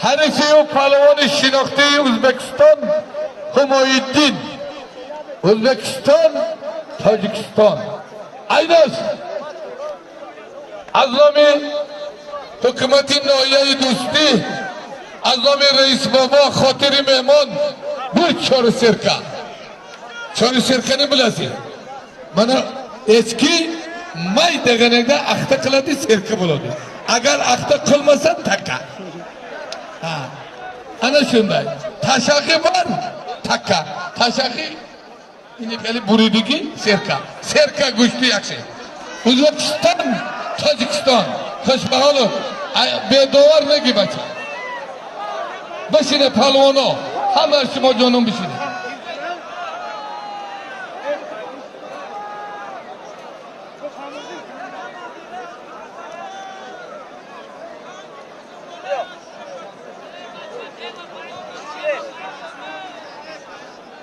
Ҳарифи ӯ паҳлавони шинохтаи Ӯзбекистон Ҳумоиддин. Ӯзбекистон, Тоҷикистон. Айнос аз номи ҳукумати ноҳияи Дӯстӣ, аз номи раисбобо хотири меҳмон буд чори серка. Чори серкани билasiz. Mana echki may deganida axta qiladi, serka bo'ladi. Agar axta qilmasa taka. Ha. Ana shunday. Tashaqi bor, taka. Tashaqi inikali buridiki serka. Serka go'shti yaxshi. O'zbekiston, Tojikiston. Xushbaholu, bedovor nagi bacha. Bishine palvono, hamma shimo jonim bishine.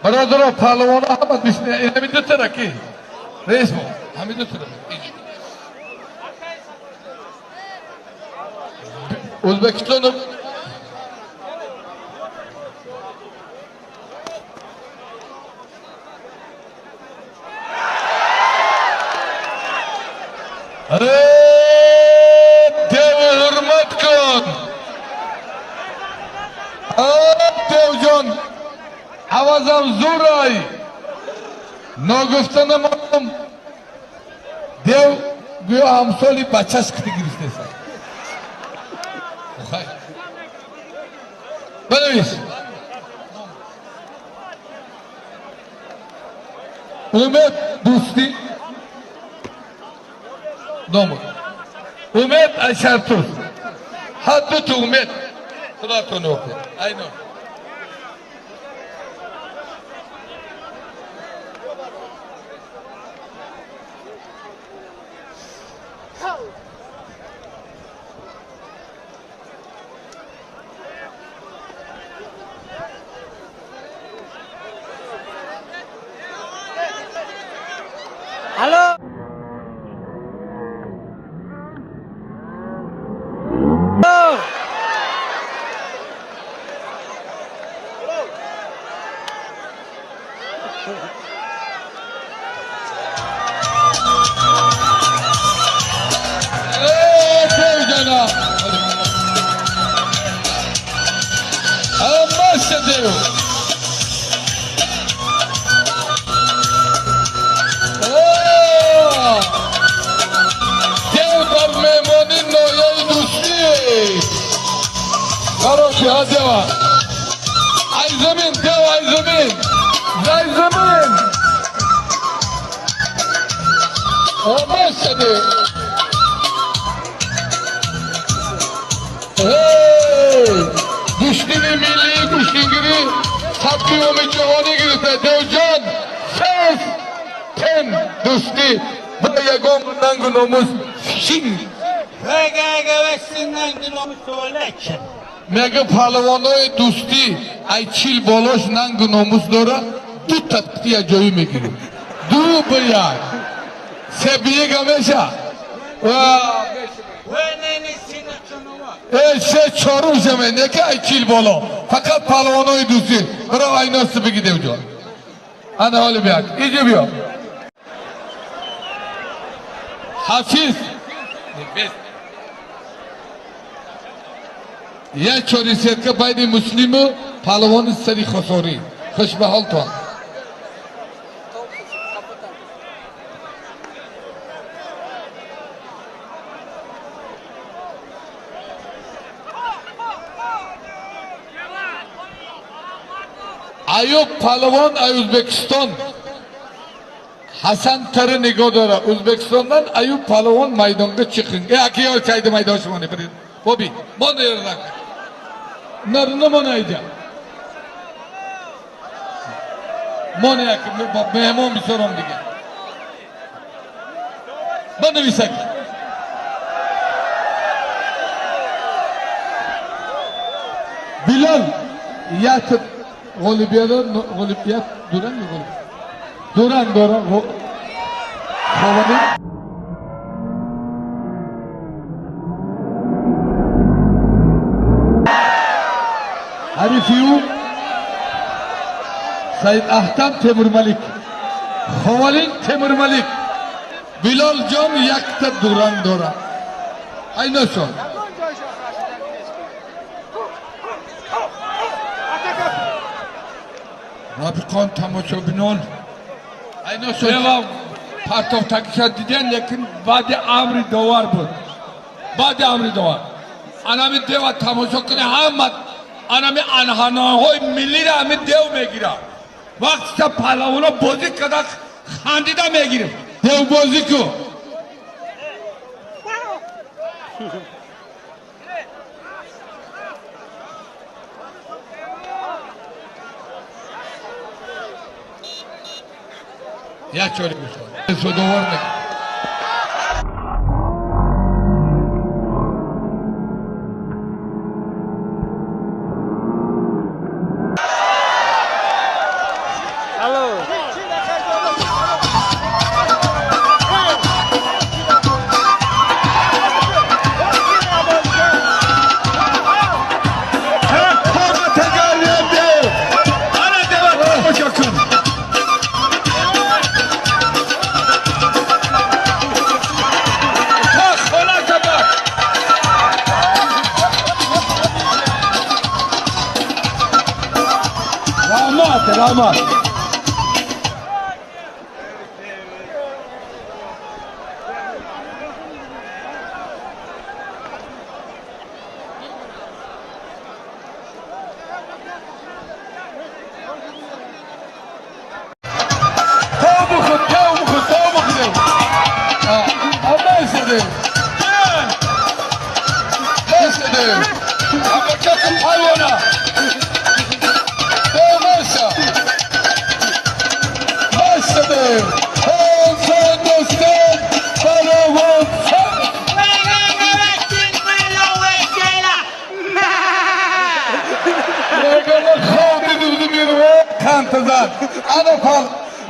Бародаро паҳлавоно ҳама бишне, ҳамин ду тара ки? Раис бо, ҳамин ду тара. O'zbekiston Dev hurmat kun. Devjon avazam zo'ray. Nogufta namam. Dev гӯё ҳамсоли бачаш кити гирифтеса. Бинавис. Умед дӯстӣ номуд. Умед Ашартуз. Ҳар дуто умед. Худотон оқед. Айно. Алло. Гӯштини миллии гӯштингирӣ сабти оми ҷаҳонӣ гирифта. Девҷон сес тен дӯстӣ ба ягон нангу номус шинг. Мега паҳлавонои дӯстӣ ай чил болош нангу номус дора, ду таттия ҷоӣ мегирем. Ду ба як. Се биега меша. Се чорум шаме, неки ай чил боло. Фақат паҳлавонои дӯстӣ. Бирав айносу биги девҷон. Ана ҳоли бияк. Иҷи биё. Ҳафиз. Як чори сетка байни муслиму паҳлавони сари хосорӣ. Хуш ба ҳолтон. Аюб паҳлавон ай Ӯзбекистон. Ҳасан тара нигоҳ дора. Ӯзбекистондан Аюб паҳлавон майдонга chiqing. Аки ёр чайди майдон шумони бирин. Боби, мона yerdak. Нарна мона айда. Мона як меҳмон бисёром дига. Банависак. Билал як ғолибият ғолибият дуран ми ғолиб? Дуран дора ғолиб. Ҳарифи ӯ Саид Аҳтам Темурмалик. Ховалин Темурмалик. Билолҷон якта дуран дора. Айношон. Рафиқон тамошобинон Айношон. Партофтакиша диден, лекин баъди амри довар буд. Баъди амри довар. Анами дева тамошо кунӣ ҳама анами анҳанаҳои миллиро ҳами дев мегирад. Вақтиша паҳлавоно бозӣ карда хандида мегирифт. Дев бозӣ ку. Як чори бошад. Судовар мекунад. Rahmat, rahmat.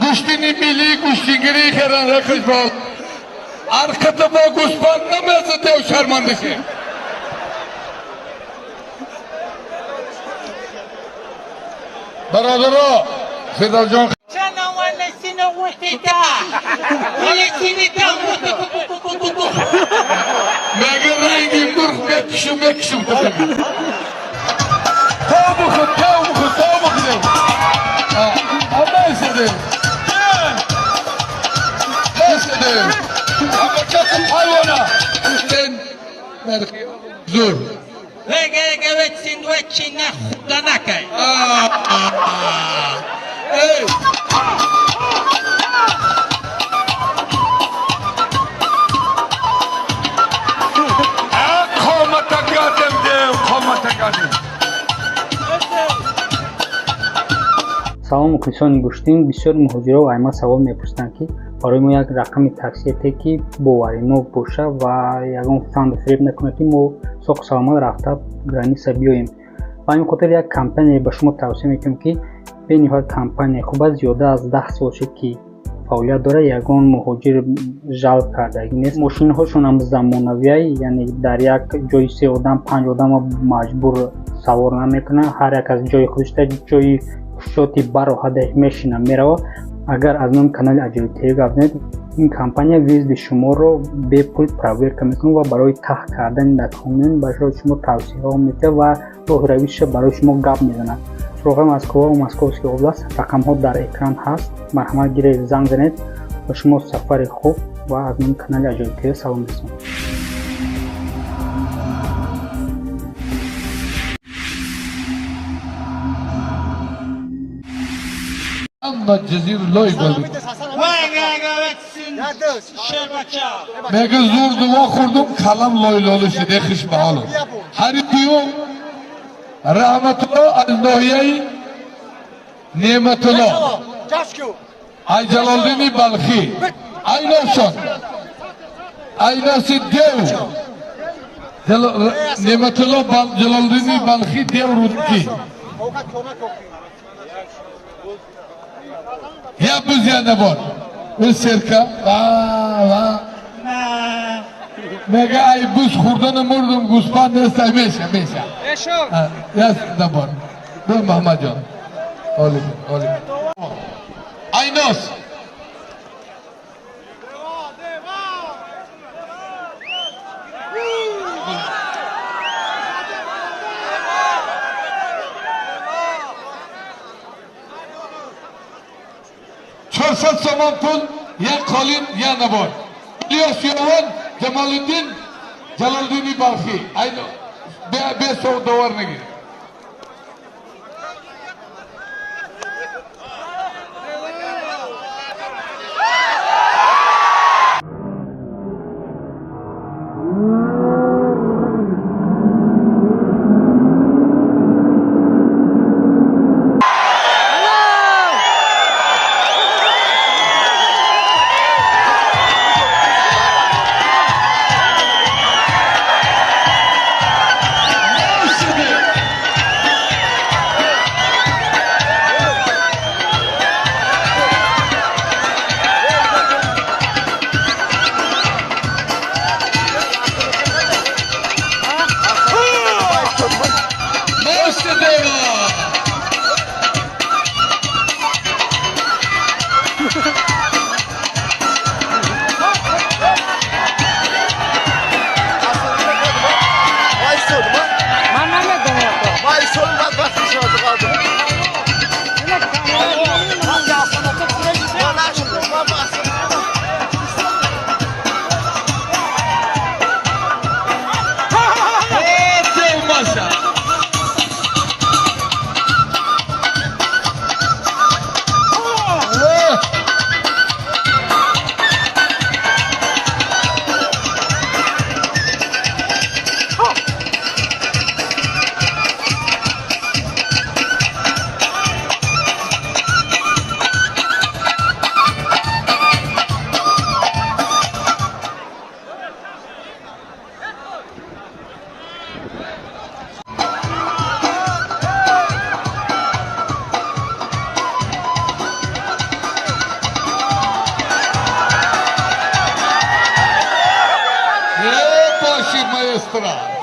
Гӯштини миллӣ гӯштингирии херан рақибол арқата бо гӯспанд намезадев шармандаши. Бародаро, Фидоҷон, мега ранги мурғ мекушум, мекушум. Тав бихӯр, тав бихӯр, тав бихӯр. Зур. Салом, мухлисони гӯштин. Бисёр муҳоҷиро айма савол мепурсанд, ки барои мо як рақами таксие ки боваринок боша ва ягон фанду фиреб накунад, ки мо соқу саломат рафта граница биёем. Ба ҳамин хотир як компания ба шумо тавсия мекунем, ки бениҳоят компания хуб аст, зиёда аз 10 сол шуд, ки фаъолият дорад, ягон муҳоҷир жалб кардагӣ нест. Мошинҳошон ҳам замонавиай, яъне дар як ҷои се одам, панҷ одама маҷбур савор намекунад, ҳар як аз ҷои худашда ҷои кушоти бароҳадаш мешина, мерава. Агар аз номи канали Аҷоиб ТВ гап занед, ин компания въезд и шуморо бепул проверка мекунад ва барои таҳ кардани документ барои шумо тавсияҳо медиҳад ва роҳи равишша барои шумо гап мезанад. Суроғаи Москва ва Московский область, рақамҳо дар экран ҳаст, марҳамат гиред, занг занед. Ба шумо сафари хуб ва аз номи канали Аҷоиб ТВ салом расонед. Amma cezir loy golü. Mega zor dua xurdum kalam loy lolu şide xış bahalı. Hari duyum rahmetullah al nohiyeyi Nemetullah. Ay Celaldini Balxi. Ay Navşan. Ay Nasi Dev. Nemetullah Celaldini Balxi Dev Rudki. Ya buz ya nebor. O serka. Va va. Mega ay buz xurdanı murdum guspan nesta meşa meşa. Ya nebor. Bu Muhammed can. Olim olim. Aynos. 400 сомон пул, як қолин, я набор. Илёс Ёвон, Ҷамолиддин Ҷалолиддини Балхӣ. Бе довар нагир.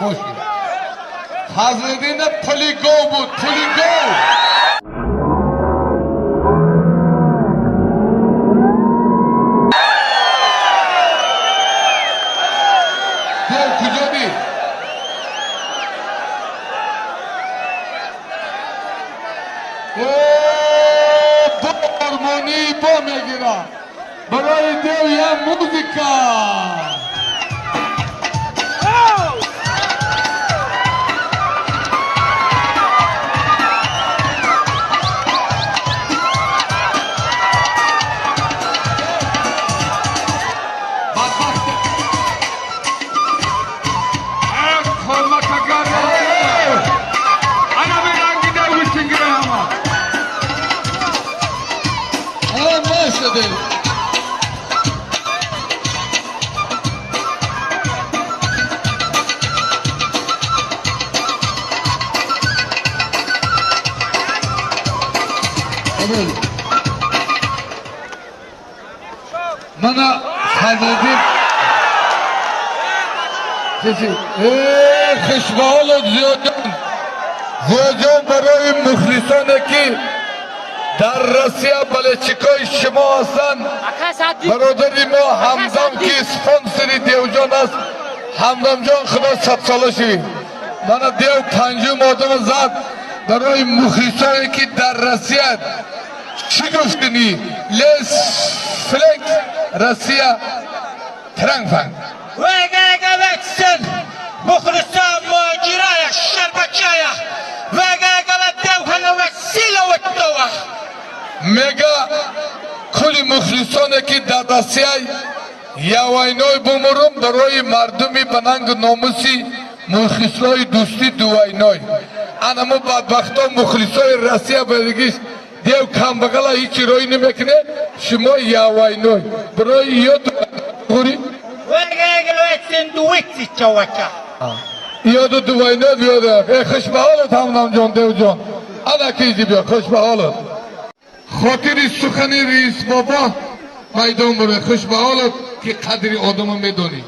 боши. Фазлиддин пули гов буд, пули гов. Дев куҷо дид? Бо бо мегирад. Барои дев як музика. Мана Фазлиддин хушбаҳолот Зиёҷон. Зиёҷон барои мухлисоне ки дар Россия болельщикои шумо ҳастанд, бародари мо Ҳамдам ки спонсори Девҷон аст. Ҳамдамҷон, худо садсола шавӣ. Мана дев панҷум одама зад. Барои мухлисоне ки дар Россия чӣ гуфтинӣ? Лес фленк Россия трангфанг. Вегагавексен мухлисон муҳоҷирая шарбачая вегагава девҳанавексилаветтова. Мега кули мухлисоне ки дар Россия явайной бумурум барои мардуми ба нангу номуси мухлисои дӯстӣ дувайной. Анамо бадбахто мухлисои Россия бадигиш дев камбағала ҳеҷ роӣ намекунед, шумо явайной барои ё дури ёду дувайной биёда. Э хушбаҳолат Ҳамдамҷон, Девҷон, ана кизи биё, хушбаҳолат. Хотири сухани раис бобо майдон буре. Хушбаҳолат ки қадри одама медонӣ.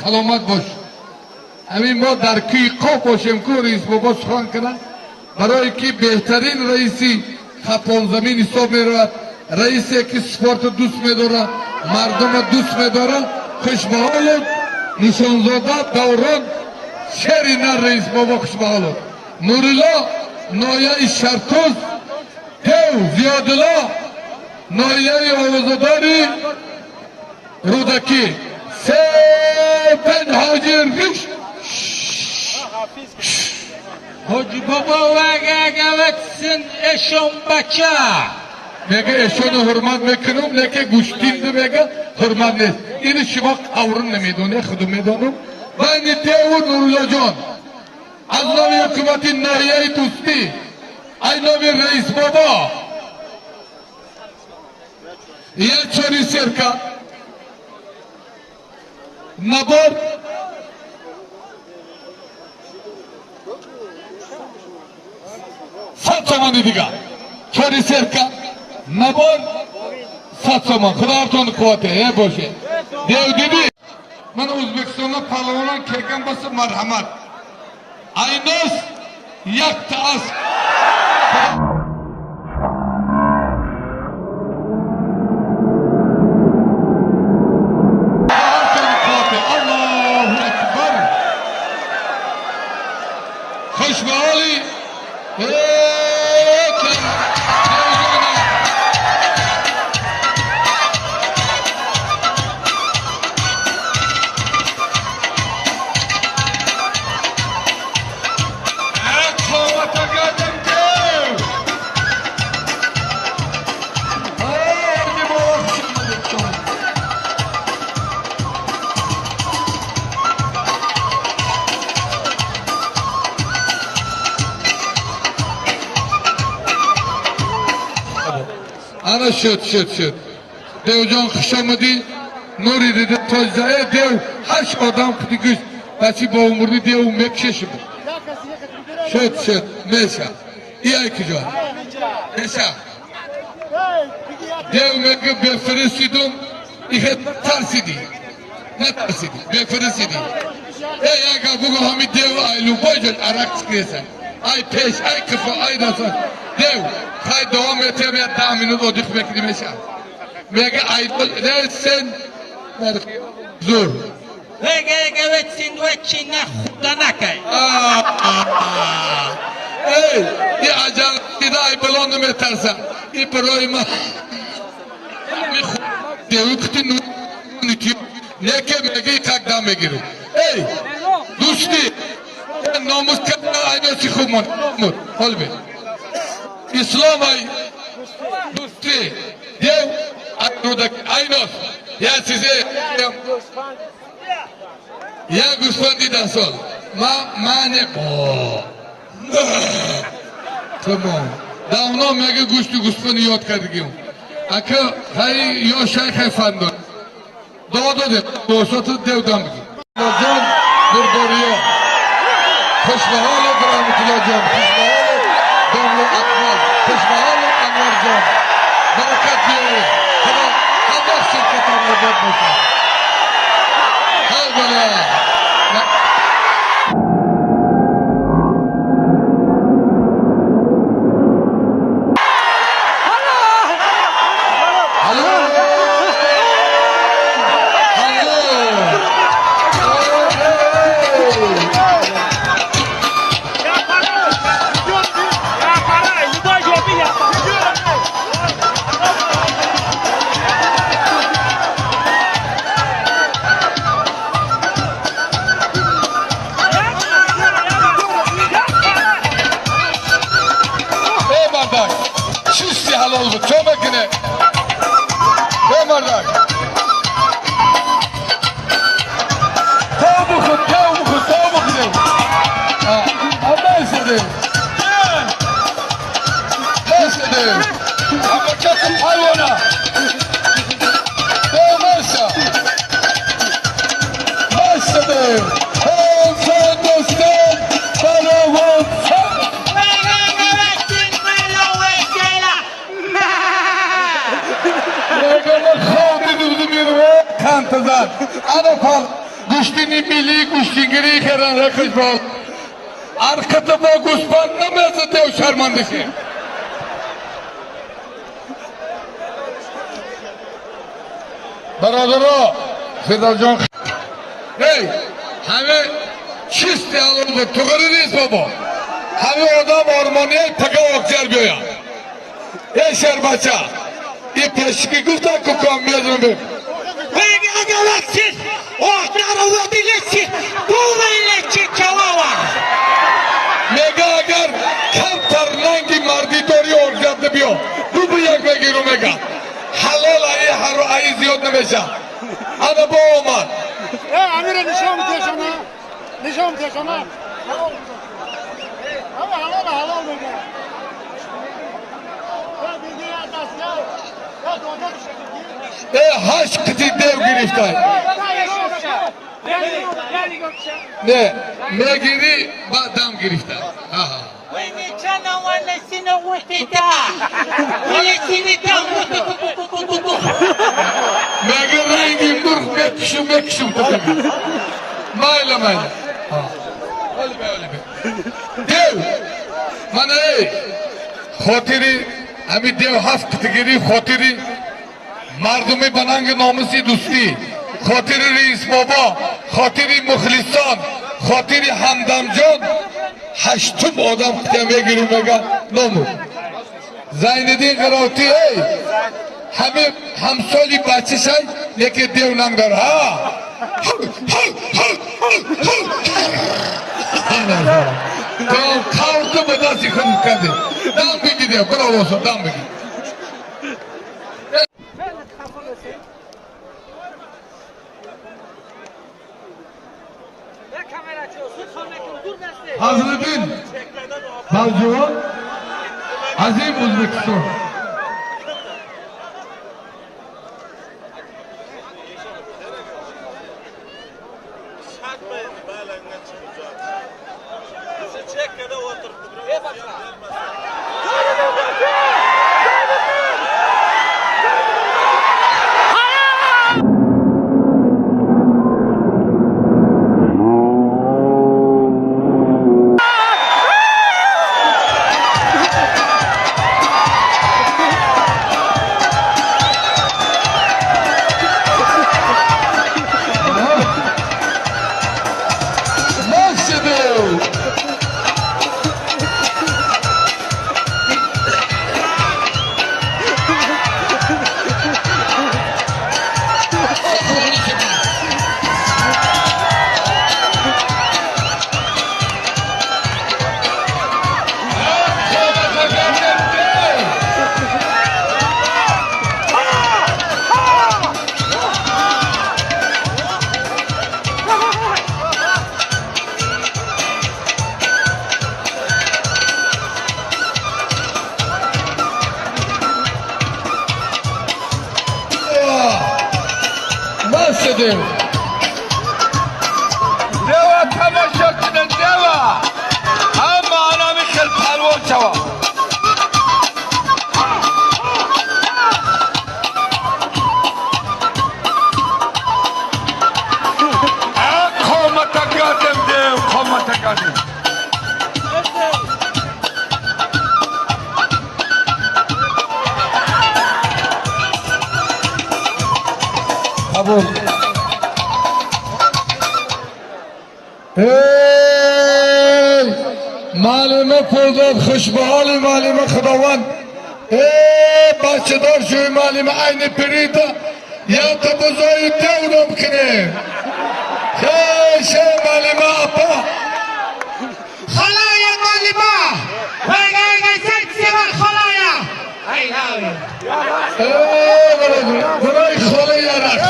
Саломат бош. Ҳамин мо дар кӯи Қоф бошем, ку раис бобо сухан кунад, барое ки беҳтарин раиси Хатлонзамин ҳисоб меравад, раисе ки спортро дӯст медорад, мардумро дӯст медорад. Хушбаҳолот Нишонзода Даврон шери нар раис бобо, хушбаҳолот. Нурилло ноҳияи Шартуз, Дев Зиёдулло ноҳияи овозадори Рӯдакӣ. Се панҷ ҳоҷи риш. Ҳоҷи бобо вегагавексен эшон бача. Мега эшону ҳурмат мекунам, лекин гӯштинду мега ҳурмат нест. Ини шумо қаврун намедонед, худу медонам. Байни деву Нуруллоҷон аз номи ҳукумати ноҳияи Дӯстӣ, ай номи раис бобо як чори серка набор 100 сомони дигар. Чори серка набор 100 сомон. Худоартон қуввате э боше. Дев дидӣ? Ман Ӯзбекистонда палвонон келган bo'lsa марҳамат. Айнос якта асп. Аллоҳу акбар. Хуш ба ҳоли Ана шуд, шуд, шуд. Девҷон, хуш омадӣ. Нури дида тоҷзае дев ҳашт одам худигӯш бачи бо умурди дев мекшешиб. Шуд, шуд, меша. Ияй куҷо? Меша. Дев мега бефиристидум, ихе тарсидӣ. Натарсиди, бефирисиди. Эй, агар бугу ҳами дев ай любой ҷой арак чикреса. Ай пеш, ай қифо, ай даса. Дев, хай давом метиҳам, я 10 минут одих мекунӣ меша. Мега ай сен зур. Эй, и аҷал дида ай балон наметарса. И барои ма деву кути нути неке меги как дам мегиру. Эй, дӯсти, номус карда айноси хуб монд. Ҳол бе. Ислом ай дӯсти, дев ай рудак айнос. Я чизе я гӯсфанди 10 сол. Ма мане бо. Тамом. Давно мега гӯшти гӯсфанди ёд кардагим. Ака хай ё шай хай фандо. Дуо додем. Босоту дев дам бигир. Ҷон бурдориё. Хушбаҳолед Раҳматулло ҷон. Хушбаҳолед Домло Акмал. Хушбаҳолед Анвар ҷон. Баракат биёред. Худо ҳамаи ширкатон обод бошад. Ҳай бала. Гӯштини миллии гӯштингирии херан рақибол. Арқата бо гӯспанд намезад дев шармандаши. Бародаро, Фидалҷон, эй, ҳаме чисти ҳалол буд, туғри нест бобо. Ҳаме одам ормонияй пага окҷар биёяд. Эй шербача, и пешки гуфта куком мезанам бе. Мега агар камтар ранги мардӣ дори орзиятда биё. Бубу як мегиру мега. Ҳалол аи ҳару аи зиёд намеша. Ана бо омад. Амира нишон тешона. Нишон тешона. Ҳалол ҳалол мега. 8 қити дев гирифтай. Не, мегири баъд дам гирифта. Мега ранги мурғ мекушум, мекушум. Майла, майла. Дев, мана эй, хотири ҳами дев 7 қити гирифт, хотири мардуми ба нанги номуси дӯстӣ, хотири раис бобо, хотири мухлисон, хотири ҳамдамҷон 8 одам қитя мегиру мега номуд. Зайниддин Қаротӣ, эй, ҳами ҳамсоли бачашай, леки дев нанг дора. Ҳа. То қавту ба дасти худ кардем. Дам бигир, дев, браво, дам бигир. Fazliddin Baljuvan, Azim O'zbekiston. Дев. Дева тамошо кунед, дева. Ҳама анами хел палвон шава. Қомата кардем, дев, қомата кардем. Қабул. Ey! Муаллима пул дод, хушбаҳоли муаллима Худованд. Эй, бачадор шуи муаллима айни пирита якта бузои девром кунем. Хей, шей муаллима апа. Холая муаллима. Холая. Эй, барои холая рақс.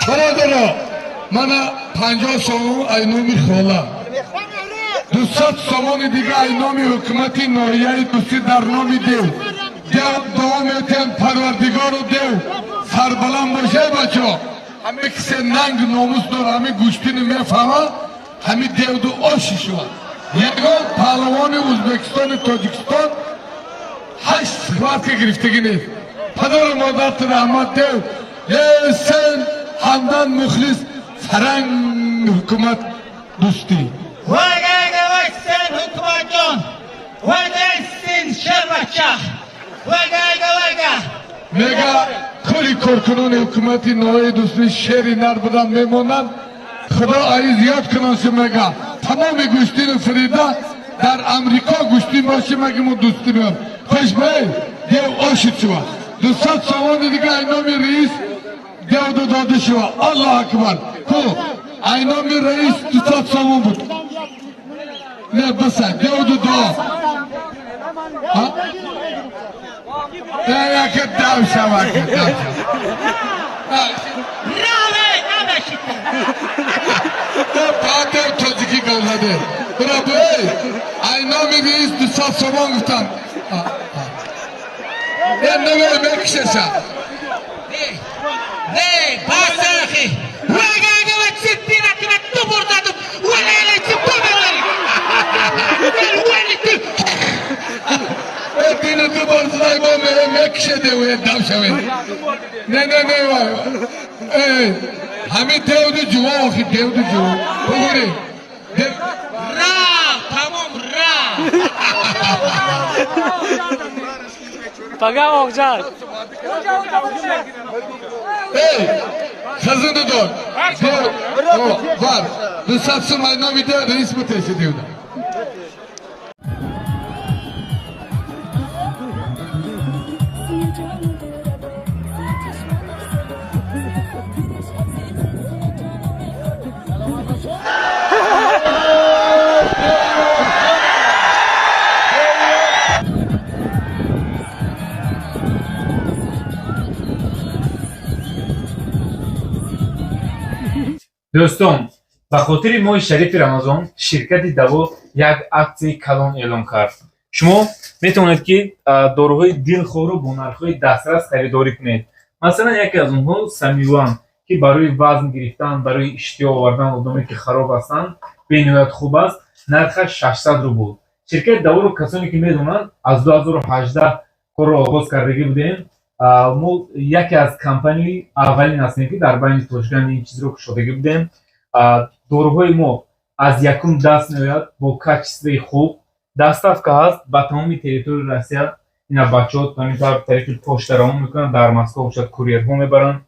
Бародаро, мана 50 сомон ай номи хола, 200 сомони дига ай номи ҳукумати ноҳияи Дӯстӣ дар номи дев. Дев дуо метиҳам, Парвардигору дев сарбаланд бошай. Бачо, ҳаме кисе нанг номус дора, ҳами гӯштини мефаҳма, ҳами девду оши шува. Ягон паҳлавони Ӯзбекистону Тоҷикистон 8 схватка гирифтагӣ нест. Падару модарти раҳмат, дев. Сен ҳамдан мухлис фаранг ҳукумат дӯстӣ. Вай сен ҳукуматҷон, вай сен шербача, вайга вайга. Мега кули коркунони ҳукумати ноҳияи Дӯстӣ шери нар будан мемонанд. Худо аи зиёд кунонши. Мега тамоми гӯштину фирида дар Амрико гӯштин боши, меги мо дӯстӣ меём. Хушбаи дев ошид шува. 200 сомони дига ай номи раис девду дода шува. Аллоҳ акбар. Ку ай номи раис 200 сомон буд. Не баса, девду до. Яке дав шава, дав шава. Баъдев тоҷикӣ гап заде. Бира эй, ай номи раис 200 сомон гуфтам. Е, наве мекишеша. Не, басахи. Вага га ситина кина тубур дадум. Вала ла тубур. Е, дина тубур задай бо мекише дев, е дав шаве. Не, не, не, вай. Эй, ҳами девду ҷуво, охи девду ҷуво. Бугури. Ра, тамом ра. Пага оғҷар. Эй, хазина дор. Дев, var. 200 сум ай номи дев раис бутеси девда. Дӯстон, ба хотири моҳи шарифи Рамазон ширкати Даво як аксияи калон эълон кард. Шумо метавонед, ки доруҳои дилхоҳро бо нархҳои дастрас харидорӣ кунед. Масалан, яке аз онҳо Самиван, ки барои вазн гирифтан, барои иштиҳо овардан одамое ки хароб ҳастанд, бениҳоят хуб аст. Нархаш 600 рубл. Ширкати Даворо касоне ки медонанд, аз 2018 корро оғоз кардагӣ будем. Мо яке аз компанияи аввалин ҳастем, ки дар байни тоҷикан ин чизро кушодагӣ будем. Доруҳои мо аз якум даст меояд, бо качествои хуб, доставка ҳаст ба тамоми территорияи Россия. Ина бачаҳо ҳамин тавр тариқи почта равон мекунанд, дар Москва бошад, курьерҳо мебаранд.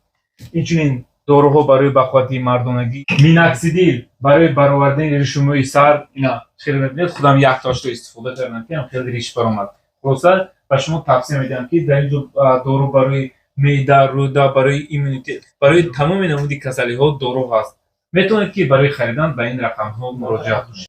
Инчунин доруҳо барои бақуввати мардонагӣ, миноксидил барои баровардани ришумӯи сар. Ина хеле мебинед, худам яктошро истифода кардам, ки хеле риш баромад. Хулоса, ба шумо тавсия медиҳам, ки дар ин ҷо дору барои меъда, рӯда, барои иммунитет, барои тамоми намуди касалиҳо дору ҳаст. Метавонед, ки барои харидан ба ин рақамҳо муроҷиат кунед.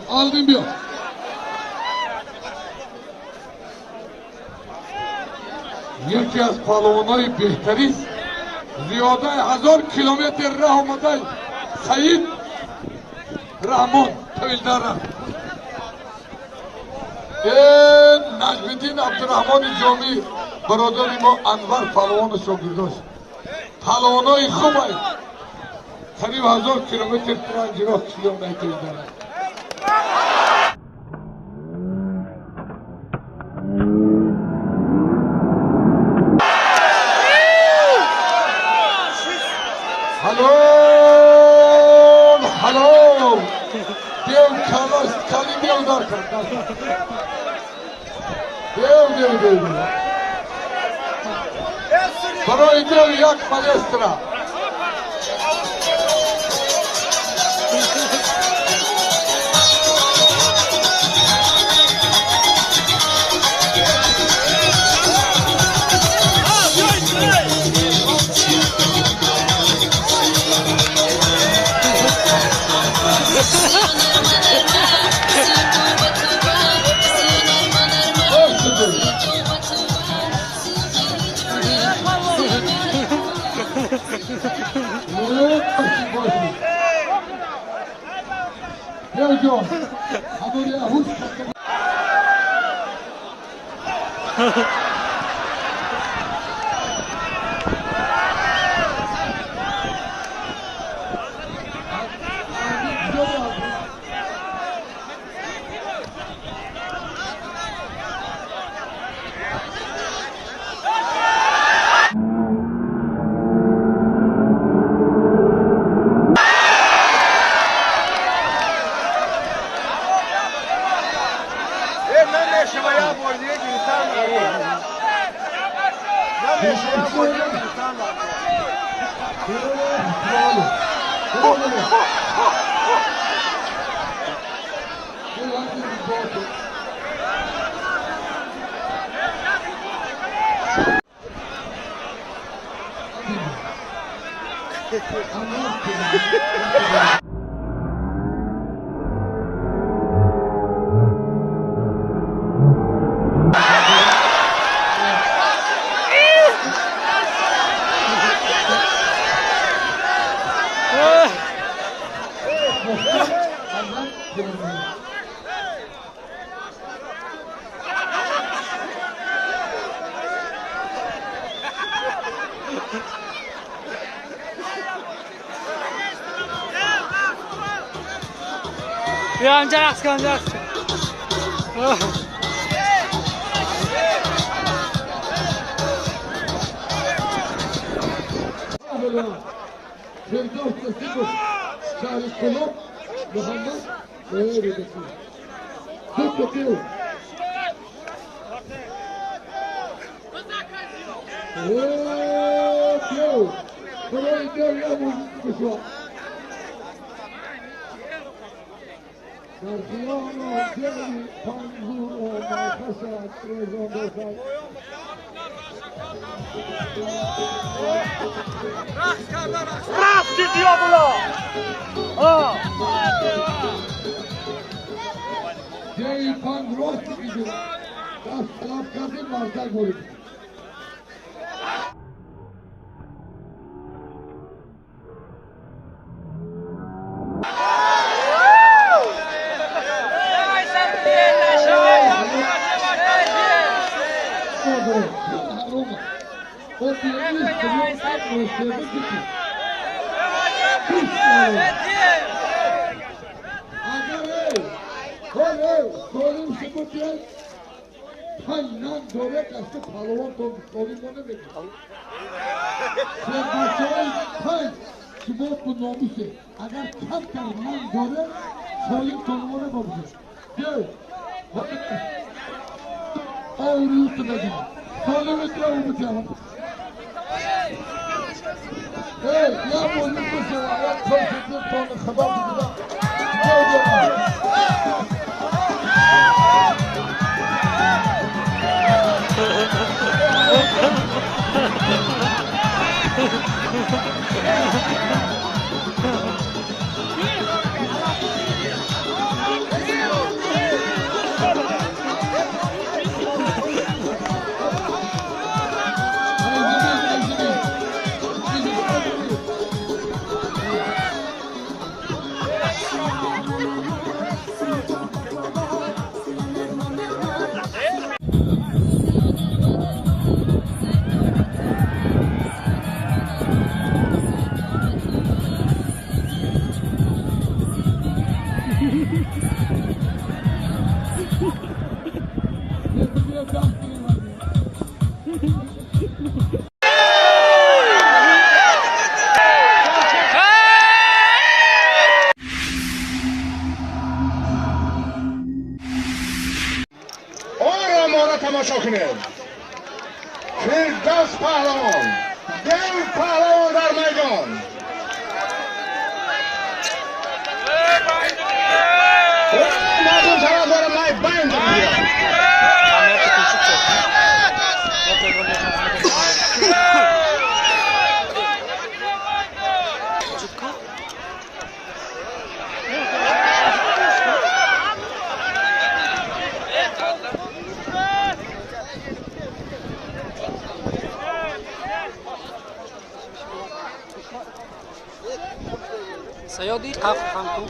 Aldın bir. Яке аз палвонои беҳтарист, зиёдаи 1000 километр раҳ омада Саид Раҳмон Тоилдара. Наҷмиддин Абдураҳмони Ҷомӣ бародари мо Анвар палвону шогирдош. Палвонои хубай. Қариб 1000 километр панҷроҳ километр Тоилдара. Halol, halol. Dev kalas, kali dev darkar. Dev, dev, dev. Барои dev як palestra. بیا اینجا رقص کن، رقص کن. Фирдавс Насибов, шаҳри Кӯлоб, Муҳаммад Рӯдакӣ. Ду дев. Дев. Барои дев як бозӣ бишавад. Дар хиёно деви панзур омад, резон бошад. Рафти Диёбулло! Деви панг рост мегирад. Даст талаб кардем, мардак ворид. Агар камтар нан дорем, солим тонмона бошад. Дев, овриюти нагирад. Солими дев битавад. Эй, як бозӣ бишавад, як кошиди тони хабар бигирад. Тамошо кунем. Фирдавс паҳлавон, дев паҳлавон дар майдон. Мардум тарафдори майбайн. Саёди қаф ҳамку.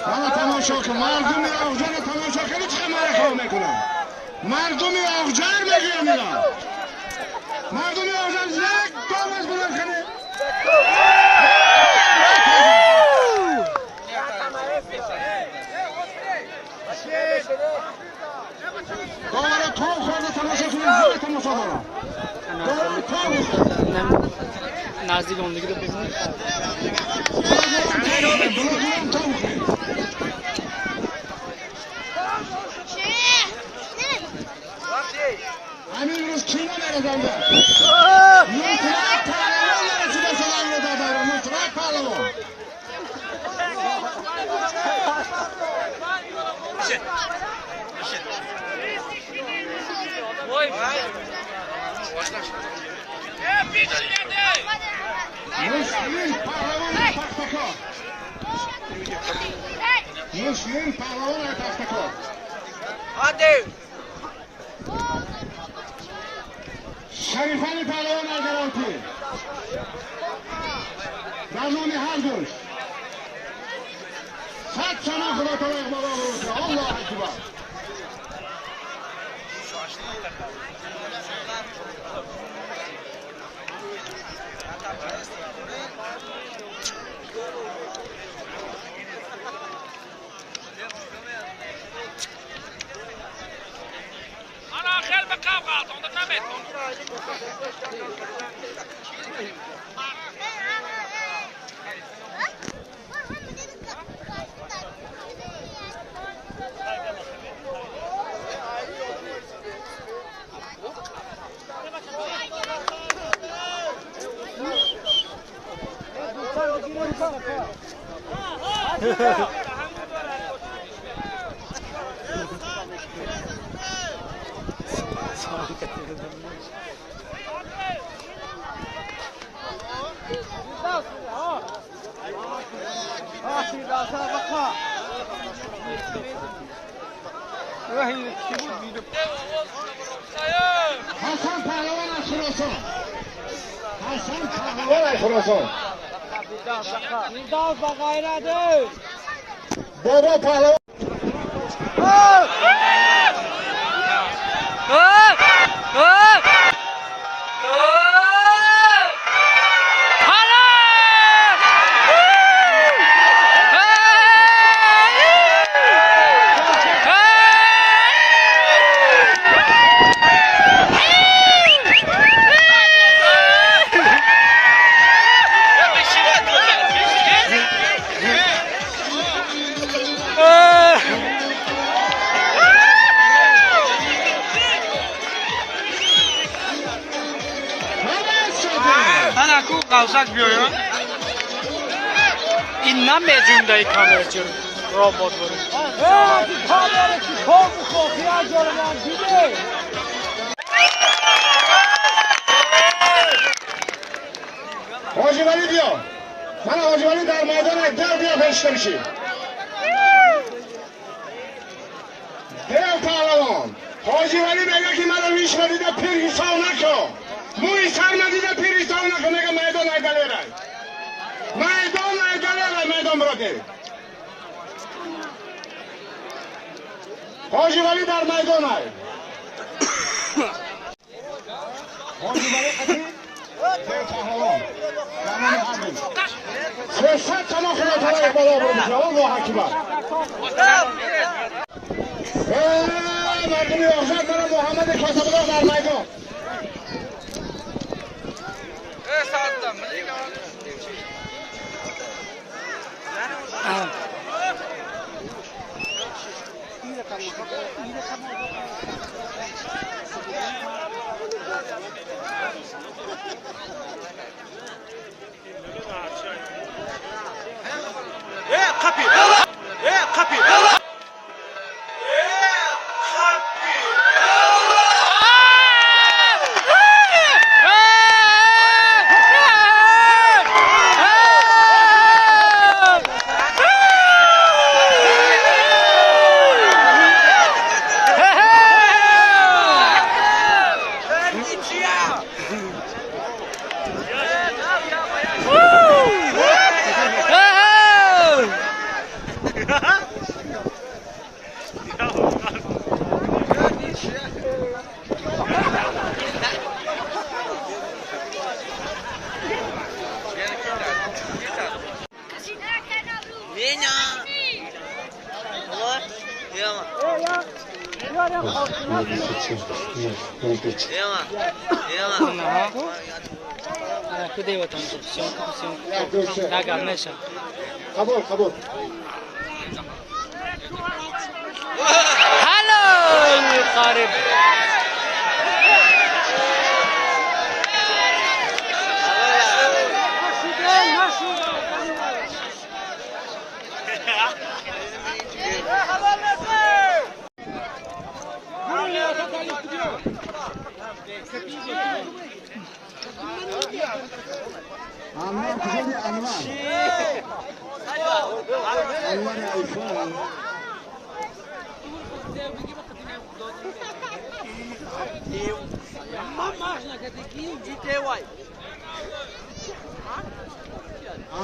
Мана тамошо кун, мардуми Оғҷарро тамошо кунӣ, чӣ марака мекунанд. Мардуми Оғҷар мегӯям ина. Мардуми Оғҷар як доваз буланд кунед. Довара тоб хӯрда тамошо кунед, ҳама тамошо дорад. Довара тоб наздик ондагиро бибинед. Ҳамин рӯз кино меразанда. Нусрат паҳлавон нарасида шуда дар давра. Нусрат паҳлавон. Муслим паҳлавон Пахтакор. Муслим паҳлавон Пахтакор. Шарифали паҳлавон Агаронти. Дар номи ҳар душ. 100 сана Худо таоло иқбол обрӯ кунад. Аллоҳу акбар. حسن پهلوان از خراسان، حسن پهلوان از خراسان، بابا پهلوان. قوسک بیایم این نمیجونده کامر چون روبوت برو کامر چی کام خوخی جارم دیده. حاجی ولی بیا، من حاجی ولی در میدان در بیا پیش میشی. دل پهلوان حاجی ولی میگه که منو ریش ندیده پیر حساب نکن، موی سر ندیده پیر حساب نکن. میگه میدان ایداله رای، میدان ایداله رای، میدان براده. حاجی ولی در میدان ای، حاجی ولی قدیم دل پهلوان 300 تومان خدا تعالی بالا برده. الله اکبر. مردم یاغزاد من محمد کاسب‌الله در میدان. قبول قبول. هلا قارب. انوار کجا؟ انوار انوار ایفون.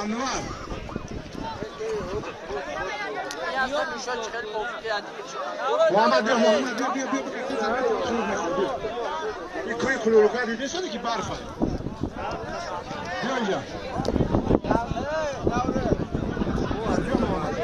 انوار محمد بیا، محمد بیا بیا بیا بیا. این کوی کلولوکا دیده شده که برفه. بیا اینجا. بیا محمد.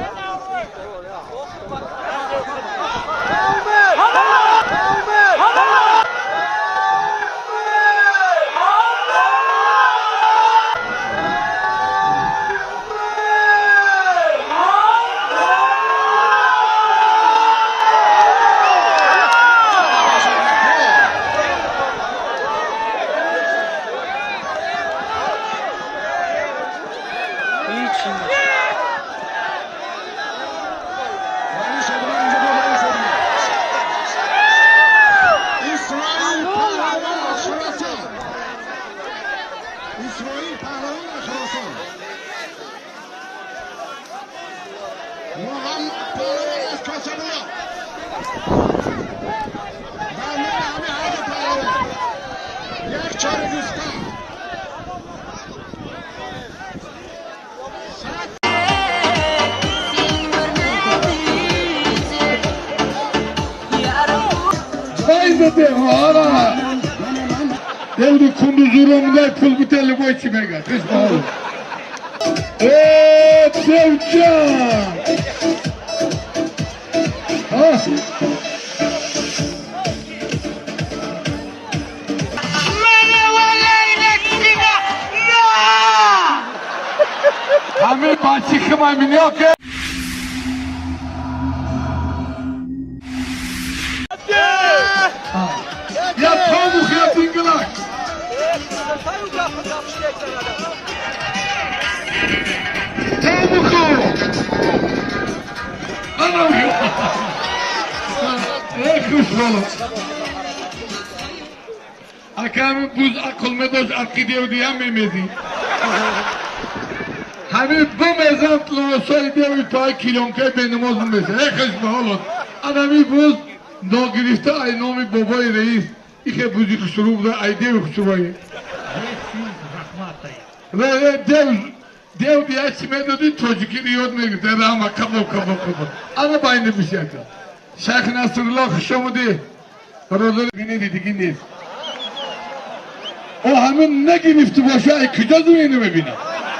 Devri kunduzurumda pul bitelli boy çimega. Kış bağlı. Eee Sevcan. Ha. Hamir baçıkım amin yok. Ya tavuk ya dingilak. Tavuk o. Anam yok. Ey kuş oğlum. Akami buz akıl medoş akı diye diyememedi. Hani bu mezatlı olsaydı bir tane kilonka benim olsun mesela. Ey kuş oğlum. Anami buz nogirifte ay nomi babayı reis. İke buzi kuşuru da ay dev kuşuru. Ve dev diye çime dedi çocuk yod ne gider ama kabul. Ana bayını bir şey yaptı. Şeyh Nasrullah kuşumu di. Buraları ne dedi ki O hemen ne girifti boşa ay küce duyunu mu bina.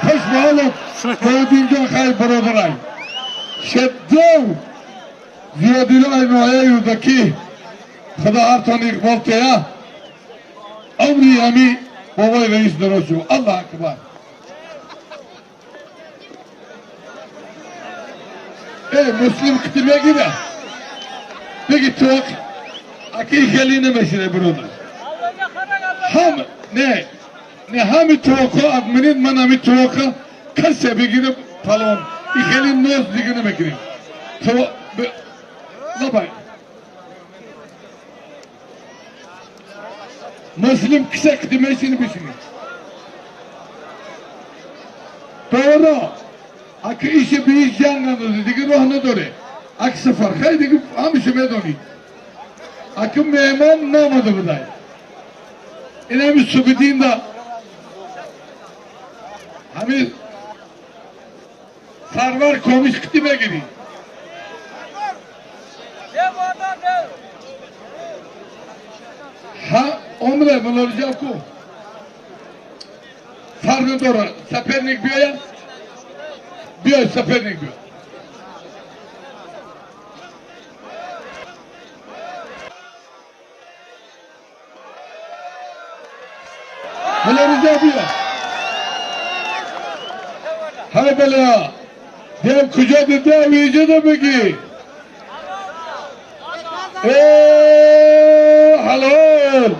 Hoş bağlı. Koydunca kay buralar. Şeddev ziyadili ay noya yurdaki خدا هر تان اقبال تیا عمری همی بابای رئیس درست الله اکبر. ای مسلم کتی بگیره بگی تو اکی خیلی نمیشینه برادر هم نه نه همی توقع ادمنید من همی توقع کسی بگیره پلان ای خیلی نوز دیگه نمیگیریم تو لبای مسلم kısa kıdemesini biçimi. Doğru. Akı işi bir iş yanlandı. Digi ruh ne doğru. Ak sıfır. Haydi digi hamışı medoni. Akı mehman namadı buday. İnemi subidin da hami sarvar komiş kıdeme gidi. Ha omre bunları ku. Sargı doğru. Sefernik bir ya. Bir sefernik bir. Bunları bir. Hay bela. Dev kucağı dev iyice de peki. Halol.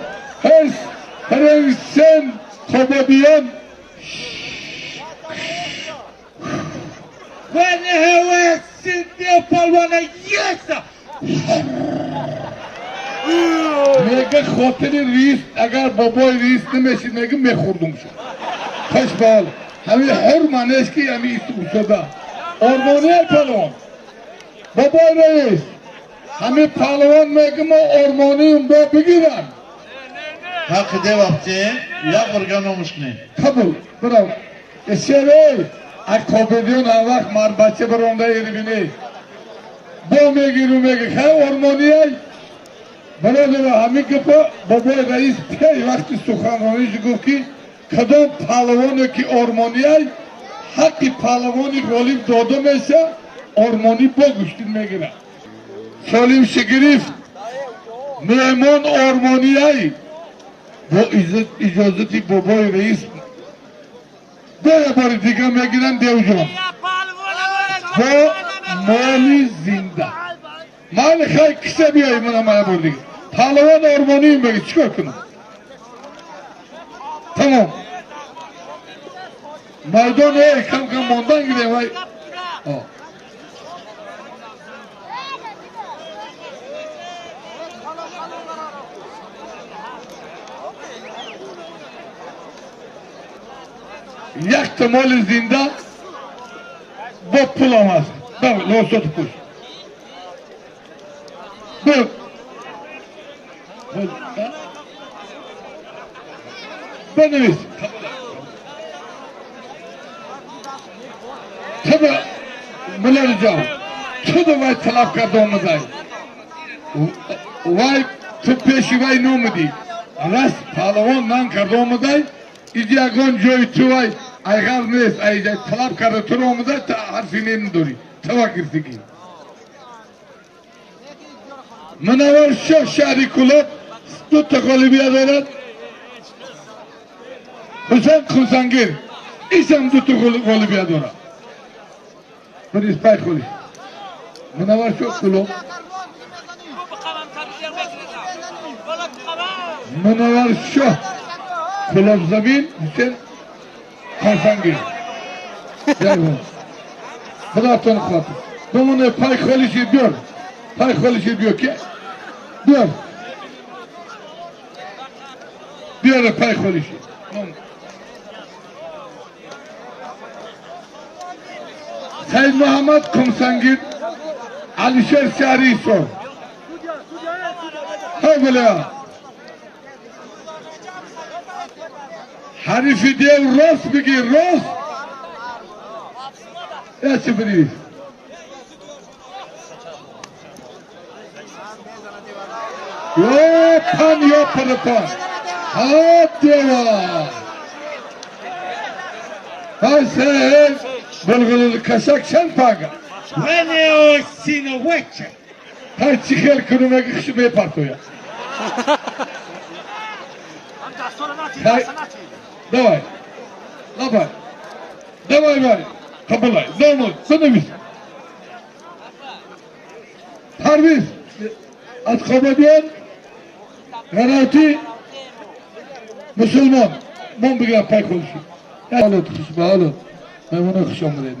Her sen kobadiyan. میگه خاطر ریس اگر بابای ریس نمیشید میگه میخوردم شد. خوش بال. همین حرمانش که همین استوساده. آرمانی پهلوان. بابای رئیس. همین پهلوان میگه ما آرمانیم با بگیرم. حق devapti, ya organomuş ne? Kabul, bravo. Eşerey, akobediyon avak marbaçı bir onda yeri bini. Bu megiru megi, he ormaniyay. Бародаро, ҳамин гапа бобои раис пей вақти суханрониш гуфт ки кадом паҳлавоне ки ормонияй ҳаққи паҳлавони ғолиб дода меша, ормонӣ бо гӯштин мегирад. Солим шигирифт, меҳмон ормонияй бо иҷозати бобои раис боя бори дига мегиранд девҷон бо моли зинда. Мали хай киса биёй мана мая бори дига. Паҳлавон ормонием беги чикор кунам? Тамом. Майдон эй кам кам мондан гирем вай. Якта моли зинда бо пул омад. Лосот пуш. Бур. Бинавис. Ту Муллоҷон, ту вай талаб карда омадай. Вай ту пеши вай номудӣ. Раст паҳлавон нан карда омадай. Иди ягон ҷои ту вай айғар нест, айҷа талаб карда туро омадай, ту ҳарфи не надорӣ. Тава гирдигӣ. Мунаввар Шоҳ шаҳри Кӯлоб дута ғолибият дорад. Ҳусайн Хусангир ишам дута ғолибият дорад. Бирис пай холиш. Мунаввар Шоҳ Кӯлоб. Мунаввар Шоҳ Кӯлоб замин, Ҳусайн Хусангир. Худотон хотир. Бимоне пай холиши биёр. Пай холиши биёр ки? Биёр. Биёр пай холиши. Саид Муҳаммад Кумсангир, Алишер шаҳри Ҳисор. Ҳа била. Ҳарифи дев рост бигир, рост. Ячи бинавис. Ё пан ё парапан. Ҳа дева. Ҳа булғулул кашак чанд пага? Ҳар чӣ хел кунум аги хуш мепартояд. Давай. Давай. Давай, Варя. Қабулай. Домод. Бинавис. Парвиз аз Қобадиён Ғаратӣ мусулмон. Мон бигирам пай холиши. Ҳолат хуш ба ҳолат. Меҳмоно хуш омадед.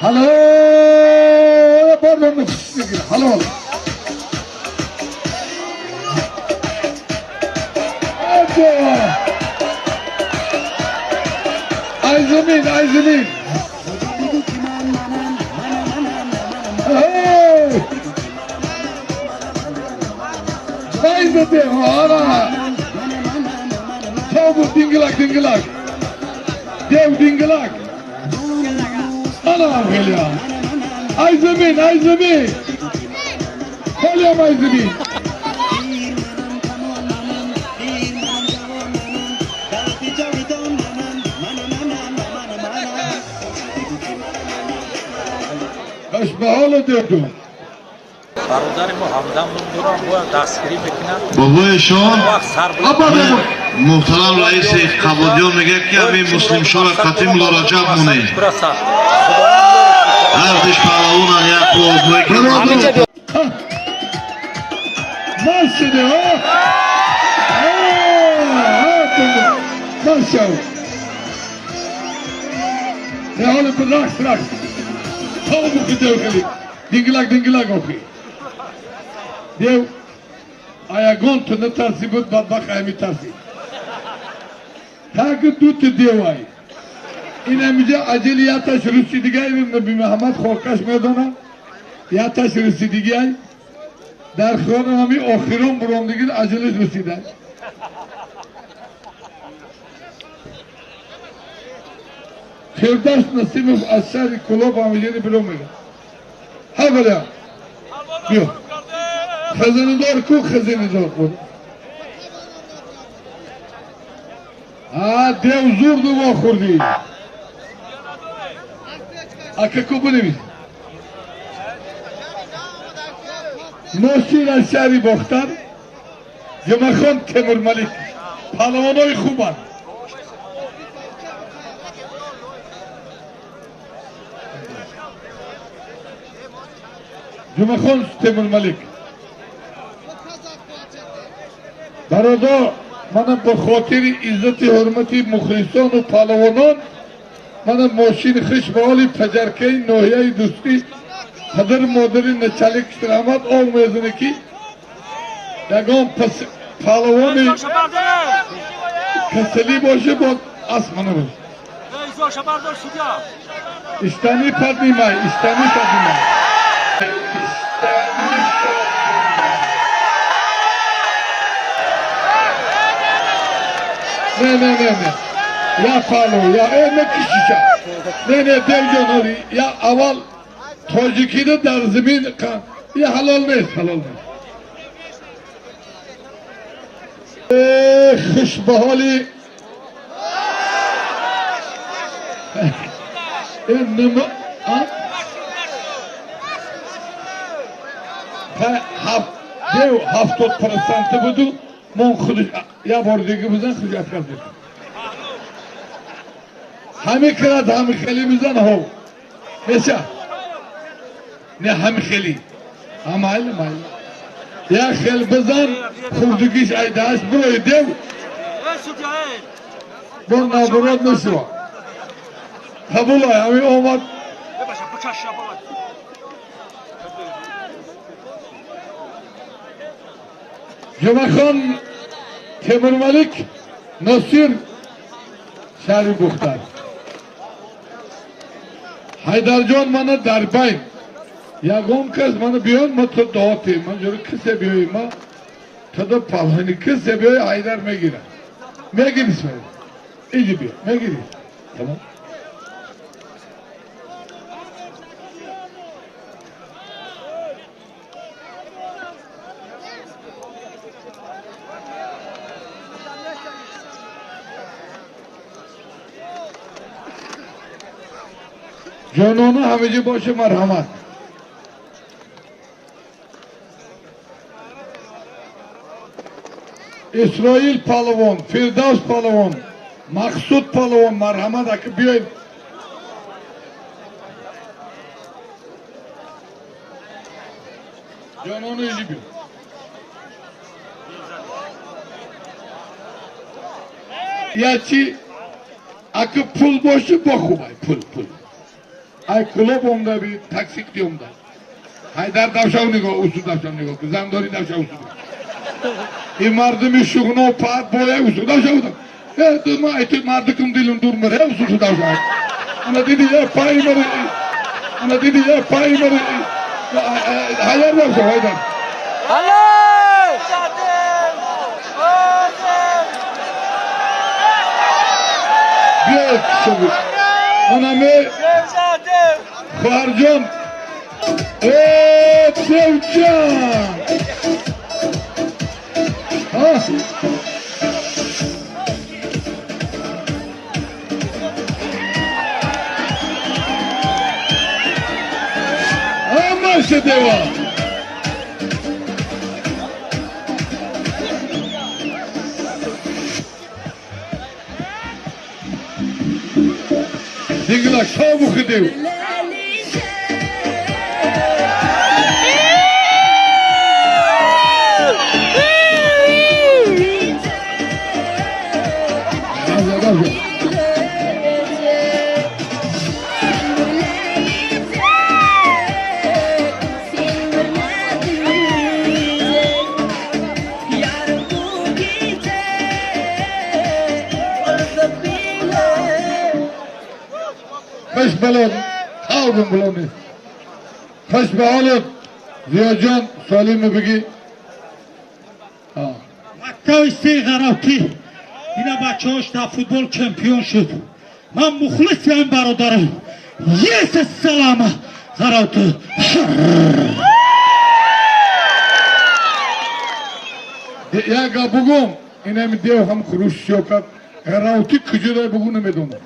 Halol, bordomni halol. Ay zamin, ay zamin. Hey! Ay zamin, ana. Tobu dingilak, dingilak. Dev dingilak. Anam geliyor. Ay zamin, ay zamin. Geliyorum ay zamin. Bahola дерду. Бародари мо ҳамдам ном дорам, бояд дастгирӣ мекунам. Бобои шон муҳтарам раиси Қабодиён мегӯяд ки ҳамин муслимшоро қатъи Мулло Раҷаб монед. Ҳардуш паҳлавонан як қувватбой ки Машине, а? Машав. Не ҳоли рақс, рақс. Тобу ки дев хели. Дингилак, дингилак охи. Дев аягон ту натарси буд, бадбахт ай метарси. Так дута девай. Ин ҳамиҷа аҷали яташ руси дигай, Наби Муҳаммад хоркаш медона. Яташ руси дигай. Дар хиёнам ҳами охирон буромдигир аҷалиш русида. Фирдавс Насимов аз шаҳри Кӯлоб ҳамиҷари биро мегӯяд. Ҳа баля. Биё. Хазинадор ку, хазинадор ку. А дев зурду вохӯрдӣ. Ака ку бинавис. Носир аз шаҳри Бохтар, Ҷумахон Темурмалик. Паҳлавонои хубанд. Ҷумахон Темурмалик. Бародар, манам ба хотири иззати ҳурмати мухлисону паҳлавонон манам мошини хиш ба ҳоли паҷаркаи ноҳияи Дӯстӣ Падар модари началик раҳмат ов мезане ки ягон палвони касалӣ боше боз асмана бош. Иштани поднимай, иштани поднимай. Не, не, не, не. Я палу, я не кишиша. Не, не, девҷон, оли, я аввал тоҷикида дар замин, я ҳалол нест, ҳалол нест. Хушбаҳоли дев 70% буду, мон худаш я бор дига бизан худ отказ мекунад. Ҳами кирад, ҳами хели бизан ҳо. Меша. Не ҳами хели. Ҳамайли майли. Я хел бизан хурдугиш айдааш бурои дев. Бо наоборот нашува. Қабулай ҳами омад. Ҷумахон Темурмалик Носир шаҳри Бухтар. Ҳайдарҷон мана дар байн. Ягон кас мана биён, ма то дуо тем. Ман ҷури кисе биёй, ма то до палвони кисе биёй, Ҳайдар мегирад. Мегири Исмоил. Иҷи биё, мегири. Тамом. Ҷонона ҳамиҷи боше марҳамат. Исроил палвон, Фирдавс палвон, Мақсуд палвон марҳамат аки биёед. Ҷонона иҷи биё. Ячи аки пул боше бохубай, пул, пул. Ай клуб омда би таксик омда. Ҳайдар давшав нигоҳ, усу давшав нигоҳ, зандори давшав усу. И мардуми шуғно пат боя усу давшав. Э, ма айти мардукум дилум дур мер, усу давшав. Ана диди я пай мер, ана диди я пай мер. Ҳайдар давшав, Ҳайдар. Биё шуғ. Ана ме Хоҳарҷон, э Девҷон. Ҳамаша дева. Дигла шобухи дев. خوش بلون خاوبم بلونی خوش به حالت زیا جان سالم بگی. Мактаби се ғаравтӣ ина бачаҳош дар футбол чемпион шуд. Ман мухлиси ҳамин бародарам. Есе салама ғаравтӣ. Як гап бугум, инами дев ҳам хуруш сиё кард. Ғаравтӣ куҷо дай бугу намедонам.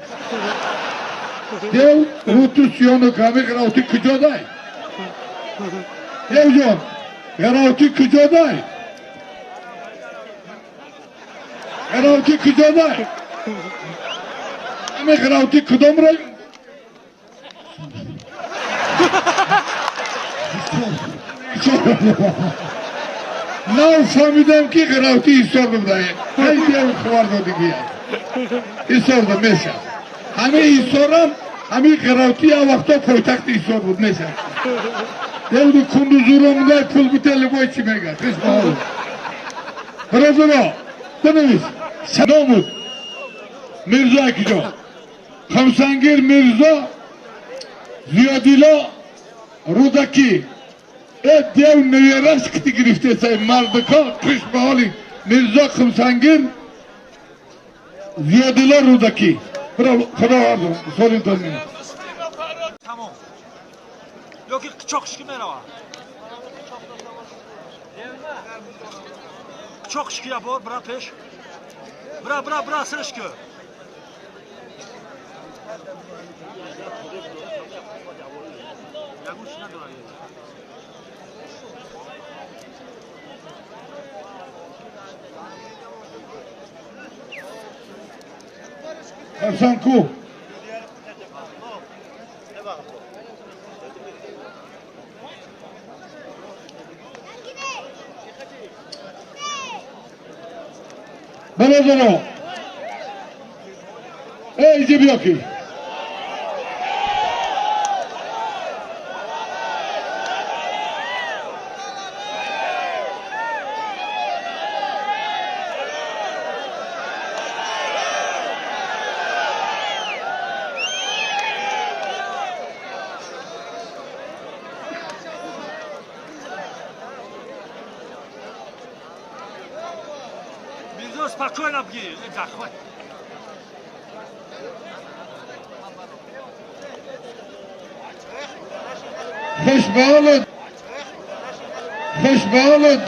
Дев руту сиёну ками ғаравтӣ куҷо дай? Девҷон, ғаравтӣ куҷо дай? Ғаравтӣ куҷо дай? Ами ғаравтӣ кудом рай? Нав фаҳмидам ки ғаравтӣ ҳисор буда. Ҳай дев хабар додигия. Ҳисор да меша. Ҳамин ҳисорам, ҳамин ғаравтӣ як вақто пойтахти ҳисор буд меша. Девди кундузуромдай пул бите любой чи мега. Хиш баҳол. Бародаро, бинавис. Садомуд. Мирзо акиҷон. Хамсангир Мирзо Зиёдило Рӯдакӣ. Э дев невераш кити гирифтесай мардика хиш баҳоли Мирзо Хамсангир Зиёдило Рӯдакӣ. Худо солим то Тамом. Yoki cho'qishga beraman. Cho'qishga bor, bira pesh. Bira bira bira sirishga. Хасан ку. Бародаро, эй иҷи биё ки. Спокойно бги, захват. Хушбаолот. Хушбаолот.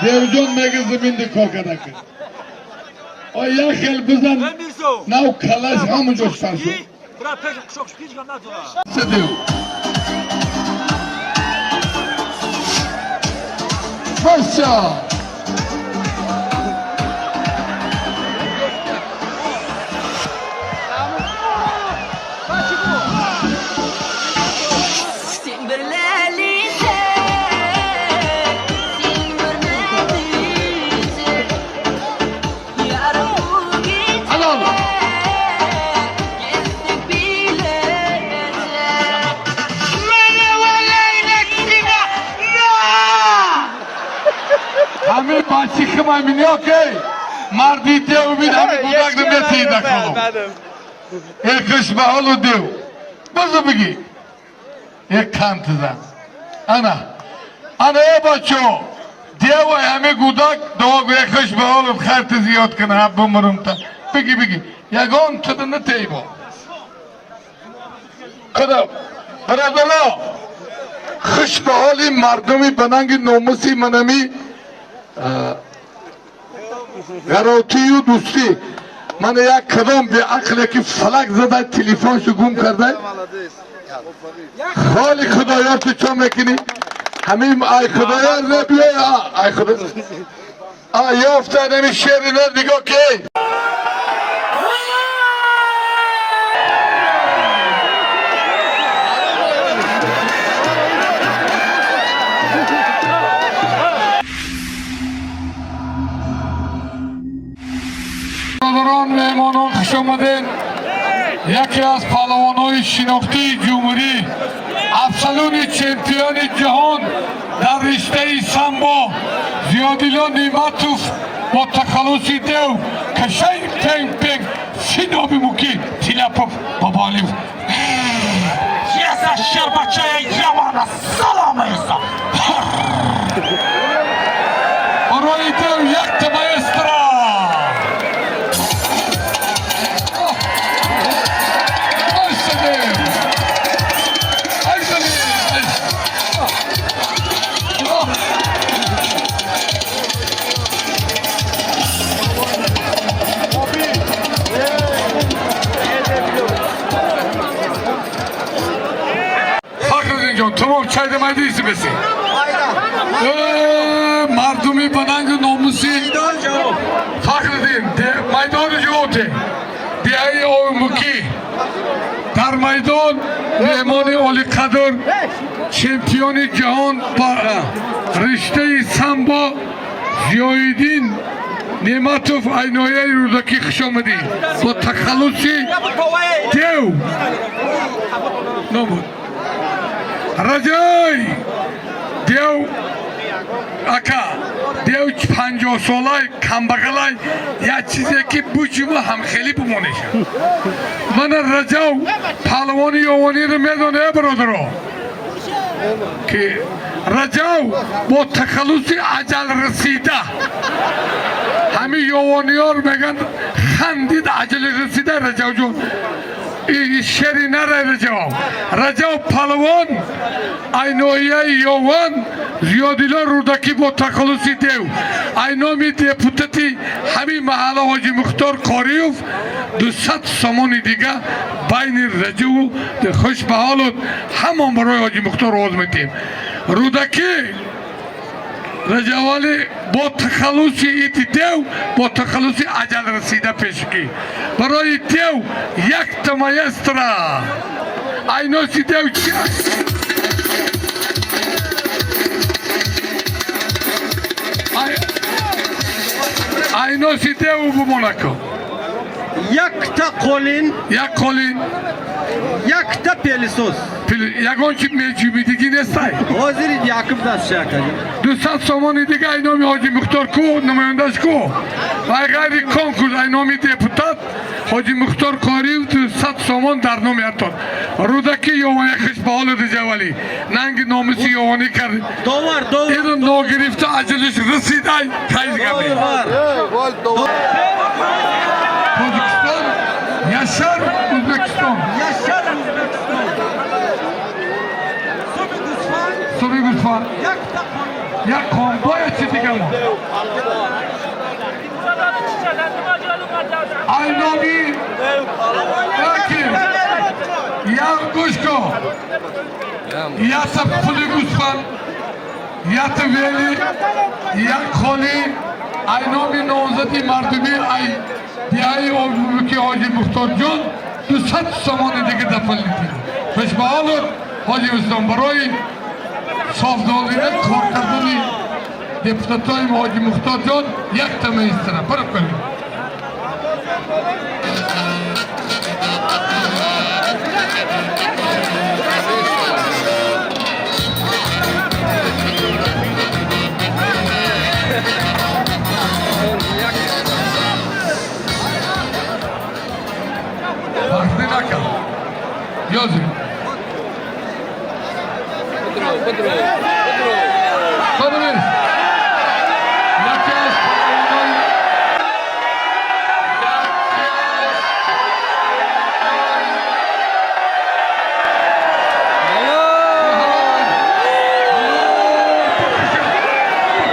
Девҷон мега зиминди кор карда. Ой як хел бизан нав калаш ҳамонҷо сар шуд. Bira pesh cho'qishga hech gap nadora. Садев. Баса. Ҳамин бачи химай минё ки марди дев бин ҳамин гудак метида кунам. Э хиш ба ҳолу дев. Бизу бигӣ. Э қант зан. Ана. Ана э бачо. Девай ҳамин гудак дуо гӯ э хиш ба ҳолу хайрти зиёд кана ҳа бумрум та. Бигӣ бигӣ. Ягон тида натейбо. Худо. Бародаро. Хиш ба ҳоли мардуми ба нанги номуси манами гаротию дӯстӣ. Ман як кадом беақле ки фалак зада телефоншу гум карда. Холи худоёр ту чо мекунӣ? Ҳамин ай худоёр не биёй, ай худо. А ёфта нами шери не нигоҳ ки. Бародарон, меҳмонон, хуш омадед. Яке аз паҳлавонҳои шинохтии ҷумҳурӣ, абсолютни чемпиони ҷаҳон дар риштаи самбо Зиёдило Неъматов бо тахаллуси Дев кашаи пенг пенг синоби муки Тилапов Бобоалиев. Еса шербачая ямана салом эса. Барои Дев якта маэстро. Тамом чайда майдиси беси. Мардуми ба нангу номуси Фахриддин майдони ҷавоте деҳаи Овмукӣ дар майдон меҳмони олиқадр чемпиони ҷаҳон ба риштаи самбо Зиёиддин Неъматов ай ноҳияи Рӯдакӣ, хуш омадӣ, бо тахаллуси Дев номуд. Раҷай Дев ака, дев 50-солай, камбағалай, як чизе ки буҷиму ҳамхелӣ бимонеша. Мана Раҷав паҳлавони ёвониро медоне, бародаро, ки Раҷав бо тахаллуси аҷал расида. Ҳамин ёвониёр мегӯянд, хандид, аҷали расида. Раҷавҷон, шери нара. Раҷав, Раҷав палвон ай ноҳияи Ёван, Зиёдило Рӯдакӣ бо тахаллуси Дев, ай номи депутати ҳамин маҳалла Ҳоҷи Мухтор Қориев 200 сомони дига байни Раҷаву. Хуш ба ҳолут, ҳамон барои Ҳоҷи Мухтор овоз метиҳем. Рӯдакӣ Раҷавалӣ бо тахаллуси ити Дев, бо тахаллуси аҷал расида пешкӣ. Барои Дев якта маэстро. Айноси Дев чи аст? Айноси Деву бумонако. Якта қолин. Як қолин. Якта пылесос. Ягон чи меҷубидигӣ нестай? Ҳозир якуб даст шака. 200 сомони дига ай номи Ҳоҷи Мухтор ку, намояндаш ку, вай ғайри конкурс ай номи депутат Ҳоҷи Мухтор Қориев 200 сомон дар номи ҳартон. Рӯдаки Ёвоня, хиш ба ҳоли Раҷавалӣ, нанги номуси ёвонӣ кард. Довар, довар. Ино ногирифта аҷалиш расидай, хайз гапе. Тоҷикистон яшар, Ӯзбекистон. Яшар Ӯзбекистон. Суми гусфанд. Суми гусфанд. Як қон бояд чи дигамо? Ай номи яки як гӯш кун. Ята пули гусфанд, ята вели, як холи ай номи номзади мардумӣ ай диҳаи Обмулки Ҳоҷи Мухторҷон 200 сомони дига дополнительно. Хушбаҳолут, Ҳоҷи Устон, барои софдолина кор кардани депутатҳои Ҳоҷи Мухторҷон якта меистара. Баро кунед. Вақти накард. Ёзим. Қобилис. Яке аз паҳлавонони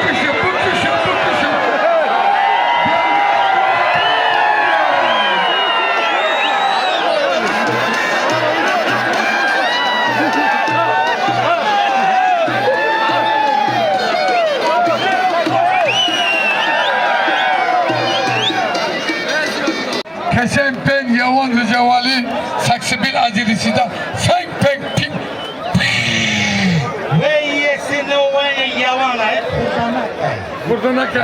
Букиша, букиша, букиша. Касен пен Явон Раҷавалӣ саксибил аҷирисида сен пен пин. Бурданака.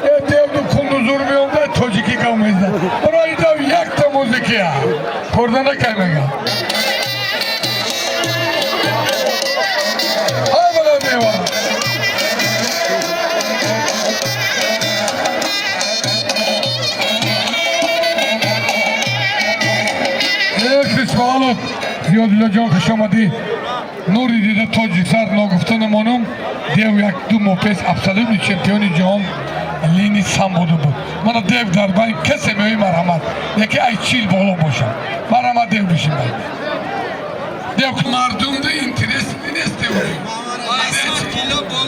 Э девду кундузур меомда, тоҷикӣ гап мезад. Барои дев якта музикия. Хурданакай мега. Ҳай бала дева. Хишбаолов Зиёдуллоҷон, хуш омадӣ. Нури дида тоҷиксар, ногуфта намонум, дев як ду моҳ пеш абсолютный чемпиони ҷаҳон лини самбоду буд. Мана дев дар байн, касе меои, марҳамат, яке ай 40 боло бошад, марҳамат, дев бишин байн. Дев мардумда интерес нест, дев.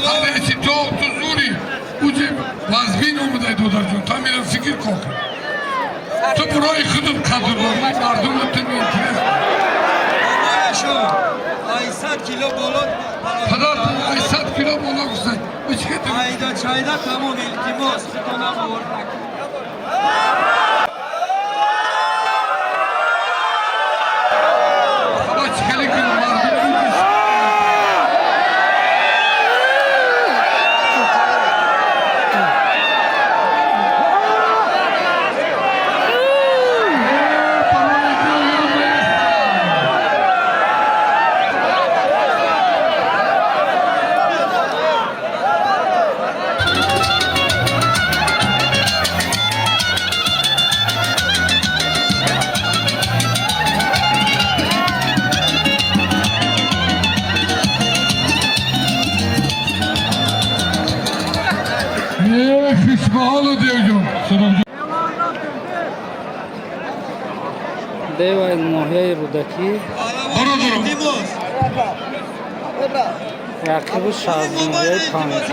Ҳадеси ту зури уҷи вазбин омадай, додарҷон, та мера фикр кун. Ту барои худат қадр дор, мардумда ту интерес. 800 кило боло. Падар, 800 кило боло гуфтанд. Айда чайда тамом, илтимос, худтонам овард накун. Хабар чӣ хеле кунам, мардум. Девай ноҳияи Рӯдакӣ. Рақибаш аз ноҳияи Панҷ.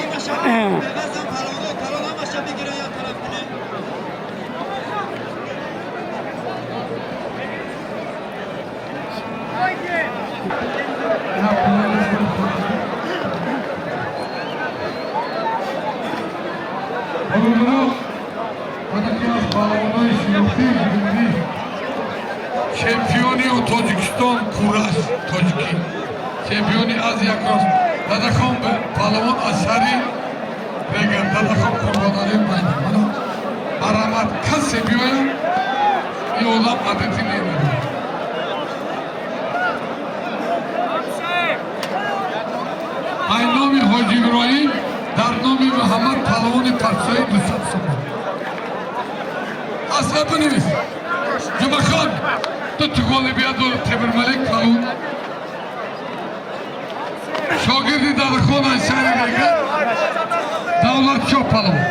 Чемпиони Тоҷикистон кураш тоҷикӣ, чемпиони Азия кросс Дадахон палавон аз шаҳри Регар, Дадахон Қурбоналӣ майда. Мана барамад, касе биёяд, ин одам адати немедорад. Ай номи Ҳоҷи Иброҳим дар номи Муҳаммад палавони партсои 200 сомон. Асла бинавис. Ҷумахон, ту ғолибият дори. Темурмалик палун шогирди Дадахон аз шаҳри Регар, Давлатшоҳ палавон.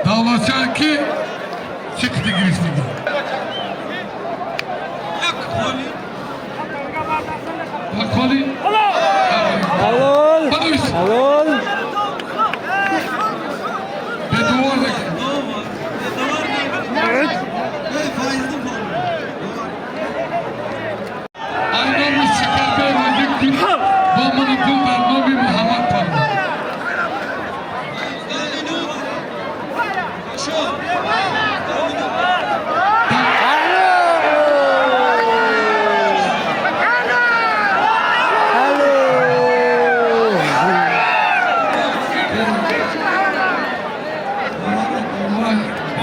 Давлатшоҳ ки чиқди гирифтиги. Як холи. Halol. Бинавис. Halol. Бедувор накун. Ай номи Шикарбей Ҳоҷи бо мани пул дар номи Муҳаммад палавон.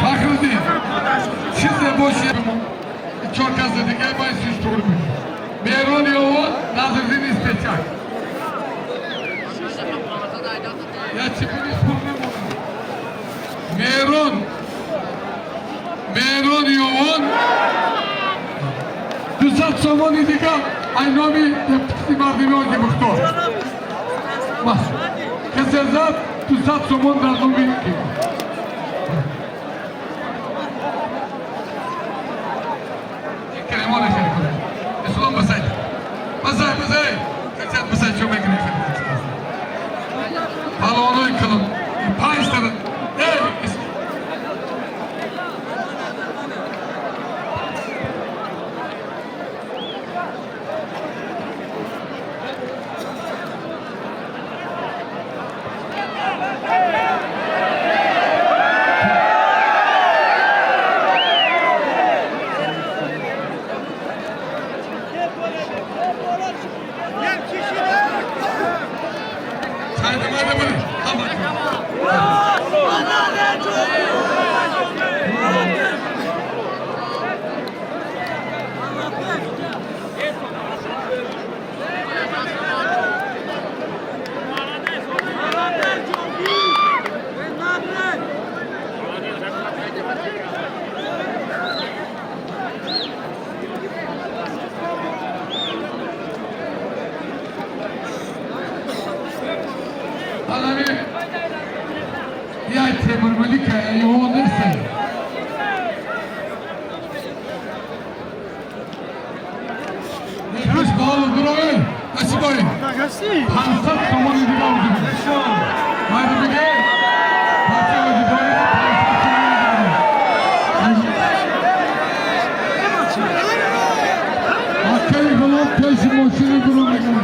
Фахриддин, чизе боши, чор каса дига бай сиш туғри бикун. Меҳрони овоз Назриддин Истечак. Я чипини пул мемонад. Меҳрон, Меҳрони овон 200 сомони дига ай номи депутати мардими Ҳоҷи Мухтор. Бас. Касе зад 200 сомон дар номи Кремоне хеле кунед. Ислом басай. Басай, басай. Качат басай чо мекунӣ хеле. Палвонои калон. Панҷ тара. Эй, Алами я Темурмалика его несай. Плюс балу дурой. Спасибо. 500 сомони дига вуҷуд. Майда биге. Бача вуҷуд 500 сомони дига. Акаи ғулом пеши мошини дуру мегам.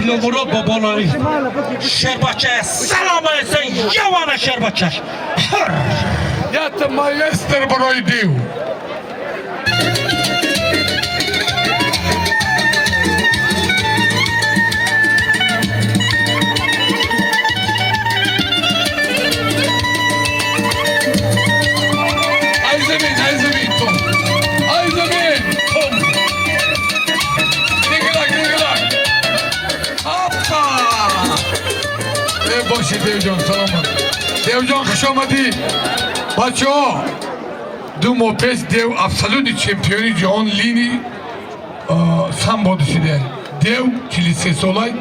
Тилломурод Боболои шербача салом эса явана шербачаш. Ята маэстр барои дев. Ай замин, ай замин, том. Ай замин, том. Нигилак, нигилак. Опа! Э, боши, Девҷон, саломат. Девҷон, хуш омадӣ. Бачаҳо, 2 моҳ пеш Дев абсолютный чемпиони ҷаҳон лини самбо душида. Дев 43 солай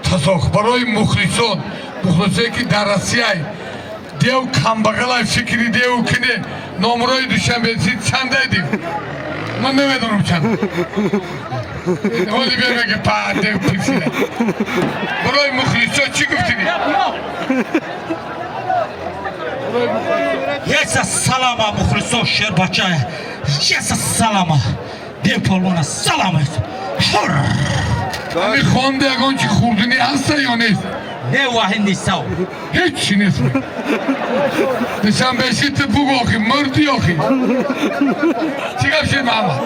тазох барои мухлисон, мухлисое ки дар Россияй дев камбағалай, фикри деву кине. Номрои Душанбеси чандай дев? Ман намедонам чанд. Ҳоли бемеге па дев пирсида. Барои мухлисо чӣ гуфтидӣ? Еса салама мухлисо шербача. Еса салама. Дев полвона салам эса. Ҳами хонда ягон чи хурдинӣ ҳаста ё нест? Не, ваҳи нисав. Ҳеҷ нест. Душанбеси ту бугу охи, мурдӣ охи. Чӣ гап шед, Маҳаммад?